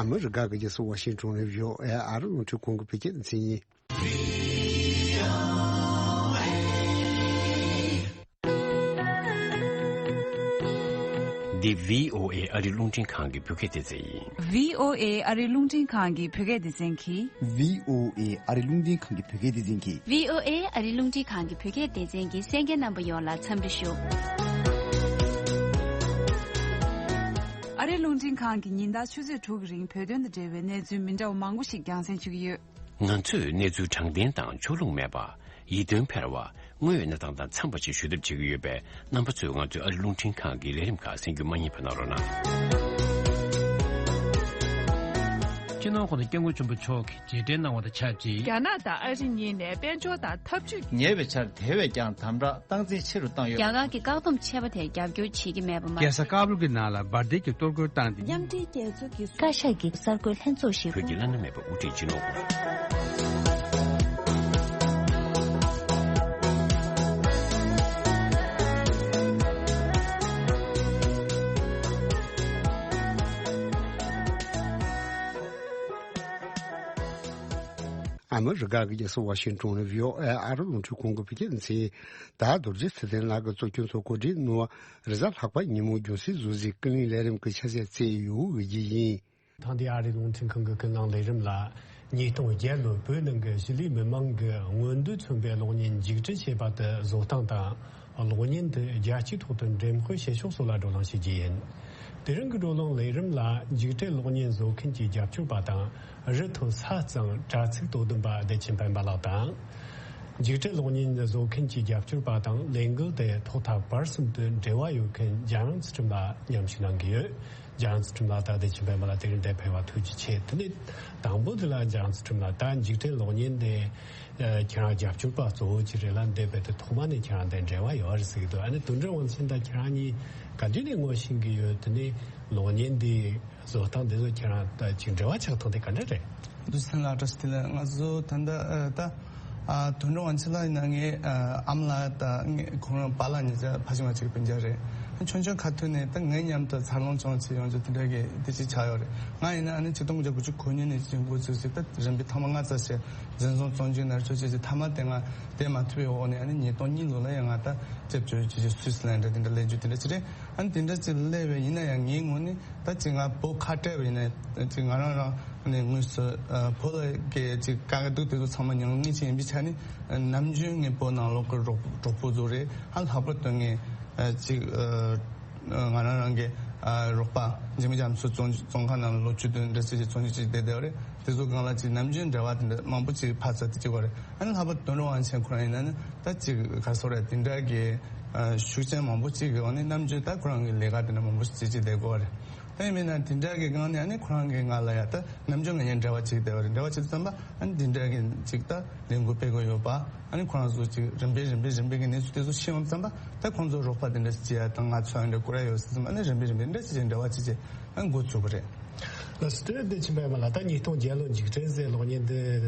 ཨ་མི་རི་ཀ་གི་རྒྱལ་ས་ཝ་ཤིང་ཊོན་ནས་བྷི་ཨོ་ཨེ་ཨ་རི་རླུང་འཕྲིན་ཁང་གི་བོད་སྐད་སྡེ་ཚན་ཡིན། འདི་བྷི་ཨོ་ཨེ་ཨ་རི་རླུང་འཕྲིན་ཁང་གི་བོད་སྐད་སྡེ་ཚན་ཡིན། བྷི་ཨོ་ཨེ་ཨ་རི་རླུང་འཕྲིན་ཁང་གི་བོད་སྐད་སྡེ་ཚན་གྱིས། བྷི་ཨོ་ཨེ་ཨ་རི་རླུང་འཕྲིན་ཁང་གི་བོད་སྐད་སྡེ་ཚན་གྱིས། བྷི་ཨོ་ཨེ་ཨ་རི་རླུང་འཕྲིན་ཁང་གི་བོད་སྐད་སྡེ་ཚན་གྱི་གསན་མཁན་རྣམ་པ་ཡོངས་ལ་འཚམས་འདྲི་ཞུ། ཨ་རི་རླུང་འཕྲིན་ཁང་གིས་ཉིན་ལྟར་ཆུ་ཚོད་དྲུག་གི་རིང་བོད་དོན་དང་འབྲེལ་བའི་གནས་ཚུལ་མི་འདྲ་བ་མང་པོ་ཞིག་རྒྱང་སྲིང་ཞུ་གི་ཡོད། ང་ཚོས་གནས་ཚུལ་དྲང་བདེན་དང་ཕྱོགས་ལྷུང་མེད་པ། ཡིད་རྟོན་འཕེར་བ། དངོས་ཡོད་གནས་སྟངས་དང་འཚམས་པ་ཞིག་ཞུ་ཐབས་བྱེད་ཀྱི་ཡོད་པས། རྣམ་པ་ཚོས་ང་ཚོའི་ཨ་རི་རླུང་འཕྲིན་ཁང་གི་ལས་རིམ་ཁག་གསན་རྒྱུ་མ་བསྙེལ་བ་གནང་རོགས་གནང་། སྤྱི་ནོར་༸གོང་ས་༸སྐྱབས་མགོན་ཆེན་པོ་མཆོག་གིས་མཇལ་འཕྲད་གནང་བ་དང་ཆབས་ཅིག་རྒྱ་ནག་དང་ཨ་རི་གཉིས་ནས་དཔལ་འབྱོར་དང་འཐབ་ཇུས། ཉེ་བའི་ཆར་དེ་བས་ཀྱང་དམ་དྲག་སྟངས་འཛིན་ཆེ་རུ་བཏང་ཡོད། རྒྱ་གར་གྱི་བཀག་སྡོམ་ཆད་པ་དེར་རྒྱབ་སྐྱོར་བྱེད་ཀྱི་མེད་པ་མ། རྒྱལ་ས་ཀ་བུལ་གྱི་ནང་ལ་འབར་མདེལ་གྱི་གཏོར་རྒོལ་བཏང་སྟེ། མཉམ་འབྲེལ་རྒྱལ་ཚོགས་ཀྱི། བཀའ་ཤག་གི་གསར་འགོད་ལྷན་ཚོགས་ཤིག་བོད་ཀྱི་བླ་ན་མེད་པ་དབུ་ཁྲིད་སྤྱི་ནོར་༸གོང་ས། ཨ་མི་རི་ཀ་གི་རྒྱལ་ས་ཝ་ཤིང་ཊོན་ནས་བྷི་ཨོ་ཨེ་ཨ་རི་རླུང་འཕྲིན་ཁང་གི་བོད་སྐད་སྡེ་ཚན། ད་རྡོ་རྗེ་ཚེ་བརྟན་ལགས་ཀྱིས་གཙོ་སྐྱོང་ཚོགས་གོ་སྒྲིག་གནང་བ། རེས་གཟའ་ལྷག་པ་ཉིན་མོ་རྒྱུན་སྲིང་བཟོ་རྩིས་ཀུན་གླེང་ལས་རིམ་གྱི་ཆ་ཚད་བསྩལ་ཡོད་པ་ཡིན། ཐེངས་འདིའི་ཨ་རིའི་རླུང་འཕྲིན་ཁང་གི་ཀུན་གླེང་ལས་རིམ་ལ། ཉིས་སྟོང་བརྒྱད་ལོའི་བོད་ནང་གི་གཞིས་ལུས་མི་མང་གི་མངོན་འདོད་མཚོན་པའི་གློག་བརྙན་འཇིགས་བྲལ་ཞེས་པ་དེ་བཟོ་སྟངས་དང་། གློག་བརྙན་དེ་རྒྱལ་སྤྱིའི་ཐོག་ཏུ་འགྲེམས་སྤེལ་བྱེད་ཕྱོགས་སོགས་ལ་བགྲོ་གླེང་བྱེད་རྒྱུ་ཡིན། དེ་རིང་གི་བགྲོ་གླེང་ལས་རིམ་ལ་འཇིགས་བྲལ་གློག་བརྙན་བཟོ་མཁན་གྱི་རྒྱབ་སྐྱོར་པ་དང་། རི་མཐོ་ས་གཙང་དྲ་ཚིགས་དོ་དམ་པ་བདེ་ཆེན་དཔལ་འབར་ལགས་དང་། འཇིགས་བྲལ་གློག་བརྙན་བཟོ་མཁན་གྱི་རྒྱབ་སྐྱོར་པ་དང་ལས་འགུལ་དེ་ཐོག་མཐའ་བར་གསུམ་དུ་འབྲེལ་བ་ཡོད་མཁན་འཇམ་དབྱངས་ཚུལ་ཁྲིམས་ལགས་མཉམ་ཞུགས་གནང་གི་ཡོད། འཇམ་དབྱངས་ཚུལ་ཁྲིམས་ལགས་དང་བདེ་ཆེན་དཔལ་འབར་ལགས་དེ་རིང་འདིར་ཕེབས་པར་ཐུགས་རྗེ་ཆེ། དེ་ནས་དང་པོ་དེ་ལ་འཇམ་དབྱངས་ཚུལ་ཁྲིམས་ལགས། ད་འཇིགས་བྲལ་གློག་བརྙན་དེ་ཁྱེད་རང་རྒྱབ་སྐྱོར་པ་གཙོ་བོ་ཅིག་རེད་ལ། འདས་པའི་དུས་ཐོག་མ་ནས་ཁྱེད་རང་དང་འབྲེལ་བ་ཡོད་རེད་ཟེར་གྱི་འདུག་ཨ་ནི་དོན་གྲུབ་དབང་ཆེན་དང་ཁྱེད་རང་གཉིས་ག་དུས་ནས་ངོ་ཤེས་ཀྱི་ཡོད། དེ་ནས་གློག་བརྙན་འདི་བཟོ་སྟངས་འདི་ཚོ་ཁྱེད་རང་ད་ཅིག་འབྲེལ་བ་ཆགས་སྟངས་དེ་ག་འདྲ་རེད། འདུག་སེ་ལ་བཀྲ་ཤིས་བདེ་ལེགས། ང་ཚོ་ད་ལྟ་ཨ་ད་ ཨ། དོན་གྲུབ་དབང་ཆེན་ལགས་ཡིན་ན་ངའི་ཨ་ཨ་མ་ལགས་དང་ངའི་ཁོང་རང་པཱ་ལགས་གཉིས་ཆ་ཕ་ཆེན་མ་གཅིག་སྤུན་ཀྱག་རེད། ཆུང་ཆུང་ཁ་ཐུག་ནས་ད་ངའི་མཉམ་དུ་འཚར་ལོངས་བྱུང་ཆེད་ཡོང་རྒྱུ་དེ་འདྲ་གི་དེ་ཅིག་ཆགས་ཡོད་རེད། ང་ཡིན་ན་ཨ་ནི་ཆིག་སྟོང་དགུ་བརྒྱ་དགུ་བཅུ་གོ་གཉིས་ནས་ཅིག་འགོ་ཚུགས་ཟིན། ད་རིམ་པས་ཐེངས་མ་ལྔ་ཙམ་ཞིག་འཛིན་བཟུང་བཙོན་འཇུག་ནང་ཚུད་བྱས་ཅིག་མཐའ་མ་དེ་ང་བསྡད་མ་ཐུབ་པའི་འོག་ནས་ཨ་ནི་ཉིས་སྟོང་གཉིས་ལོ་ལ་ཡང་ང་ད་ལྕེབ་བཅོས་བྱས་ཅིག་སུད་སི་ལན་འདྲ་དེ་འདྲ་སླེབས་རྒྱུ་དེ་འདྲ་ཅིག་རེད། ཨ་ནི་དེ་འདྲ་ཅིག་སླེབས་པའི་ཡིན་ན་ཡང་ངའི་ངོས་ནས་ད་ཅིག་ང་བོད་ཁ་བྲལ་བ་ཡིན་ན་ཅིག་ང་རང་རང་ནས་དངོས་སུ་ཨ་བོད་ལ་གི་ཅིག་དཀའ་སྡུག་དེ་ཚོ་ཚང་མ་མྱོང་མཁན་ཅིག་ཡིན་པའི་ཆ་ནས་ནམ་རྒྱུན་ངས་བོད་ནང་ལོགས་ཀྱི་གྲོགས་གྲོགས་པོ་ཚོ་རེད། ཨ་ལྷག་པར་དུ་ངས་ཨ་ཅིག་ཨ་ང་རང་རང་གི་ཨ་རོགས་པ་འཇིགས་མེད་རྒྱ་མཚོ་བཙོན་བཙོན་ཁང་ནང་ལ་ལོ་བཅུ་བདུན་འདྲ་ཅིག་བཙོན་འཇུག་བྱས་བསྡད་བསྡད་པ་རེད། དེ་ཚོ་སྒང་ལ་ཅིག་ནམ་རྒྱུན་འབྲེལ་བ་དེ་འདྲ་མང་པོ་ཅིག་ཕར་ཚུར་དེ་ཅིག་ཡོད་རེད། ཨ་ནི་ལྷག་པར་དུ་དོན་གྲུབ་དབང་ཆེན་ཁོ་རང་ཡིན་ན་ནི་ད་ཅིག་ག་རེ་ཟེར་རེད། དེ་འདྲ་གི་ཨ་ཤུགས་རྐྱེན་མང་པོ་ཅིག་གི་འོག་ནས་ནམ་རྒྱུན་ད་ཁོ་རང་གི་ལས་ཀ་དེ་འདྲ་མང་པོ་ཅིག་བྱེད་ཀྱི་བསྡད་ཀྱི་ཡོད་རེད། ད་ཡིན་མིན་ན་དེ་འདྲ་གི་སྒང་ནས་ཨ་ནི་ཁོ་རང་གིས་ང་ལ་ཡ་ད་ནམ་རྒྱུན་ང་གཉིས་འབྲེལ་བ་བྱེད་ཀྱི་བསྡད་པ་རེད། འབྲེལ་བ་བྱེད་དུས་ཙམ་པ་ཨ་ནི་དེ་འདྲ་གི་ཅིག་ད་ལས་འགུལ་སྤེལ་གྱི་ཡོད་པ། ཨ་ནི་ཁོ་རང་ཚོ་ཅིག་རིམ་པས་རིམ་པས་རིམ་པས་ཀྱི་གནས་ཚུལ་དེ་ཚོ་ཤེས་ཡོང་ཙམ་པ་ད་ཁོང་ཚོ་རོགས་པ་དེ་འདྲ་ཅིག་ཡ་ད་ང་ཚོ་ཡང་འདྲ་བསྐུར་ཡ་ཡོད་ཟེར་ཙམ་པ་ཨ་ནི་རིམ་པས་རིམ་པས་འདྲ་ཅིག་ཅིག་འབྲེལ་བ་བྱེད་ཅིག་ཨ་ནི་འགོ་ཚུགས་པ་རེད། ལགས་སོ། དེ་ནས་འདི་ཕྱིན་པ་ཡིན་པ་ལ་ད་ཉིས་སྟོང་བརྒྱད་ལོ་འཇིགས་བྲལ་ཟེར་གློག་བརྙན་འདི་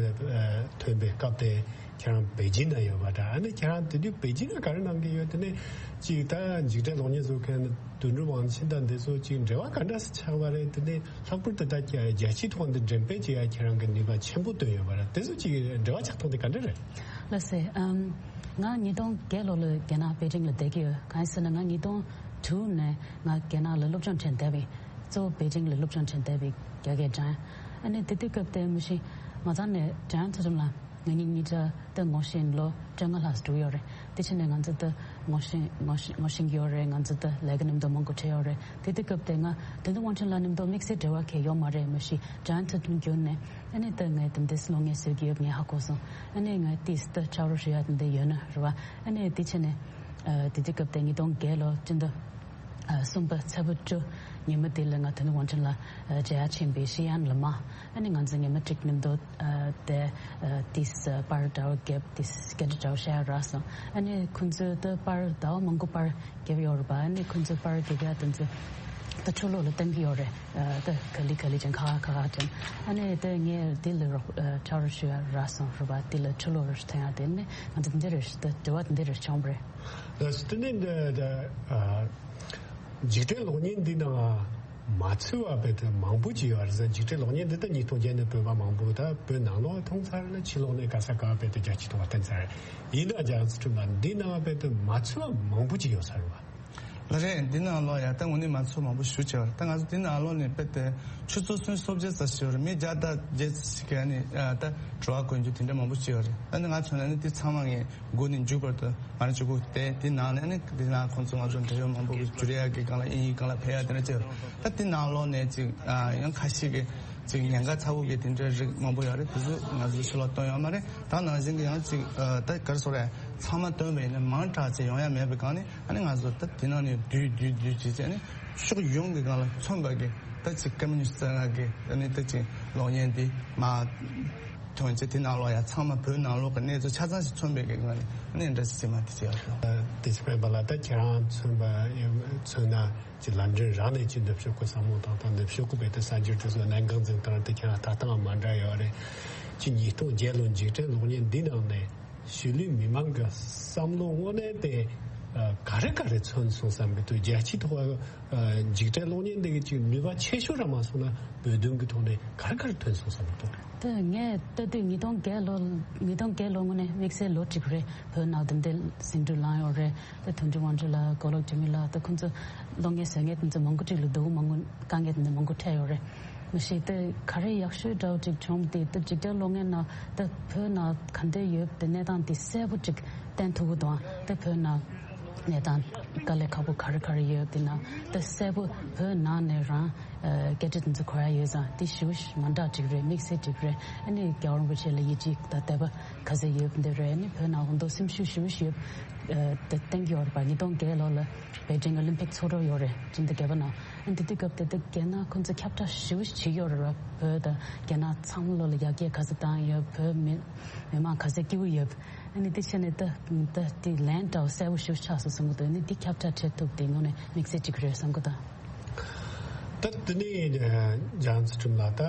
ཨ་ཐོན་པའི་སྐབས་དེ་ཁྱེད་རང་པེ་ཅིན་ན་ཡོད་པ་འདྲ། ཨ་ནི་ཁྱེད་རང་དེ་དུས་པེ་ཅིན་ན་ག་རེ་གནང་གི་ཡོད། དེ་ནས་ཅིག་ད་འཇིགས་བྲལ་གློག་བརྙན་བཟོ་མཁན་དོན་གྲུབ་དབང་ཆེན་དང་འདི་ཚོ་ཅིག་འབྲེལ་བ་ག་འདྲ་སེ་ཆགས་པ་རེད། དེ་ནས་ལྷག་པར་དུ་ད་རྒྱལ་སྤྱིའི་ཐོག་འདི་འགྲེམས་སྤེལ་བྱེད་ཡ་ཁྱེད་རང་གི་ནུས་པ་ཆེན་པོ་བཏོན་ཡོད་པ་རེད། དེ་ཚོ་ཅིག་འབྲེལ་བ་ཆགས་སྟངས་དེ་ག་འདྲ་རེད། ལགས་སེ། ཨམ། ང་ཉིས་སྟོང་བརྒྱད་ལོ་ལ་རྒྱ་ནག་པེ་ཅིང་ལ་བསྡད་ཀྱི་ཡོད། གང་ཡིན་ཟེར་ན་ང་ཉིས་སྟོང་དྲུག་ནས་ང་རྒྱ་ནག་ལ་སློབ་སྦྱོང་བྱས་བསྡད་པའི། གཙོ་བོ་པེ་ཅིང་ལ་སློབ་སྦྱོང་བྱས་བསྡད་པའི་རྒྱ་སྐད་སྦྱང་། ཨ་ནི་དེ་དུས་སྐབས་དེ་མི་ཤེས། མ་ཚང་ནས་ཀྲན་ཚོ་ཁྲིམས་ལ་ང་གཉིས་གཉིས་ཆ་དེ་ངོ་ཤེས་ལོ་བཅོ་ལྔ་ལྷག་འགྲོ་ཡོད་རེད། དེ་ཕྱིན་ནས་ང་ཚོ་དེ་ངོ་ཤེས་ངོ་ཤེས་ངོ་ཤེས་ཀྱི་ཡོད་རེད། ང་ཚོ་དེ་ལས་ཀ་མཉམ་དུ་མང་པོ་བྱས་ཡོད་རེད། དེ་དུས་སྐབས་དེ་ང་དོན་གྲུབ་དབང་ཆེན་ལགས་མཉམ་དུ་དམིགས་བསལ་འབྲེལ་བ་གང་ཡང་ཡོད་མ་རེད། མི་ཤེས། ཀྲན་ཚོ་ཁྲིམས་བརྒྱུད་ནས་ཨ་ནི་དེ་ངས་དེ་འདྲས་གློག་བརྙན་བཟོ་གི་ཡོད་ངས་ཧ་གོ་སོང་། ཨ་ནི་ང་ཏིས་དེ་ཆ་རོགས་ཞུ་ཡ་དེ་འདྲས་ཡོད་ན་རེད་བ། ཨ་ནི་དེ་ཕྱིན་ནས་ཨ་དེ་དུས་སྐབས་དེ་ཉིས་སྟོང་བརྒྱད་ལོ་སྤྱི་ཟླ་ཨ་གསུམ་པ་ཚེས་པ་བཅུ་ཉིན་མོ་དེ་ལ་ང་དོན་གྲུབ་དབང་ཆེན་ལགས་ཨ་མཇལ་ཡ་ཕྱིན་པའི་ཤི་ཡན་ལ་མ། ཨ་ནི་ང་ཚོ་ཉི་མ་གཅིག་མཉམ་དུ་ཨ་དེ་ཨ་ཏིས་ཨ་པར་འདྲ་བོ་བརྒྱབ། ཏིས་སྐད་འདྲ་འདྲ་བོ་བཤད་ཡ་རག་སོང་། ཨ་ནི་ཁོང་ཚོས་དེ་པར་ཟླ་བ་མང་པོ་པར་བརྒྱབ་ཡོད་རེད་པ། ཨ་ནི་ཁོང་ཚོས་པར་བརྒྱབ་ཡ་དེ་ཚོ་དེ་ཕྱི་ལོགས་ལ་བཏང་གི་ཡོད་རེད། ཨ་དེ་ག་ལེ་ག་ལེ་ཅན་ཁ་ཁ་ཁ་ཅན། ཨ་ནི་དེ་ངས་དེ་ལ་རོགས་ཨ་ཆ་རོགས་ཞུ་ཡ་རག་སོང་རེད་པ། དེ་ལ་ཕྱི་ལོགས་ལ་ཐོན་ཡ་དེ་ནི་ང་ཚོ་འདི་རེད། དེ་དྲི་བ་འདི་རེད་བྱུང་བ་རེད། ལགས་སོ། དེ་ནས་འདི་འདི་ཨ། འཇིགས་བྲལ་གློག་བརྙན་འདི་ནང་མ་ཚུད་པ་རྦད་དེ་མང་པོ་ཅིག་ཡོད་རེད་ཟེར། འཇིགས་བྲལ་གློག་བརྙན་འདི་ད་ཉིས་སྟོང་བརྒྱད་ནས་བོད་པ་མང་པོ་ད་བོད་ནང་ལོགས་མཐོང་ཚར་ལ་ཕྱི་ལོགས་ནས་ག་ས་ག་རྦད་དེ་རྒྱ་སྤྱིའི་ཐོག་བསྟན་ཚར། ཡིན་ན་རྒྱ་ཚོ་ཁྲིམས་ལ་འདི་ནང་རྦད་དེ་མ་ཚུད་པ་མང་པོ་ཅིག་ཡོད་ས་རེད་བ། ལགས་རེད། འདི་ནང་ལོགས་ཡ་ད་དངོས་གནས་མ་ཚུད་མང་པོ་ཞེ་པོ་ཅིག་ཡོད་རེད། ད་ང་ཚོ་འདི་ནང་ལོགས་ནས་རྦད་དེ་ཆུ་ཚོད་སུམ་ཅུ་སོ་བརྒྱད་ཙམ་ཞིག་ཡོད་རེད། མི་བརྒྱ་དང་བརྒྱད་ཅིག་གིས་ནི་ད་དྲི་བ་བཀོད་རྒྱུ་དེ་འདྲ་མང་པོ་ཅིག་ཡོད་རེད། ད་ནི་ང་མཚོན་ན་ནི་དེ་ཚང་མ་ངས་འགོ་ནས་མཇུག་བར་དུ་ང་རང་གཅིག་པུ་བལྟས། དེ་ནང་ནས་ནི་དེ་ནང་ཁོང་ཚོ་ང་ཚོ་འབྲེལ་ཡོད་མང་པོ་གི་བསྒྱུར་ཡག་གི་སྒང་ལ་དབྱིན་ཡིག་སྒང་ལ་ཕབ་ཡག་དེ་འདྲ་བྱས་ཡོད། ད་དེ་ནང་ལོགས་ནས་ཅིག་ཨ་ཡང་ཁ་ཤས་ཀྱི་ཅིག་ཉེན་ཁ་ཚ་བོ་གི་དེ་འདྲའི་རིགས་མང་པོ་ཡོད་རེད། དེ་ཚོ་ང་ཚོ་ཕྱི་ལོགས་བཏོན་ཡོད་མ་རེད། ད་ནང་བཞིན་གྱི་ཡང་ཅིག་ཨ་ད་ག་རེ་ཟེར་རེད། ཚང་མ་བཏོན་པ་ཡིན་ན་མང་དྲགས་ཅིག་ཡོང་ཡ་མེད་པའི་སྒང་ནས་ཨ་ནི་ང་ཚོ་ད་དེ་ནང་ནས་བསྡུས་བསྡུས་བསྡུས་བྱས་བྱས་ནས་ཕྱོགས་ཡོངས་ཀྱི་སྒང་ལ་མཚོན་པ་གི་ད་ཅིག་ཀ་མུ་ནི་སི་ཊི་ལྔ་གི་ཨ་ནི་ད་ཅིག་གློག་བརྙན་འདི་མ་ཐོན་ཅིག་དེ་ནང་ལོགས་ཡ་ཚང་མ་བོད་ནང་ལོགས་ཀྱི་གནས་ཚུལ་ཆ་ཚང་ཞིག་མཚོན་པའི་གི་སྒང་ནས་ཨ་ནི་འདྲ་ཞིག་མ་དེ་ཅིག་ཡོད་དོ། དེ་ཚོ་ཕན་པ་ལ་ད་ཁྱེད་རང་མཚོན་པ་མཚོན་ན་ཅིག་ལམ་འགྲོ་རང་ནས་ཅིག་ནུབ་ཕྱོགས་ཀྱི་བསམ་བློ་དང་ད་ནུབ་ཕྱོགས་ཀྱི་བོད་དུ་གསར་འགྱུར་དེ་ཚོ་གནད་འགག་འཛིན་སྟངས་དེ་ཁྱེད་རང་ལྟ་སྟངས་མ་འདྲ་ཡོད་རེད། ཅིག་ཉིས་སྟོང་བརྒྱད་ལོ་འཇིགས་བྲལ་གློག་བརྙན་འདི་ནང་ནས་གཞིས་ལུས་མི་མང་གི་བསམ་བློ་དངོས་གནས་དེ་ག་རེ་ག་རེ་མཚོན་སོང་བསམ་གི་འདུག་རྒྱལ་སྤྱིའི་ཐོག་འཇིགས་བྲལ་གློག་བརྙན་འདི་གི་ཅིག་ནུས་པ་ཆེ་ཤོས་རང་མ་སོང་ན་བོད་དོན་གི་ཐོག་ནས་ག་རེ་ག་རེ་ཐོན་སོང་བསམ་གི་འདུག་དེ་ངས་ལྟ་དུས་ཉིས་སྟོང་བརྒྱད་ལོ་ཉིས་སྟོང་བརྒྱད་ལོ་དངོས་གནས་དམིགས་བསལ་ལོ་གཅིག་རེད། བོད་ནང་དེ་འདྲའི་ཟིང་འཁྲུག་ལངས་ཡོད་རེད། ད་དོན་གྲུབ་དབང་ཕྱུག་ལགས་མགོ་ལོག་འཇིགས་མེད་ལགས་ད་ཁོང་ཚོ་གློག་བརྙན་བཟོ་མཁན་དེ་ཚོ་མང་པོ་ཅིག་ལ་སྡུག་པོ་མང་པོ་དཀའ་ངལ་དེ་འདྲ་མང་པོ་འཕྲད་ཡོད་རེད། མ་གཞི་དེ་ག་རེ་ཡག་ཤོས་འདྲ་བོ་ཅིག་བྱུང་དེ་ད་འཇིགས་བྲལ་གློག་བརྙན་ནང་ད་བོད་ནང་ག་འདྲ་ཡོད་དེ་གནས་སྟངས་དེ་གསལ་པོ་ཅིག་བསྟན་ཐུབ་ཀྱི་འདུག་ད་བོད་ནང་གནས་སྟངས་དཀའ་ལས་ཁག་པོ་ག་རེ་ག་རེ་ཡོད་དེ་ནང་ད་གསལ་པོ་བོད་ནང་ནས་རང་སྐད་ཆ་དེ་ཚོ་གོ་ཡ་ཡོད་ཙང་དེ་ཞེ་པོ་མ་འདྲ་ཅིག་རེད། དམིགས་བསལ་ཅིག་རེད། ཨ་ནི་རྒྱལ་བ་རིན་པོ་ཆེ་ལ་ཡིད་ཆེས་དང་དད་པ་ག་ཚོད་ཡོད་འདི་རེད། ཨ་ནི་བོད་ནང་འོ་འདུག་སེམས་ཤུགས་ཞེ་པོ་ཞིག་ཡོད་དེ་བསྟན་གྱི་ཡོད་རེད་པ། ཉིས་སྟོང་བརྒྱད་ལོ་ལ་པེ་ཅིང་ཨོ་ལིམ་པིག་ཚོགས་འདུ་ཡོད་རེད། སྤྱི་ཟླ་བརྒྱད་པ་ནང་ཨ་ནི་དེ་དུས་སྐབས་དེ་དུས་རྒྱ་ནག་ཁོང་ཚོ་ཁྱབ་བསྒྲགས་ཞེ་པོ་ཞིག་བྱེད་ཀྱི་ཡོད་རེད་པ། བོད་དང་རྒྱ་ནག་ཚང་མ་ལོ་ལ་ཡར་རྒྱས་ག་ཚོད་བཏང་ཡོད། བོད་མི་མི་མང་ག་ཚོད་སྐྱིད་པོ་ཡོད། ཨ་ནི་དེ་བྱས་ནས་ད་ད་དེ་ལན་འདྲ་བོ་གསལ་པོ་ཞེ་པོ་ཆགས་སོང་བསམ་གྱི་འདུག་ཨ་ནི་དེ་ཁྱབ་བསྒྲགས་བྱེད་ཐུབ་དེ་དངོས་གནས་དམིགས་བསལ་ཅིག་རེད་བསམ་གྱི་འདུག་ད་དེ་ནས་ཨ་ལྗང་ཚ་ཁྲིམས་ལགས། ད་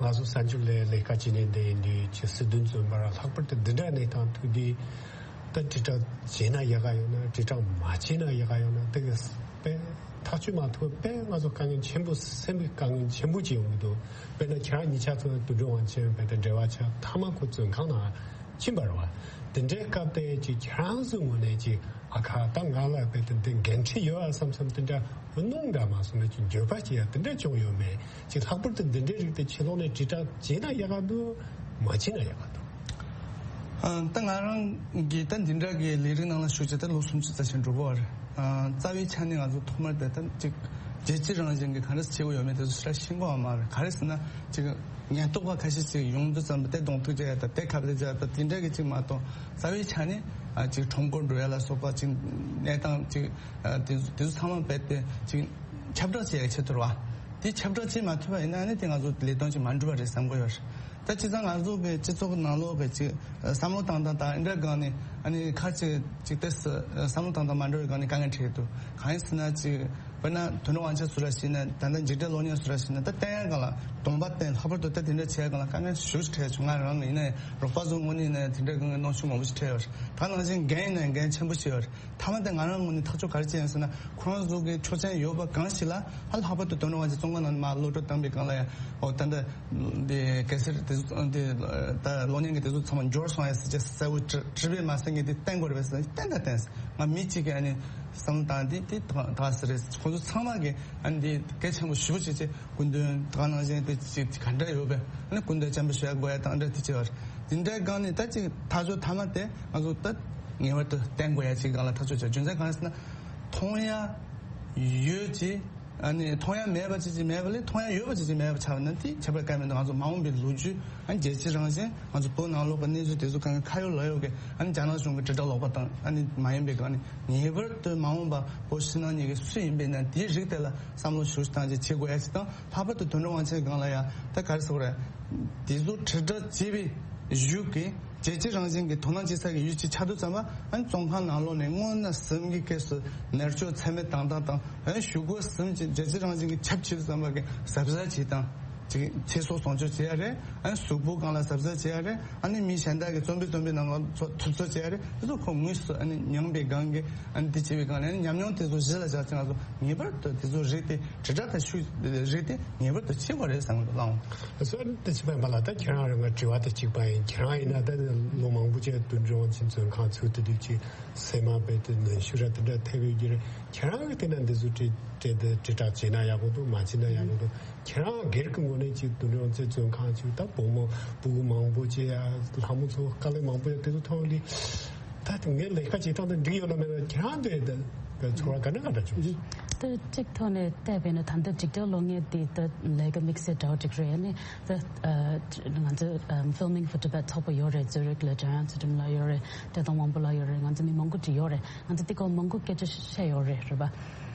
ང་ཚོ་གསར་འགྱུར་ལས་ལས་ཀ་བྱེད་ནས་བསྡད་ཡིན་དུས་ཀྱི་སྲིད་དོན་བཙོན་པ་ར་ལྷག་པར་དུ་འདི་འདྲ་གནས་སྟངས་ཐུག་དུས། ད་དྲིལ་བསྒྲགས་བྱས་ན་ཡག་ག་ཡོད་ན། དྲིལ་བསྒྲགས་མ་བྱས་ན་ཡག་ག་ཡོད་ན། དེ་གི་དཔེ་ཐག་གཅོད་མ་ཐུབ་པ་དཔེ་ང་ཚོ་དཀའ་ངལ་ཆེན་པོ། སེམས་པའི་དཀའ་ངལ་ཆེན་པོ་ཅིག་ཡོང་གི་འདུག་དཔེར་ན་ཁྱེད་རང་གཉིས་ཆ་ཚང་དུད་འགྲོ་དབང་ཆེན་བས་ད་འབྲེལ་བ་ཆགས་མཐའ་མ་ཁོ་བཙོན་ཁང་ནང་ཕྱིན་པ་རེད་བ། དེ་འདྲའི་སྐབས་དེ་ཅིག་ཁྱེད་རང་ཚོའི་ངོས་ནས་ཅིག་ཨ་ཁ་ད་ང་ལ་དཔེ་དེ་འདི་འགན་འཁྲི་ཡོད་ཨ་བསམ་བསམ་དེ་འདྲ་སྣང་འདྲ་མ་སོང་ན། ཅིག་འགྱོད་པ་ཅིག་ཡ་དེ་འདྲ་བྱུང་ཡོད་མེད། ཅིག་ལྷག་པར་དུ་འདི་འདྲའི་རིགས་དེ་ཕྱི་ལོགས་ནས་དྲིལ་བསྒྲགས་བྱས་ན་ཡག་ག་འདུག་མ་བྱས་ན་ཡག་ག་འདུག་ཨ། ད་ང་རང་གིས་ད་འདི་འདྲ་གི་ལས་རིགས་ནང་ལ་ཞུགས་བྱས་ད་ལོ་སུམ་ཅུ་ཙམ་ཞིག་འགྲོ་གི་ཡོད་རེད། ཨ། རྩ་བའི་ཆ་ནས་ང་ཚོ་ཐོག་མར་དེ་ད་ཅིག་རྒྱལ་སྤྱི་རང་བཞིན་གྱི་ག་འདྲ་བྱེད་དགོས་ཡོད་མེད་དེ་ཚོ་ཞེ་དྲག་ཤེས་ཀྱི་ཡོད་མ་རེད། ག་རེ་ཟེར་ན་ཅིག་ཉེན་རྟོག་པ་ཁ་ཤས་ཅིག་ཡོང་དུས་ཙམ་པ་དེ་གདོང་ཐུག་བྱས་ཡ་ད་དེ་ཁ་བརྡ་བྱས་ཡ་ད་དེ་འདྲ་གི་ཅིག་མ་གཏོགས། རྩ་བའི་ཆ་ནས་ཨ་ཅིག་ཁྲོམ་སྐོར་འགྲོ་ཡ་ལ་སོགས་པ་ཅིག་གནས་སྟངས་ཅིག་ཨ་དེ་ཚོ་དེ་ཚོ་ཚང་མ་རྦད་དེ་ཅིག་ཁྱབ་བསྒྲགས་བྱེད་ཡ་ཆེད་དུ་རེད་བ། དེ་ཁྱབ་བསྒྲགས་བྱེད་མ་ཐུབ་པ་ཡིན་ན་ཨ་ནི་དེ་ང་ཚོ་ལས་དོན་ཅིག་མ་འགྲུབ་པ་རེད་བསམ་གྱི་ཡོད་རེད། ད་བྱས་ཙང་ང་ཚོ་གི་སྤྱི་ཚོགས་ནང་ལོགས་གི་ཅིག་བསམ་བློ་བཏང་སྟངས་དང་འདྲ་སྒང་ནས་ཨ་ནི་ཁ་ཅིག་ཅིག་ཏོག་ཙམ་བསམ་བློ་བཏང་སྟངས་མ་འདྲ་བའི་སྒང་ནས་དཀའ་ངལ་འཕྲད་ཀྱི་འདུག་གང་ཡིན་ཟེར་ན་ཅིག་དཔེར་ན་དོན་གྲུབ་དབང་ཆེན་ཚོ་ར་བྱས་ན། ད་ལྟ་འཇིགས་བྲལ་གློག་བརྙན་ཚོ་ར་བྱས་ན། ད་བསྟན་ཡ་སྒང་ལ་གདོང་པ་བསྟན། ལྷག་པར་དུ་ད་དེ་འདྲ་བྱེད་ཡ་སྒང་ལ་དཀའ་ངལ་ཞེ་པོ་ཅིག་འཕྲད་བྱུང་། ང་རང་ལ་ཡིན་ན་ཡང་རོགས་པ་ཚོའི་ངོས་ནས་ཡིན་ན་ཡང་དེ་འདྲ་གི་གནོན་ཤུགས་མང་པོ་ཞིག་འཕྲད་ཡོད་རེད། ད་ནང་བཞིན་འགན་ཡིན་ན་ཡང་འགན་ཆེན་པོ་ཞིག་ཡོད་རེད། མཐའ་མ་དེ་ང་རང་ངོས་ནས་ཐག་གཅོད་ག་རེ་བྱས་ཡིན་ཟེར་ན། ཁོ་རང་ཚོ་གི་ཆོག་མཆན་ཡོད་པ་གང་ཞིག་ལ་ཧ། ལྷག་པར་དུ་དོན་གྲུབ་དབང་ཆེན་བཙོན་ཁང་ནང་མར་གློད་གྲོལ་བཏང་པའི་སྒང་ལ་ཡང་། འོ་ད་འདི་འདི་ག་ཟེར་དེ་ཚོ་འདི་ད་གློག་བརྙན་གྱི་དེ་ཚོ་ཚང་མ་འབྱོར་སོང་ཡ་ཟེར་ཅེས་གསལ་པོ་བྲི་བྲིས་པས་མ་ཟིན་གྱི་དེ་བསྟན་དགོས་རེད་པས་ཟེར་ན་བསྟན་ད་བསྟན། ང་མི་གཅིག་གིས་ཨ་ནི་བསམ་བློ་བཏང་། འདི་འདི་ད་ག་ཟེར་རེད། ཁོང་ཚོ་ཚང་མ་གིས་ཨ་ནི་འདི་གལ་ཆེན་པོ་ཞེ་པོ་ཅིག་བྱས། སྐུ་མདུན་ད་ག་ནང་བཞིན་དེ་ཅིག་ག་འདྲ་ཡོད་པས། ཨ་ནི་སྐུ་མདུན་བཅར་འདྲི་ཞུ་ཡ་དགོས་ཡ་དང་འདྲ་དེ་བྱས་པ་རེད། འདི་འདྲའི་སྒང་ནས་ད་ཅིག་ཐག་གཅོད་མཐའ་མ་དེ་ང་ཚོ་ད་ངེས་པར་དུ་བསྟན་དགོས་ཡ་ཅིག་སྒང་ལ་ཐག་གཅོད་བྱས། རྒྱུ་མཚན་གང་ཡིན་ཟེར་ན། མཐོང་ཡ་ཡོད་ཅིག་ཨ་ནི་མཐོང་ཡ་མེད་པ་ཅིག་ཅིག་མེད་པ་ལས། མཐོང་ཡ་ཡོད་པ་ཅིག་ཅིག་མེད་པ་ཆགས་པ་ན་དེ་ཁྱབ་པ་དཀའ་མི་འདུག་ང་ཚོ་མ་འོངས་པའི་ལོ་རྒྱུས། ཨ་ནི་རྒྱལ་སྤྱི་རང་བཞིན། ང་ཚོ་བོད་ནང་ལོགས་ཀྱི་གནས་ཚུལ་དེ་ཚོ་གང་ག་ཁ་ཡོད་ལག་ཡོད་ཀྱི། ཨ་ནི་རྒྱ་ནག་གཞུང་གི་དྲིལ་བསྒྲགས་ལོག་པ་དང་། ཨ་ནི་མ་ཡིན་པའི་གང་ནི་ངེས་པར་དུ་མ་འོངས་པ་བོད་ཕྱི་ནང་གཉིས་ཀྱི་སུ་ཡིན་པའི་ན་དེའི་རིགས་དེ་ལ་བསམ་བློ་ཞིབ་བཏང་བྱས་བྱེད་དགོས་ཡ་ཅིག་དང་། ལྷག་པར་དུ་དོན་གྲུབ་དབང་ཆེན་སྒང་ལ་ཡ་ད་ག་རེ་ཟེར་དགོས་རེད། དེ་ཚོ་དྲིལ་བསྒྲགས་བྱས་པའི་གཞུག་གི་རྒྱལ་སྤྱི་རང་བཞིན་གྱི་དོ་སྣང་བྱེད་ས་གི་ཡུལ་ཅིག་ཆགས་དུས་ཙམ་པ། ཨ་ནི་བཙོན་ཁང་ནང་ལོགས་ནས་སྔོན་ན་གཟིམ་གྱི་སྐབས་སུ་ནར་གཅོད་ཚད་མེད་བཏང་སྟངས་དང་། ཨ་ནི་གཞུག་གུ་གཟིམ་གྱི་རྒྱལ་སྤྱི་རང་བཞིན་གྱི་ཁྱབ་ཆེ་དུས་ཙམ་པ་གི་གཟབ་གཟབ་བྱེད་སྟངས་ཅིག་ཚེ་སྲོག་སྲུང་སྐྱོབ་བྱེད་ཡ་རེད། ཨ་ནི་གཟུགས་པོ་སྒང་ལ་གཟབ་གཟབ་བྱེད་ཡ་རེད། ཨ་ནི་མི་གཞན་དག་གི་བཙོན་པའི་བཙོན་པའི་ནང་ལ་ཚོ་ཐུབ་ཚོད་བྱེད་ཡ་རེད། དེ་ཚོ་ཁོ་དངོས་སུ་ཨ་ནི་མྱངས་པའི་སྒང་གི། ཨ་ནི་དེ་བྱས་པའི་སྒང་ནས་ཨ་ནི་ཉམས་མྱོང་དེ་ཚོ་གཞི་ལ་བཞག་ཚེ་ང་ཚོ་ངེས་པར་དུ་དེ་ཚོ་རིགས་དེ་དྲིལ་བསྒྲགས་དང་ཤུགས་རིགས་དེ་ངེས་པར་དུ་བྱེད་དགོས་རེད་བསམ་གི་འདུག་ལགས། སོ་ཨ་ནི་དེ་བྱེད་པ་ཡིན་པ་ལ། ད་ཁྱེད་རང་རང་གི་དྲི་བ་དེ་གཅིག་པ་ཡིན། ཁྱེད་རང་ཡིན་ན་ད་ལོ་མང་པོ་བྱས་དུད་འགྲོ་དབང་ཆེན་བཙོན་ཁང་ཚུད་དེ་དུས་ཀྱི་སེམས་མ་རྦད་དེ་ནན་ཤོས་ར་དེ་འདྲ་ཐེབས་ཡོད་ཀྱི་རེད། ཁྱེད་རང་གི་དེ་ན་འདི་ཚོ་དྲིལ་དྲིལ་དྲིལ་བསྒྲགས་བྱས་ན་ཡག་པོ་འདུག་མ་བྱས་ན་ཡག་པོ་འདུག་ཁྱེད་རང་སྒེར་གྱི་ངོས་ནས་ཅིག་དུད་འགྲོ་དབང་ཆེན་བཙོན་ཁང་ཚུད། ད་བུ་མོ་སྤུ་གུ་མང་པོ་བྱས་ཡ། ལྷ་མོ་ཚོ་དཀའ་ལས་མང་པོ་ཡ་དེ་ཚོ་ཐོག་ལ། ད་དེ་ངས་ལས་ཀ་བྱེད་སྟངས་དེ་འགྲིག་ཡོད་ན་མེད་ན། ཁྱེད་རང་དེ་དེ་ཚོར་བ་ག་འདྲ་ག་འདྲ་བྱུང་། ད་གཅིག་ཐོག་ནས་བལྟས་པས་ན་ད་ལྟ་འཇིགས་བྲལ་གློག་བརྙན་དེ་ད་ལས་ཀ་དམིགས་བསལ་འདྲ་བོ་ཅིག་རེད། ཨ་ནི་ད་ང་ཚོ་Filming for Tibet ཚོགས་པ་ཡོད་རེད། ཛུ་རིག་ལ་འཇམ་དབྱངས་ཚུལ་ཁྲིམས་ལགས་ཡོད་རེད། བཀྲས་མཐོང་དབང་པོ་ལགས་ཡོད་རེད། ང་ཚོ་མི་མང་པོ་ཅིག་ཡོད་རེད། ང་ཚོ་དེ་སྐོར་མང་པོ་སྐད་ཆ་བཤད་ཡོད་རེད། རེད་པ།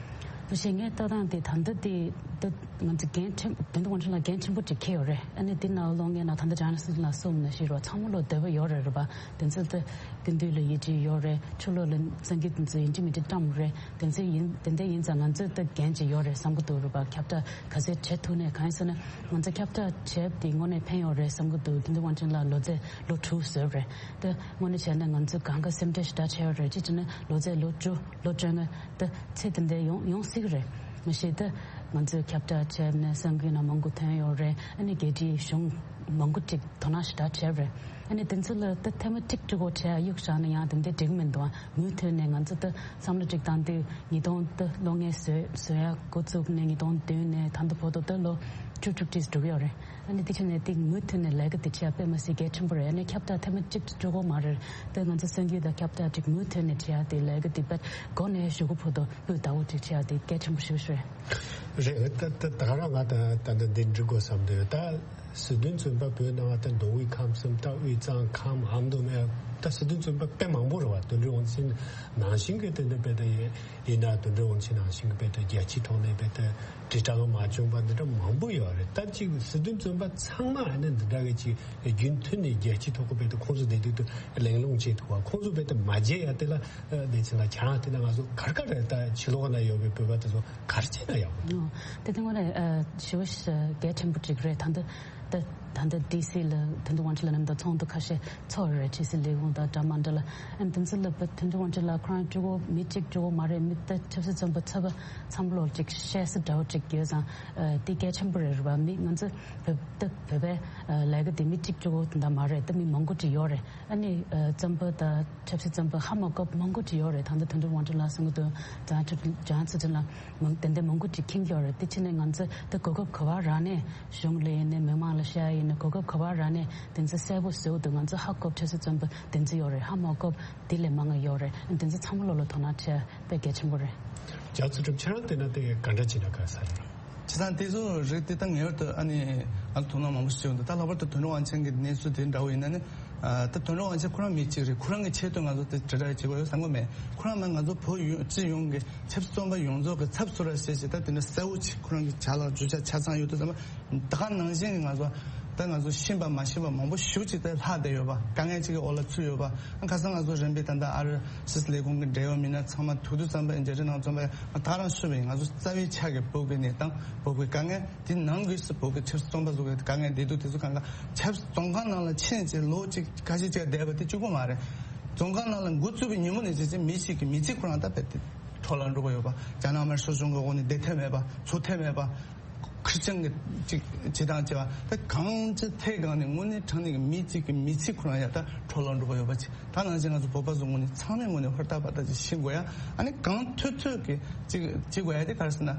ད་བྱས་ངས་ལྟ་སྟངས་དེ་ད་ལྟ་དེ་ད་ང་ཚོ་འགན་ཆེན། དོན་དུ་དབང་ཆེན་ལགས་འགན་ཆེན་པོ་ཅིག་འཁྱེར་ཡོད་རེད། ཨ་ནི་འདི་ནང་ལོགས་ངའི་ནང་ད་ལྟ་འཇམ་དབྱངས་ཚུལ་ཁྲིམས་ལགས་གསུངས་ནང་བཞིན་རོ། ཚང་མ་ལོ་འདོད་པ་ཡོད་རེད། རེད་པ། དེ་ཚོ་ད་ཀུན་འདུས་ལ་ཡིད་ཆེས་ཡོད་རེད། ཕྱི་ལོགས་ལ་སངས་རྒྱས་དེ་ཚོ་ཡིན་གཅིག་མིན་གཅིག་བཀྲམ་རེད། དེ་ཚོ་ཡིན། དེ་འདྲ་ཡིན་ཙང་ང་ཚོས་ད་འགན་ཅིག་ཡོད་རེད་བསམ་གི་འདུག་རེད་པ། ཁྱབ་བསྒྲགས་ག་ཚོད་བྱེད་ཐུབ་ནས། གང་ཡིན་ཟེར་ན་ང་ཚོ་ཁྱབ་བསྒྲགས་བྱས་དེ་དངོས་གནས་ཕན་ཡོད་རེད་བསམ་གི་འདུག་དོན་དུ་དབང་ཆེན་ལགས་ལོ་ཚད་ལོ་དྲུག་བཟོས་རེད། ད་དངོས་གནས་བྱས་ན་ང་ཚོས་གང་ག་སེམས་ཁྲལ་ཞེ་དྲག་བྱས་ཡོད་རེད། ཅི་བྱས་ན་ལོ་ཚད་ལོ་བཅུ་ལོ་བཅོ་ལྔ་ད་ཚེ་དེ་འདྲ་ཡོང་ཡོང་སྲིད་གི་རེད། མ་གཞི་ད་ང་ཚོས་ཁྱབ་བསྒྲགས་བྱས་ནས་གསར་འགྱུར་ནང་མང་པོ་ཐོན་ཡོད་རེད། ཨ་ནི་རྒྱལ་སྤྱིའི་གཞུང་མང་པོ་ཅིག་དོ་སྣང་ཞེ་དྲག་བྱས་རེད། ཨ་ནི་དེ་ཚོ་ལ་ད་ཐེངས་མ་གཅིག་གཅིག་པོ་བྱས་གཡུག་བཞག་ན་ཡང་དེ་འདྲ་འགྲིག་མི་འདུག་མུ་མཐུད་ནས་ང་ཚོ་ད་བསམ་བློ་གཅིག་བཏང་དུས་ཉིས་སྟོང་ད་གློག་བརྙན་བཟོས་བཟོ་ཡ་འགོ་བཙུགས་ནས་ཉིས་སྟོང་བདུན་ནས་ད་ལྟ་བར་དུ་ད་ལོ་བཅུ་དྲུག་ཅིག་འགྲོ་གི་ཡོད་རེད། ཨ་ནི་དེ་བྱས་ནས་དེ་མུ་མཐུད་ནས་ལས་ཀ་དེ་བྱེད་ཡ་དཔེ་མ་སྲིད་གལ་ཆེན་པོ་རེད། ཨ་ནི་ཁྱབ་བསྒྲགས་ཐེངས་མ་གཅིག་གཅིག་པོ་མ་རེད། ད་ང་ཚོ་གསར་འགྱུར་དང་ཁྱབ་བསྒྲགས་ཅིག་མུ་མཐུད་ནས་བྱེད་ཡ་དེ་ལས་ཀ་དེ་དཔེ་འགོ་ནས་གཞུག་གུ་བར་དུ་སྤུས་དག་པོ་ཅིག་བྱེད་ཡ་དེ་གལ་ཆེན་པོ་ཞེ་པོ་ཞིག་རེད། རེད། ད་ད་ད་ག་རང་ང་ད་ད་ད་འདི་འདྲི་དགོས་བསམ་འདུག་ད་སྲིད་དོན་བཙོན་པ་བོད་ནང་ད་མདོ་དབུས་ཁམས་གསུམ། ད་དབུས་གཙང་ཁམས་ཨ་མདོ་སྨད་ ད་སྲིད་དོན་བཙོན་པ་དཔེ་མང་པོ་རེད་བ། དོན་གྲུབ་དབང་ཆེན་ནང་བཞིན་གྱི་དེ་འདྲ་དཔེ་དེ་ཡིན་ན། དོན་གྲུབ་དབང་ཆེན་ནང་བཞིན་གྱི་དཔེ་དེ་རྒྱལ་སྤྱིའི་ཐོག་ནས་དཔེ་དེ་དྲིལ་བསྒྲགས་མ་བྱུང་བ་འདི་འདྲ་མང་པོ་ཡོད་རེད། ད་ཅིག་སྲིད་དོན་བཙོན་པ་ཚང་མ་ཨ་ནི་འདི་འདྲ་གི་ཅིག་རྒྱུན་མཐུད་ནས་རྒྱལ་སྤྱིའི་ཐོག་གི་དཔེ་དེ་ཁོང་ཚོ་བསྡད་དུས་དུ་གླེང་སློང་བྱེད་ཐུབ་བ། ཁོང་ཚོ་དཔེ་དེ་མ་བརྗེད་ཡ་དེ་ལ་བསྡད་ཚེ་ལ་ཁྱེད་རང་དེ་ལ་ང་ཚོ་གར་ག་རེ་ད་ཕྱི་ལོགས་ན་ཡོད་པའི་བོད་པ་དེ་ཚོ་གར་བྱས་ན་ཡག་པོ་འདུག། ཨོ། དེ་དེ་ངོ་རེད། ཨ། ཞེ་པོ་ཞེ་གལ་ཆེན་པོ་ཅིག་རེད། ད་འདི་ད་ད་ལྟ་ཌི་སི་ལ་དོན་གྲུབ་དབང་ཆེན་ལགས་རྣམ་དང་ཚོགས་འདུ་ཁ་ཤས་ཚོགས་རེད། ཕྱི་སྲིད་ལས་ཁུངས་དང་འདྲ་མ་འདྲ་ལ། ཨ་ནི་དེ་ཚོ་ལ་དོན་གྲུབ་དབང་ཆེན་ལགས་ཁོ་རང་གཅིག་པོ་མི་གཅིག་གཅིག་པོ་མ་རེད། མི་ད་ཆབ་སྲིད་བཙོན་པ་ཚོ་ཚང་མ་ལོག་ཅིག་བཤད་ས་འདྲ་བོ་ཅིག་ཡོད་ཙང་། ཨ། དེ་གལ་ཆེན་པོ་རེད་རེད་པ། མི་ང་ཚོ་བོད་ད་བོད་པའི་ལས་ཀ་དེ་མི་གཅིག་གཅིག་པོ་དེ་འདྲ་མ་རེད། ད་མི་མང་པོ་ཅིག་ཡོད་རེད། ཨ་ནི་ཨ། བཙོན་པ་དང་ཆབ་སྲིད་བཙོན་པ་ཧ་མ་གོ་བ་མང་པོ་ཅིག་ཡོད་རེད། ད་ལྟ་དོན་གྲུབ་དབང་ཆེན་ལགས་གསུང་གི་འདུག། ཛ་དྲག་ཛ་ཚུལ་ཁྲིམས་ལ་མང་དེ་འདྲ་མང་པོ་ཅིག་མཁྱེན་གྱི་ཡོད་རེད། དེ་ཕྱིར་ནས་ང་ཚོ་ད་གོ་སྐབས་ག་པར་རག་ནས་གཞུང་ལ་ཡིན་ནའི་མི་མང་ལ་བཤད་ཡིན་ནའི་གོ་སྐབས་ག་པར་རག་ནས་དེ་ཚོ་གསལ་པོ་བཟོ་འདུག། ང་ཚོ་ཧ་གོ་བ་ཆབ་སྲིད་བཙོན་པ་དེ་ཚོ་ཡོད་རེད། ཧ་མ་གོ་བ་དེ་ལས་མང་ང་ཡོད་རེད། དེ་ཚོ་ཚང་མ་ལོག་ལ་དོ་སྣང་བྱས་དཔེ་གལ་ཆེན་པོ་རེད། ཛ་ཚུལ་ཁྲིམས་ཁྱེད་རང་བལྟས་ན་དེ་ག་འདྲ་བྱས་ན་དགའ་ས་རེད། བྱས་ཙང་དེ་ཚོ་རིགས་དེ་ད་ངེས་པར་དུ་ཨ་ནི་ང་ཚོ་དོ་སྣང་མང་པོ་ཞིག་བྱེད་དགོས་འདུག། ད་ལྷག་པར་དུ་དོན་གྲུབ་དབང་ཆེན་གྱི་གནས་ཚུལ་དེ་འདྲ་བོ་ཡིན་ན་ནི། ཨ། ད་དོན་གྲུབ་དབང་ཆེན་ཁོ་རང་མི་གཅིག་རེད། ཁོ་རང་གི་ཆེད་དུ་ང་ཚོ་དེ་དྲིལ་བསྒྲགས་བྱེད་དགོས་ཡོད་བསམ་གྱི་མེད། ཁོ་རང་མ་ང་ཚོ་བོད་ཡོངས་སྤྱི་ཡོངས་ཀྱི་ཆབ་སྲིད་བཙོན་པ་ཡོངས་རྫོགས་ཀྱི་ཚབ་མཚོན་ར་བྱས་བྱས་ད་དེ་འདྲ་གསལ་བོ་ཅིག་ཁོ་རང་གི་ཅ་ལག་རྒྱུ་ཆ་ཆ་ཚང་ཡོད་དུས་ཙམ་པ། ད་ག་ནང་བཞིན་གྱི་ང་ཚོ་ད་ང་ཚོ་ཤེས་པ་མ་ཤེས་པ་མང་པོ་ཞེ་པོ་ཅིག་ད་ལྷག་བསྡད་ཡོད་པ། དཀའ་ངལ་ཅིག་གི་འོག་ལ་ཚུད་ཡོད་པ། ཁ་སང་ང་ཚོ་རིམ་པས་ད་ལྟ་ཨ་རི་སྲིད་ལས་ཁུངས་ཀྱི་འབྲེལ་ཡོད་མི་སྣ་ཚང་མ་ཐུག་དུས་ཙམ་པ་རྒྱ་རི་ནང་ཚོང་པ་ད་རང་ཤོད་པ་ཡིན། ང་ཚོ་རྩ་བའི་ཆ་གི་བོད་ཀྱི་གནས་སྟངས་བོད་ཀྱི་དཀའ་ངལ་དེ་ནང་སྒོས་སུ་བོད་ཀྱི་ཆབ་སྲིད་བཙོན་པ་ཚོ་གི་དཀའ་ངལ་བདེ་སྡུག་དེ་ཚོ་གང་ག་ཆབ་སྲིད་བཙོན་ཁང་ནང་ལ་ཕྱིན་ཚེ་ལོ་གཅིག་ཁ་ཤས་ཅིག་བསྡད་པ་དེ་གཅིག་པོ་མ་རེད། བཙོན་ཁང་ནང་ལ་འགོ་བཙུགས་པའི་ཉིན་མོ་ནས་བྱས་ཚེ་མི་ཞིག་གི་མི་ཚེ་ཁོ་རང་ད་བེད་དེ་འཕྲོ་བརླག་འགྲོ་གི་ཡོད་པ། རྒྱ་ནག་དམར་ཤོག་གཞུང་གི་འོག་ནས་བསྡད་ཐབས་མེད་པ། འཚོ་ཐབས་མེད་པ། ཁེར་རྐྱང་གི་ཅིག་བྱེད་སྟངས་བྱེད་པ་ད་གང་ཅི་ཐད་གང་ནས་དངོས་གནས་དྲང་གནས་ཀྱི་མི་གཅིག་གི་མི་ཚེ་ཁོ་རང་ཡ་ད་འཕྲོ་བརླག་འགྲོ་གི་ཡོད་པ་ཅིག། ད་ནང་བཞིན་ང་ཚོ་བོད་པ་ཚོ་དངོས་གནས་ཚང་མས་དངོས་གནས་ཧུར་ཐག་པ་ད་ཅིག་ཤེས་དགོས་ཡ། ཨ་ནི་གང་ཐུབ་ཐུབ་ཀྱི་ཅིག་བྱེད་དགོས་ཡ་དེ་ག་རེ་ཟེར་ན།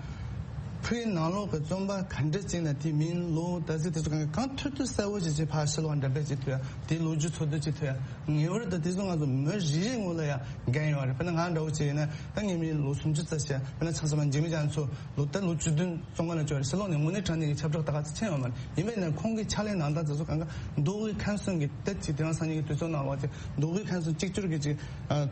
ཕུའི་ནང་ལོགས་ཀྱི་བཙོན་པ་ག་འདྲ་ཅིག་ན་དེ་མིན་ལོ་ད་ཅིག་དེ་ཚོ་གང་གང་ཐུབ་ཐུབ་གསལ་བོ་ཅིག་ཅིག་ཕར་ཕྱི་ལོགས་འགྲེམས་སྤེལ་ཅིག་ཐུབ་ཡ། དེ་ལོ་རྒྱུས་འཚོལ་བསྡུ་ཅིག་ཐུབ་ཡ། ངེས་པར་དུ་དེ་ཚོ་ང་ཚོ་མི་རེ་རེ་ངོས་ལ་ཡ་འགན་ཡོད་རེད། དཔེར་ན་ང་འདྲ་བོ་ཅིག་ཡིན་ན་ད་ངའི་མི་ལོ་སུམ་ཅུ་ཙམ་བྱས། དཔེར་ན་ཆང་ས་མ་འཇིགས་མེད་རྒྱ་མཚོ་ལོ་ད་ལོ་བཅུ་བདུན་བཙོན་ཁང་ལ་བཅུག་རེད། ཕྱི་ལོགས་ནས་དངོས་གནས་དྲང་གནས་ཀྱི་ཁྱབ་བསྒྲགས་ད་ག་ཚོད་ཕྱིན་ཡོད་མ་རེད། ཡིན་པས་ན་ཁོང་གི་ཕྱག་ལས་གནང་སྟངས་དེ་ཚོ་གང་ག་མདོ་དབུས་ཁམས་གསུམ་གྱི་ད་ཅིག་དེ་རིང་སང་ཉིན་གྱི་དུས་ཚོད་ནང་ལོགས་ཀྱི་མདོ་དབུས་ཁམས་གསུམ་གཅིག་གྱུར་གྱི་ཅིག་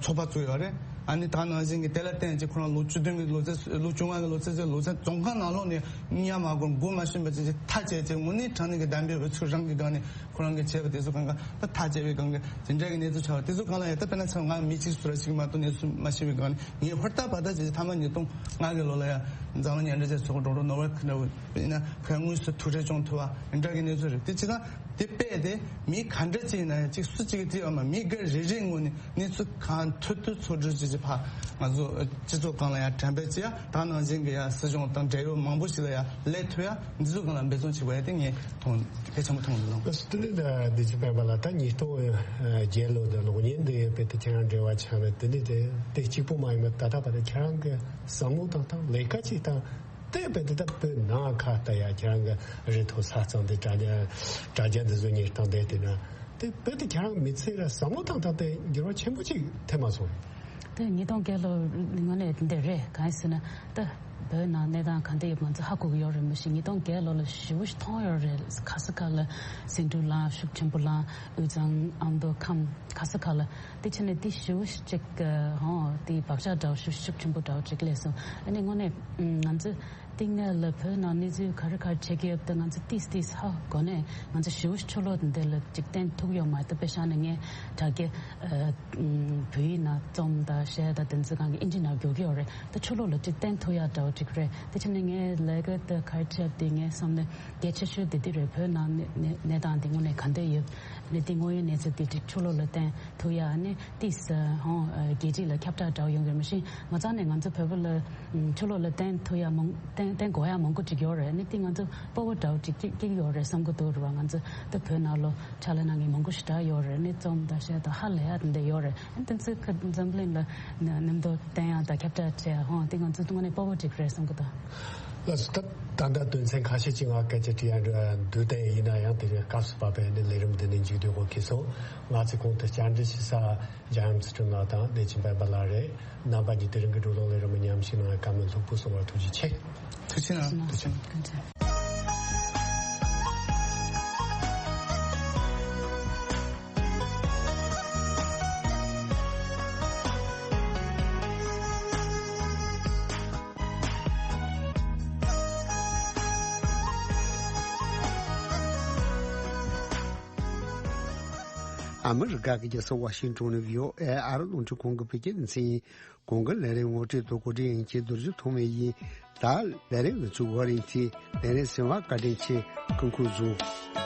ཚོགས་པ་བཙུགས་ཡོད་རེད། ཨ་ནི་ད་ནང་བཞིན་གྱི་དེ་ལ་བརྟེན་ཅིག་ཁོ་རང་ལོ་བཅུ་བདུན་གྱི་ལོ་ཚད་ལོ་བཅོ་ལྔ་གི་ལོ་ཚད་ཚད་ལོ་ཚད་བཙོན་ཁང་ནང་ལོགས་ནས་གཉའ་མ་སྒོར་མགོ་མ་ཤོན་པ་ཅིག་ཅིག་ཐག་བཅད་ཅིག་དངོས་གནས་དྲང་གནས་ཀྱི་གདམས་པའི་འོས་ཚུལ་རང་གི་སྒང་ནས། ཁོ་རང་གིས་བྱས་པ་དེ་ཚོ་གང་ག་ད་ཐག་བཅད་པའི་སྒང་ག་དེ་འདྲ་གི་གནས་ཚུལ་ཆགས་པ་དེ་ཚོ་གང་ལ་ཡ་ད་དཔེར་ན་ཚ་ང་མི་གཅིག་སུ་ར་ཞིག་མ་གཏོགས་གནས་ཚུལ་མ་ཤེས་པའི་སྒང་ནས་ངས་ཧུར་ཐག་བ་ད་བྱས་ཚེ་ཐ་མ་ཉིས་སྟོང་ལྔ་གི་ལོ་ལ་ཡ་འཛམ་གླིང་མཉམ་འབྲེལ་རྒྱལ་ཚོགས་ཀྱི་ཌོག་ཊར་ནོ་བེལ་གྱི་འདྲ་བོ་ཡིན་ན་ཁོས་དངོས་སུ་ཐུག་འཕྲད་བྱུང་ཐུབ་པ་འདྲ་གི་གནས་ཚུལ་རེད། དེ་བྱས་ཙང་དེ་དཔེ་དེ་མི་ག་འདྲ་ཅིག་ཡིན་ན་ཡང་གཅིག་སུ་གཅིག་གིས་དེ་ཡོད་མ་མི་སྒེར་རེ་རེའི་ངོས་ནས་གནས་ཚུལ་གང་ཐུབ་ཐུབ་འཚོལ་སྒྲུབ་བྱེད་ཀྱི་ཕ་ང་ཚོ་སྤྱི་ཚོགས་སྒང་ལ་ཡང་དྲན་སྤེལ་བྱེད་ཡ། ད་ནང་བཞིན་གྱི་ཡ་སྲིད་གཞུང་དང་འབྲེལ་ཡོད་མང་པོ་ཞིག་ལ་ཡ་སླེབས་ཐུབ་ཡ། འདི་ཚོ་སྒང་ལ་འབད་བརྩོན་བྱེད་དགོས་ཡ་དེ་ངས་མཐོང་གལ་ཆེན་པོ་མཐོང་འདུག་ལགས། དེ་ནི་ད་བདེ་ཆེན་དཔལ་འབར་ལགས། ད་ཉིས་སྟོང་བརྒྱད་ལོ་དང་གློག་བརྙན་འདི་ཡོད་པའི་དེ་ཁྱེད་རང་འབྲེལ་བ་ཆགས་ནས་དེ་ནི་དེ་དེ་གཅིག་པུ་མ་ཡིན་པར་ད་ལྟ་བར་དུ་ཁྱེད་རང་གི་བསམ་བློ་བཏང་སྟངས་ལས་ཀ་བྱེད་སྟངས་དེ་བས་དེ་ད་བོད་ནང་ཁ་ད་ཡ་ཁྱེད་རང་གི་རི་མཐོ་ས་གཙང་དེ་དྲ་རྒྱ་དྲ་རྒྱ་འདི་ཚོ་གཉེར་སྟངས་དེ་དེ་ན་དེ་བས་དེ་ཁྱེད་རང་མི་ཚེ་ལ་བསམ་བློ་བཏང་སྟངས་དེ་འགྱུར་བ་ཆེན་པོ་ཅིག་ཐེབས་མ་སོང་། དེ་ཉིས་སྟོང་བརྒྱད་ལོ་ངོས་ནས་འདི་རེད། གང་ཡིན་ཟེར་ན་ད་བོད་ནང་གནས་སྟངས་གང་འདྲ་ཡོད་ང་ཚོ་ཧ་གོ་གི་ཡོད་རེད། མི་ཤེས་ཉིས་སྟོང་བརྒྱད་ལོ་ལ་ཞེ་པོ་ཞིག་མཐོང་ཡོད་རེད། ག་ས་ག་ལ་ཟིང་འཁྲུག་ལངས་ཤུགས་ཆེན་པོ་ལངས། དབུས་གཙང་ཨ་མདོ་ཁམས་ག་ས་ག་ལ་དེ་བྱས་ནས་དེ་ཞེ་པོ་ཞིག་ཅིག་ཧོ་དེ་བག་ཆགས་འདྲ་བོ་ཞེ་པོ་ཤུགས་ཆེན་པོ་འདྲ་བོ་ཅིག་སླེབས་སོང་། ཨ་ནི་དངོས་གནས་ང་ཚོ་དེ་སྔ་ལ་བོད་ནང་གནས་ཚུལ་ག་རེ་ག་རེ་བྱེད་ཀྱི་ཡོད་དེ་ང་ཚོ་ཏིས་ཏིས་ཧ་གོ་ནས་ང་ཚོ་ཞེ་པོ་ཕྱི་ལོགས་འདི་ལ་ཅིག་བསྟན་ཐུབ་ཡོད་མ་རེད། དཔེ་བཞག་ན་ངས་དྲ་རྒྱ་བོད་ཡིག་ནང་རྩོམ་དང་གཞས་དང་དེ་ཚོ་གང་གི་ཨིན་ཇི་ནང་བསྒྱུར་གྱི་ཡོད་རེད། ད་ཕྱི་ལོགས་ལ་ཅིག་བསྟན་ཐུབ་ཡག་འདྲ་བོ་ཅིག་རེད། དེ་བྱས་ནས་ངས་ལས་ཀ་དེ་ག་རེ་བྱས་དེ་ངའི་བསམ་ནས་གལ་ཆེ་ཤོས་དེ་འདི་རེད། བོད་ནང་གནས་གནས་སྟངས་དེ་དངོས་གནས་ག་འདྲ་ཡོད་ནས་དེ་དངོས་ཡོད་གནས་ཚུལ་དེ་ཅིག་ཕྱི་ལོགས་ལ་བསྟན་ཐུབ་ཡག་ནས་ཏིས་ཧོ་རྒྱལ་སྤྱི་ལ་ཁྱབ་བསྒྲགས་འདྲ་བོ་ཡོང་གི་རེད། མ་གཞི་ང་ཚང་ནས་ང་ཚོ་བོད་པ་ལ་ཕྱི་ལོགས་ལ་བསྟན་ཐུབ་ཡག་མང་བསྟན་བསྟན་དགོས་ཡག་མང་པོ་ཅིག་ཡོད་རེད། ནི་དེ་ང་ཚོ་སྤོབས་པ་འདྲ་བོ་ཅིག་སྐྱེ་སྐྱེ་གི་ཡོད་རེད་བསམ་གི་འདུག་རེད་བ། ང་ཚོ་ད་བོད་ནང་ལོ་ཕྱག་ལས་གནང་མཁན་མང་པོ་ཞིག་འདྲ་ཡོད་རེད། ནི་རྩོམ་དང་གཞས་དང་ཧ་ལས་ཡག་དེ་འདྲ་ཡོད་རེད། ཨ་ནི་དེ་ཚོ་ཁ་འཛམ་གླིང་ལ་ནི་མཉམ་དུ་བསྟན་ཡག་དང་ཁྱབ་བསྒྲགས་བྱེད་ཡག་ཧོ་དེ་ང་ཚོ་དངོས་གནས་སྤོབས་པ་ཅིག་རེད་བསམ་གི་འདུག། ལགས་སོ། ད་ད་ལྟ་དོན་ཚན་ཁ་ཤས་ཅིག་ང་སྐད་ཆ་དྲི་ཡག་འདུག་སྟེ། ཡིན་ན་ཡང་དེ་རིང་སྐབས་སུ་བབས་པའི་ནི་ལས་རིམ་འདི་ནི་མཇུག་བསྡུ་དགོས་ཁེལ་སོང་། ང་ཚོའི་གོང་དུ་བཅར་འདྲི་ཞུ་ས་འཇམ་དབྱངས་ཚུལ་ཁྲིམས་ལགས་དང་བདེ་ཆེན་དཔལ་འབར་ལགས་རེད། རྣམ་པ་གཉིས་དེ་རིང་གི་བགྲོ་གླེང་ལས་རིམ་མཉམ་ཞུགས་གནང་བའི་བཀའ་མོལ་ལྷུག་པོ་གསུང་བར་ཐུགས་རྗེ་ཆེ། ཐུགས་རྗེ་གནང་། ཐུགས་རྗེ་གནང་། ཨ་མི་རི་ཀ་གི་རྒྱལ་ས་ཝ་ཤིང་ཏོན་ནས་བྷི་ཨོ་ཨེ་ཨ་རི་རླུང་འཕྲིན་ཁང་གི་བོད་སྐད་སྡེ་ཚན་ཡིན། གོང་གི་ལས་རིམ་ངོ་སྤྲོད་དང་གོ་སྒྲིག་ཡིན་གྱི་རྡོ་རྗེ་ཐོགས་མེད་ཡིན། ད་ལས་རིམ་གྱི་ཚུགས་བར་ཡིན་གྱི་ལས་རིམ་གསན་པར་བཀའ་དྲིན་ཆེ། སྐུ་ཁམས་བཟང་།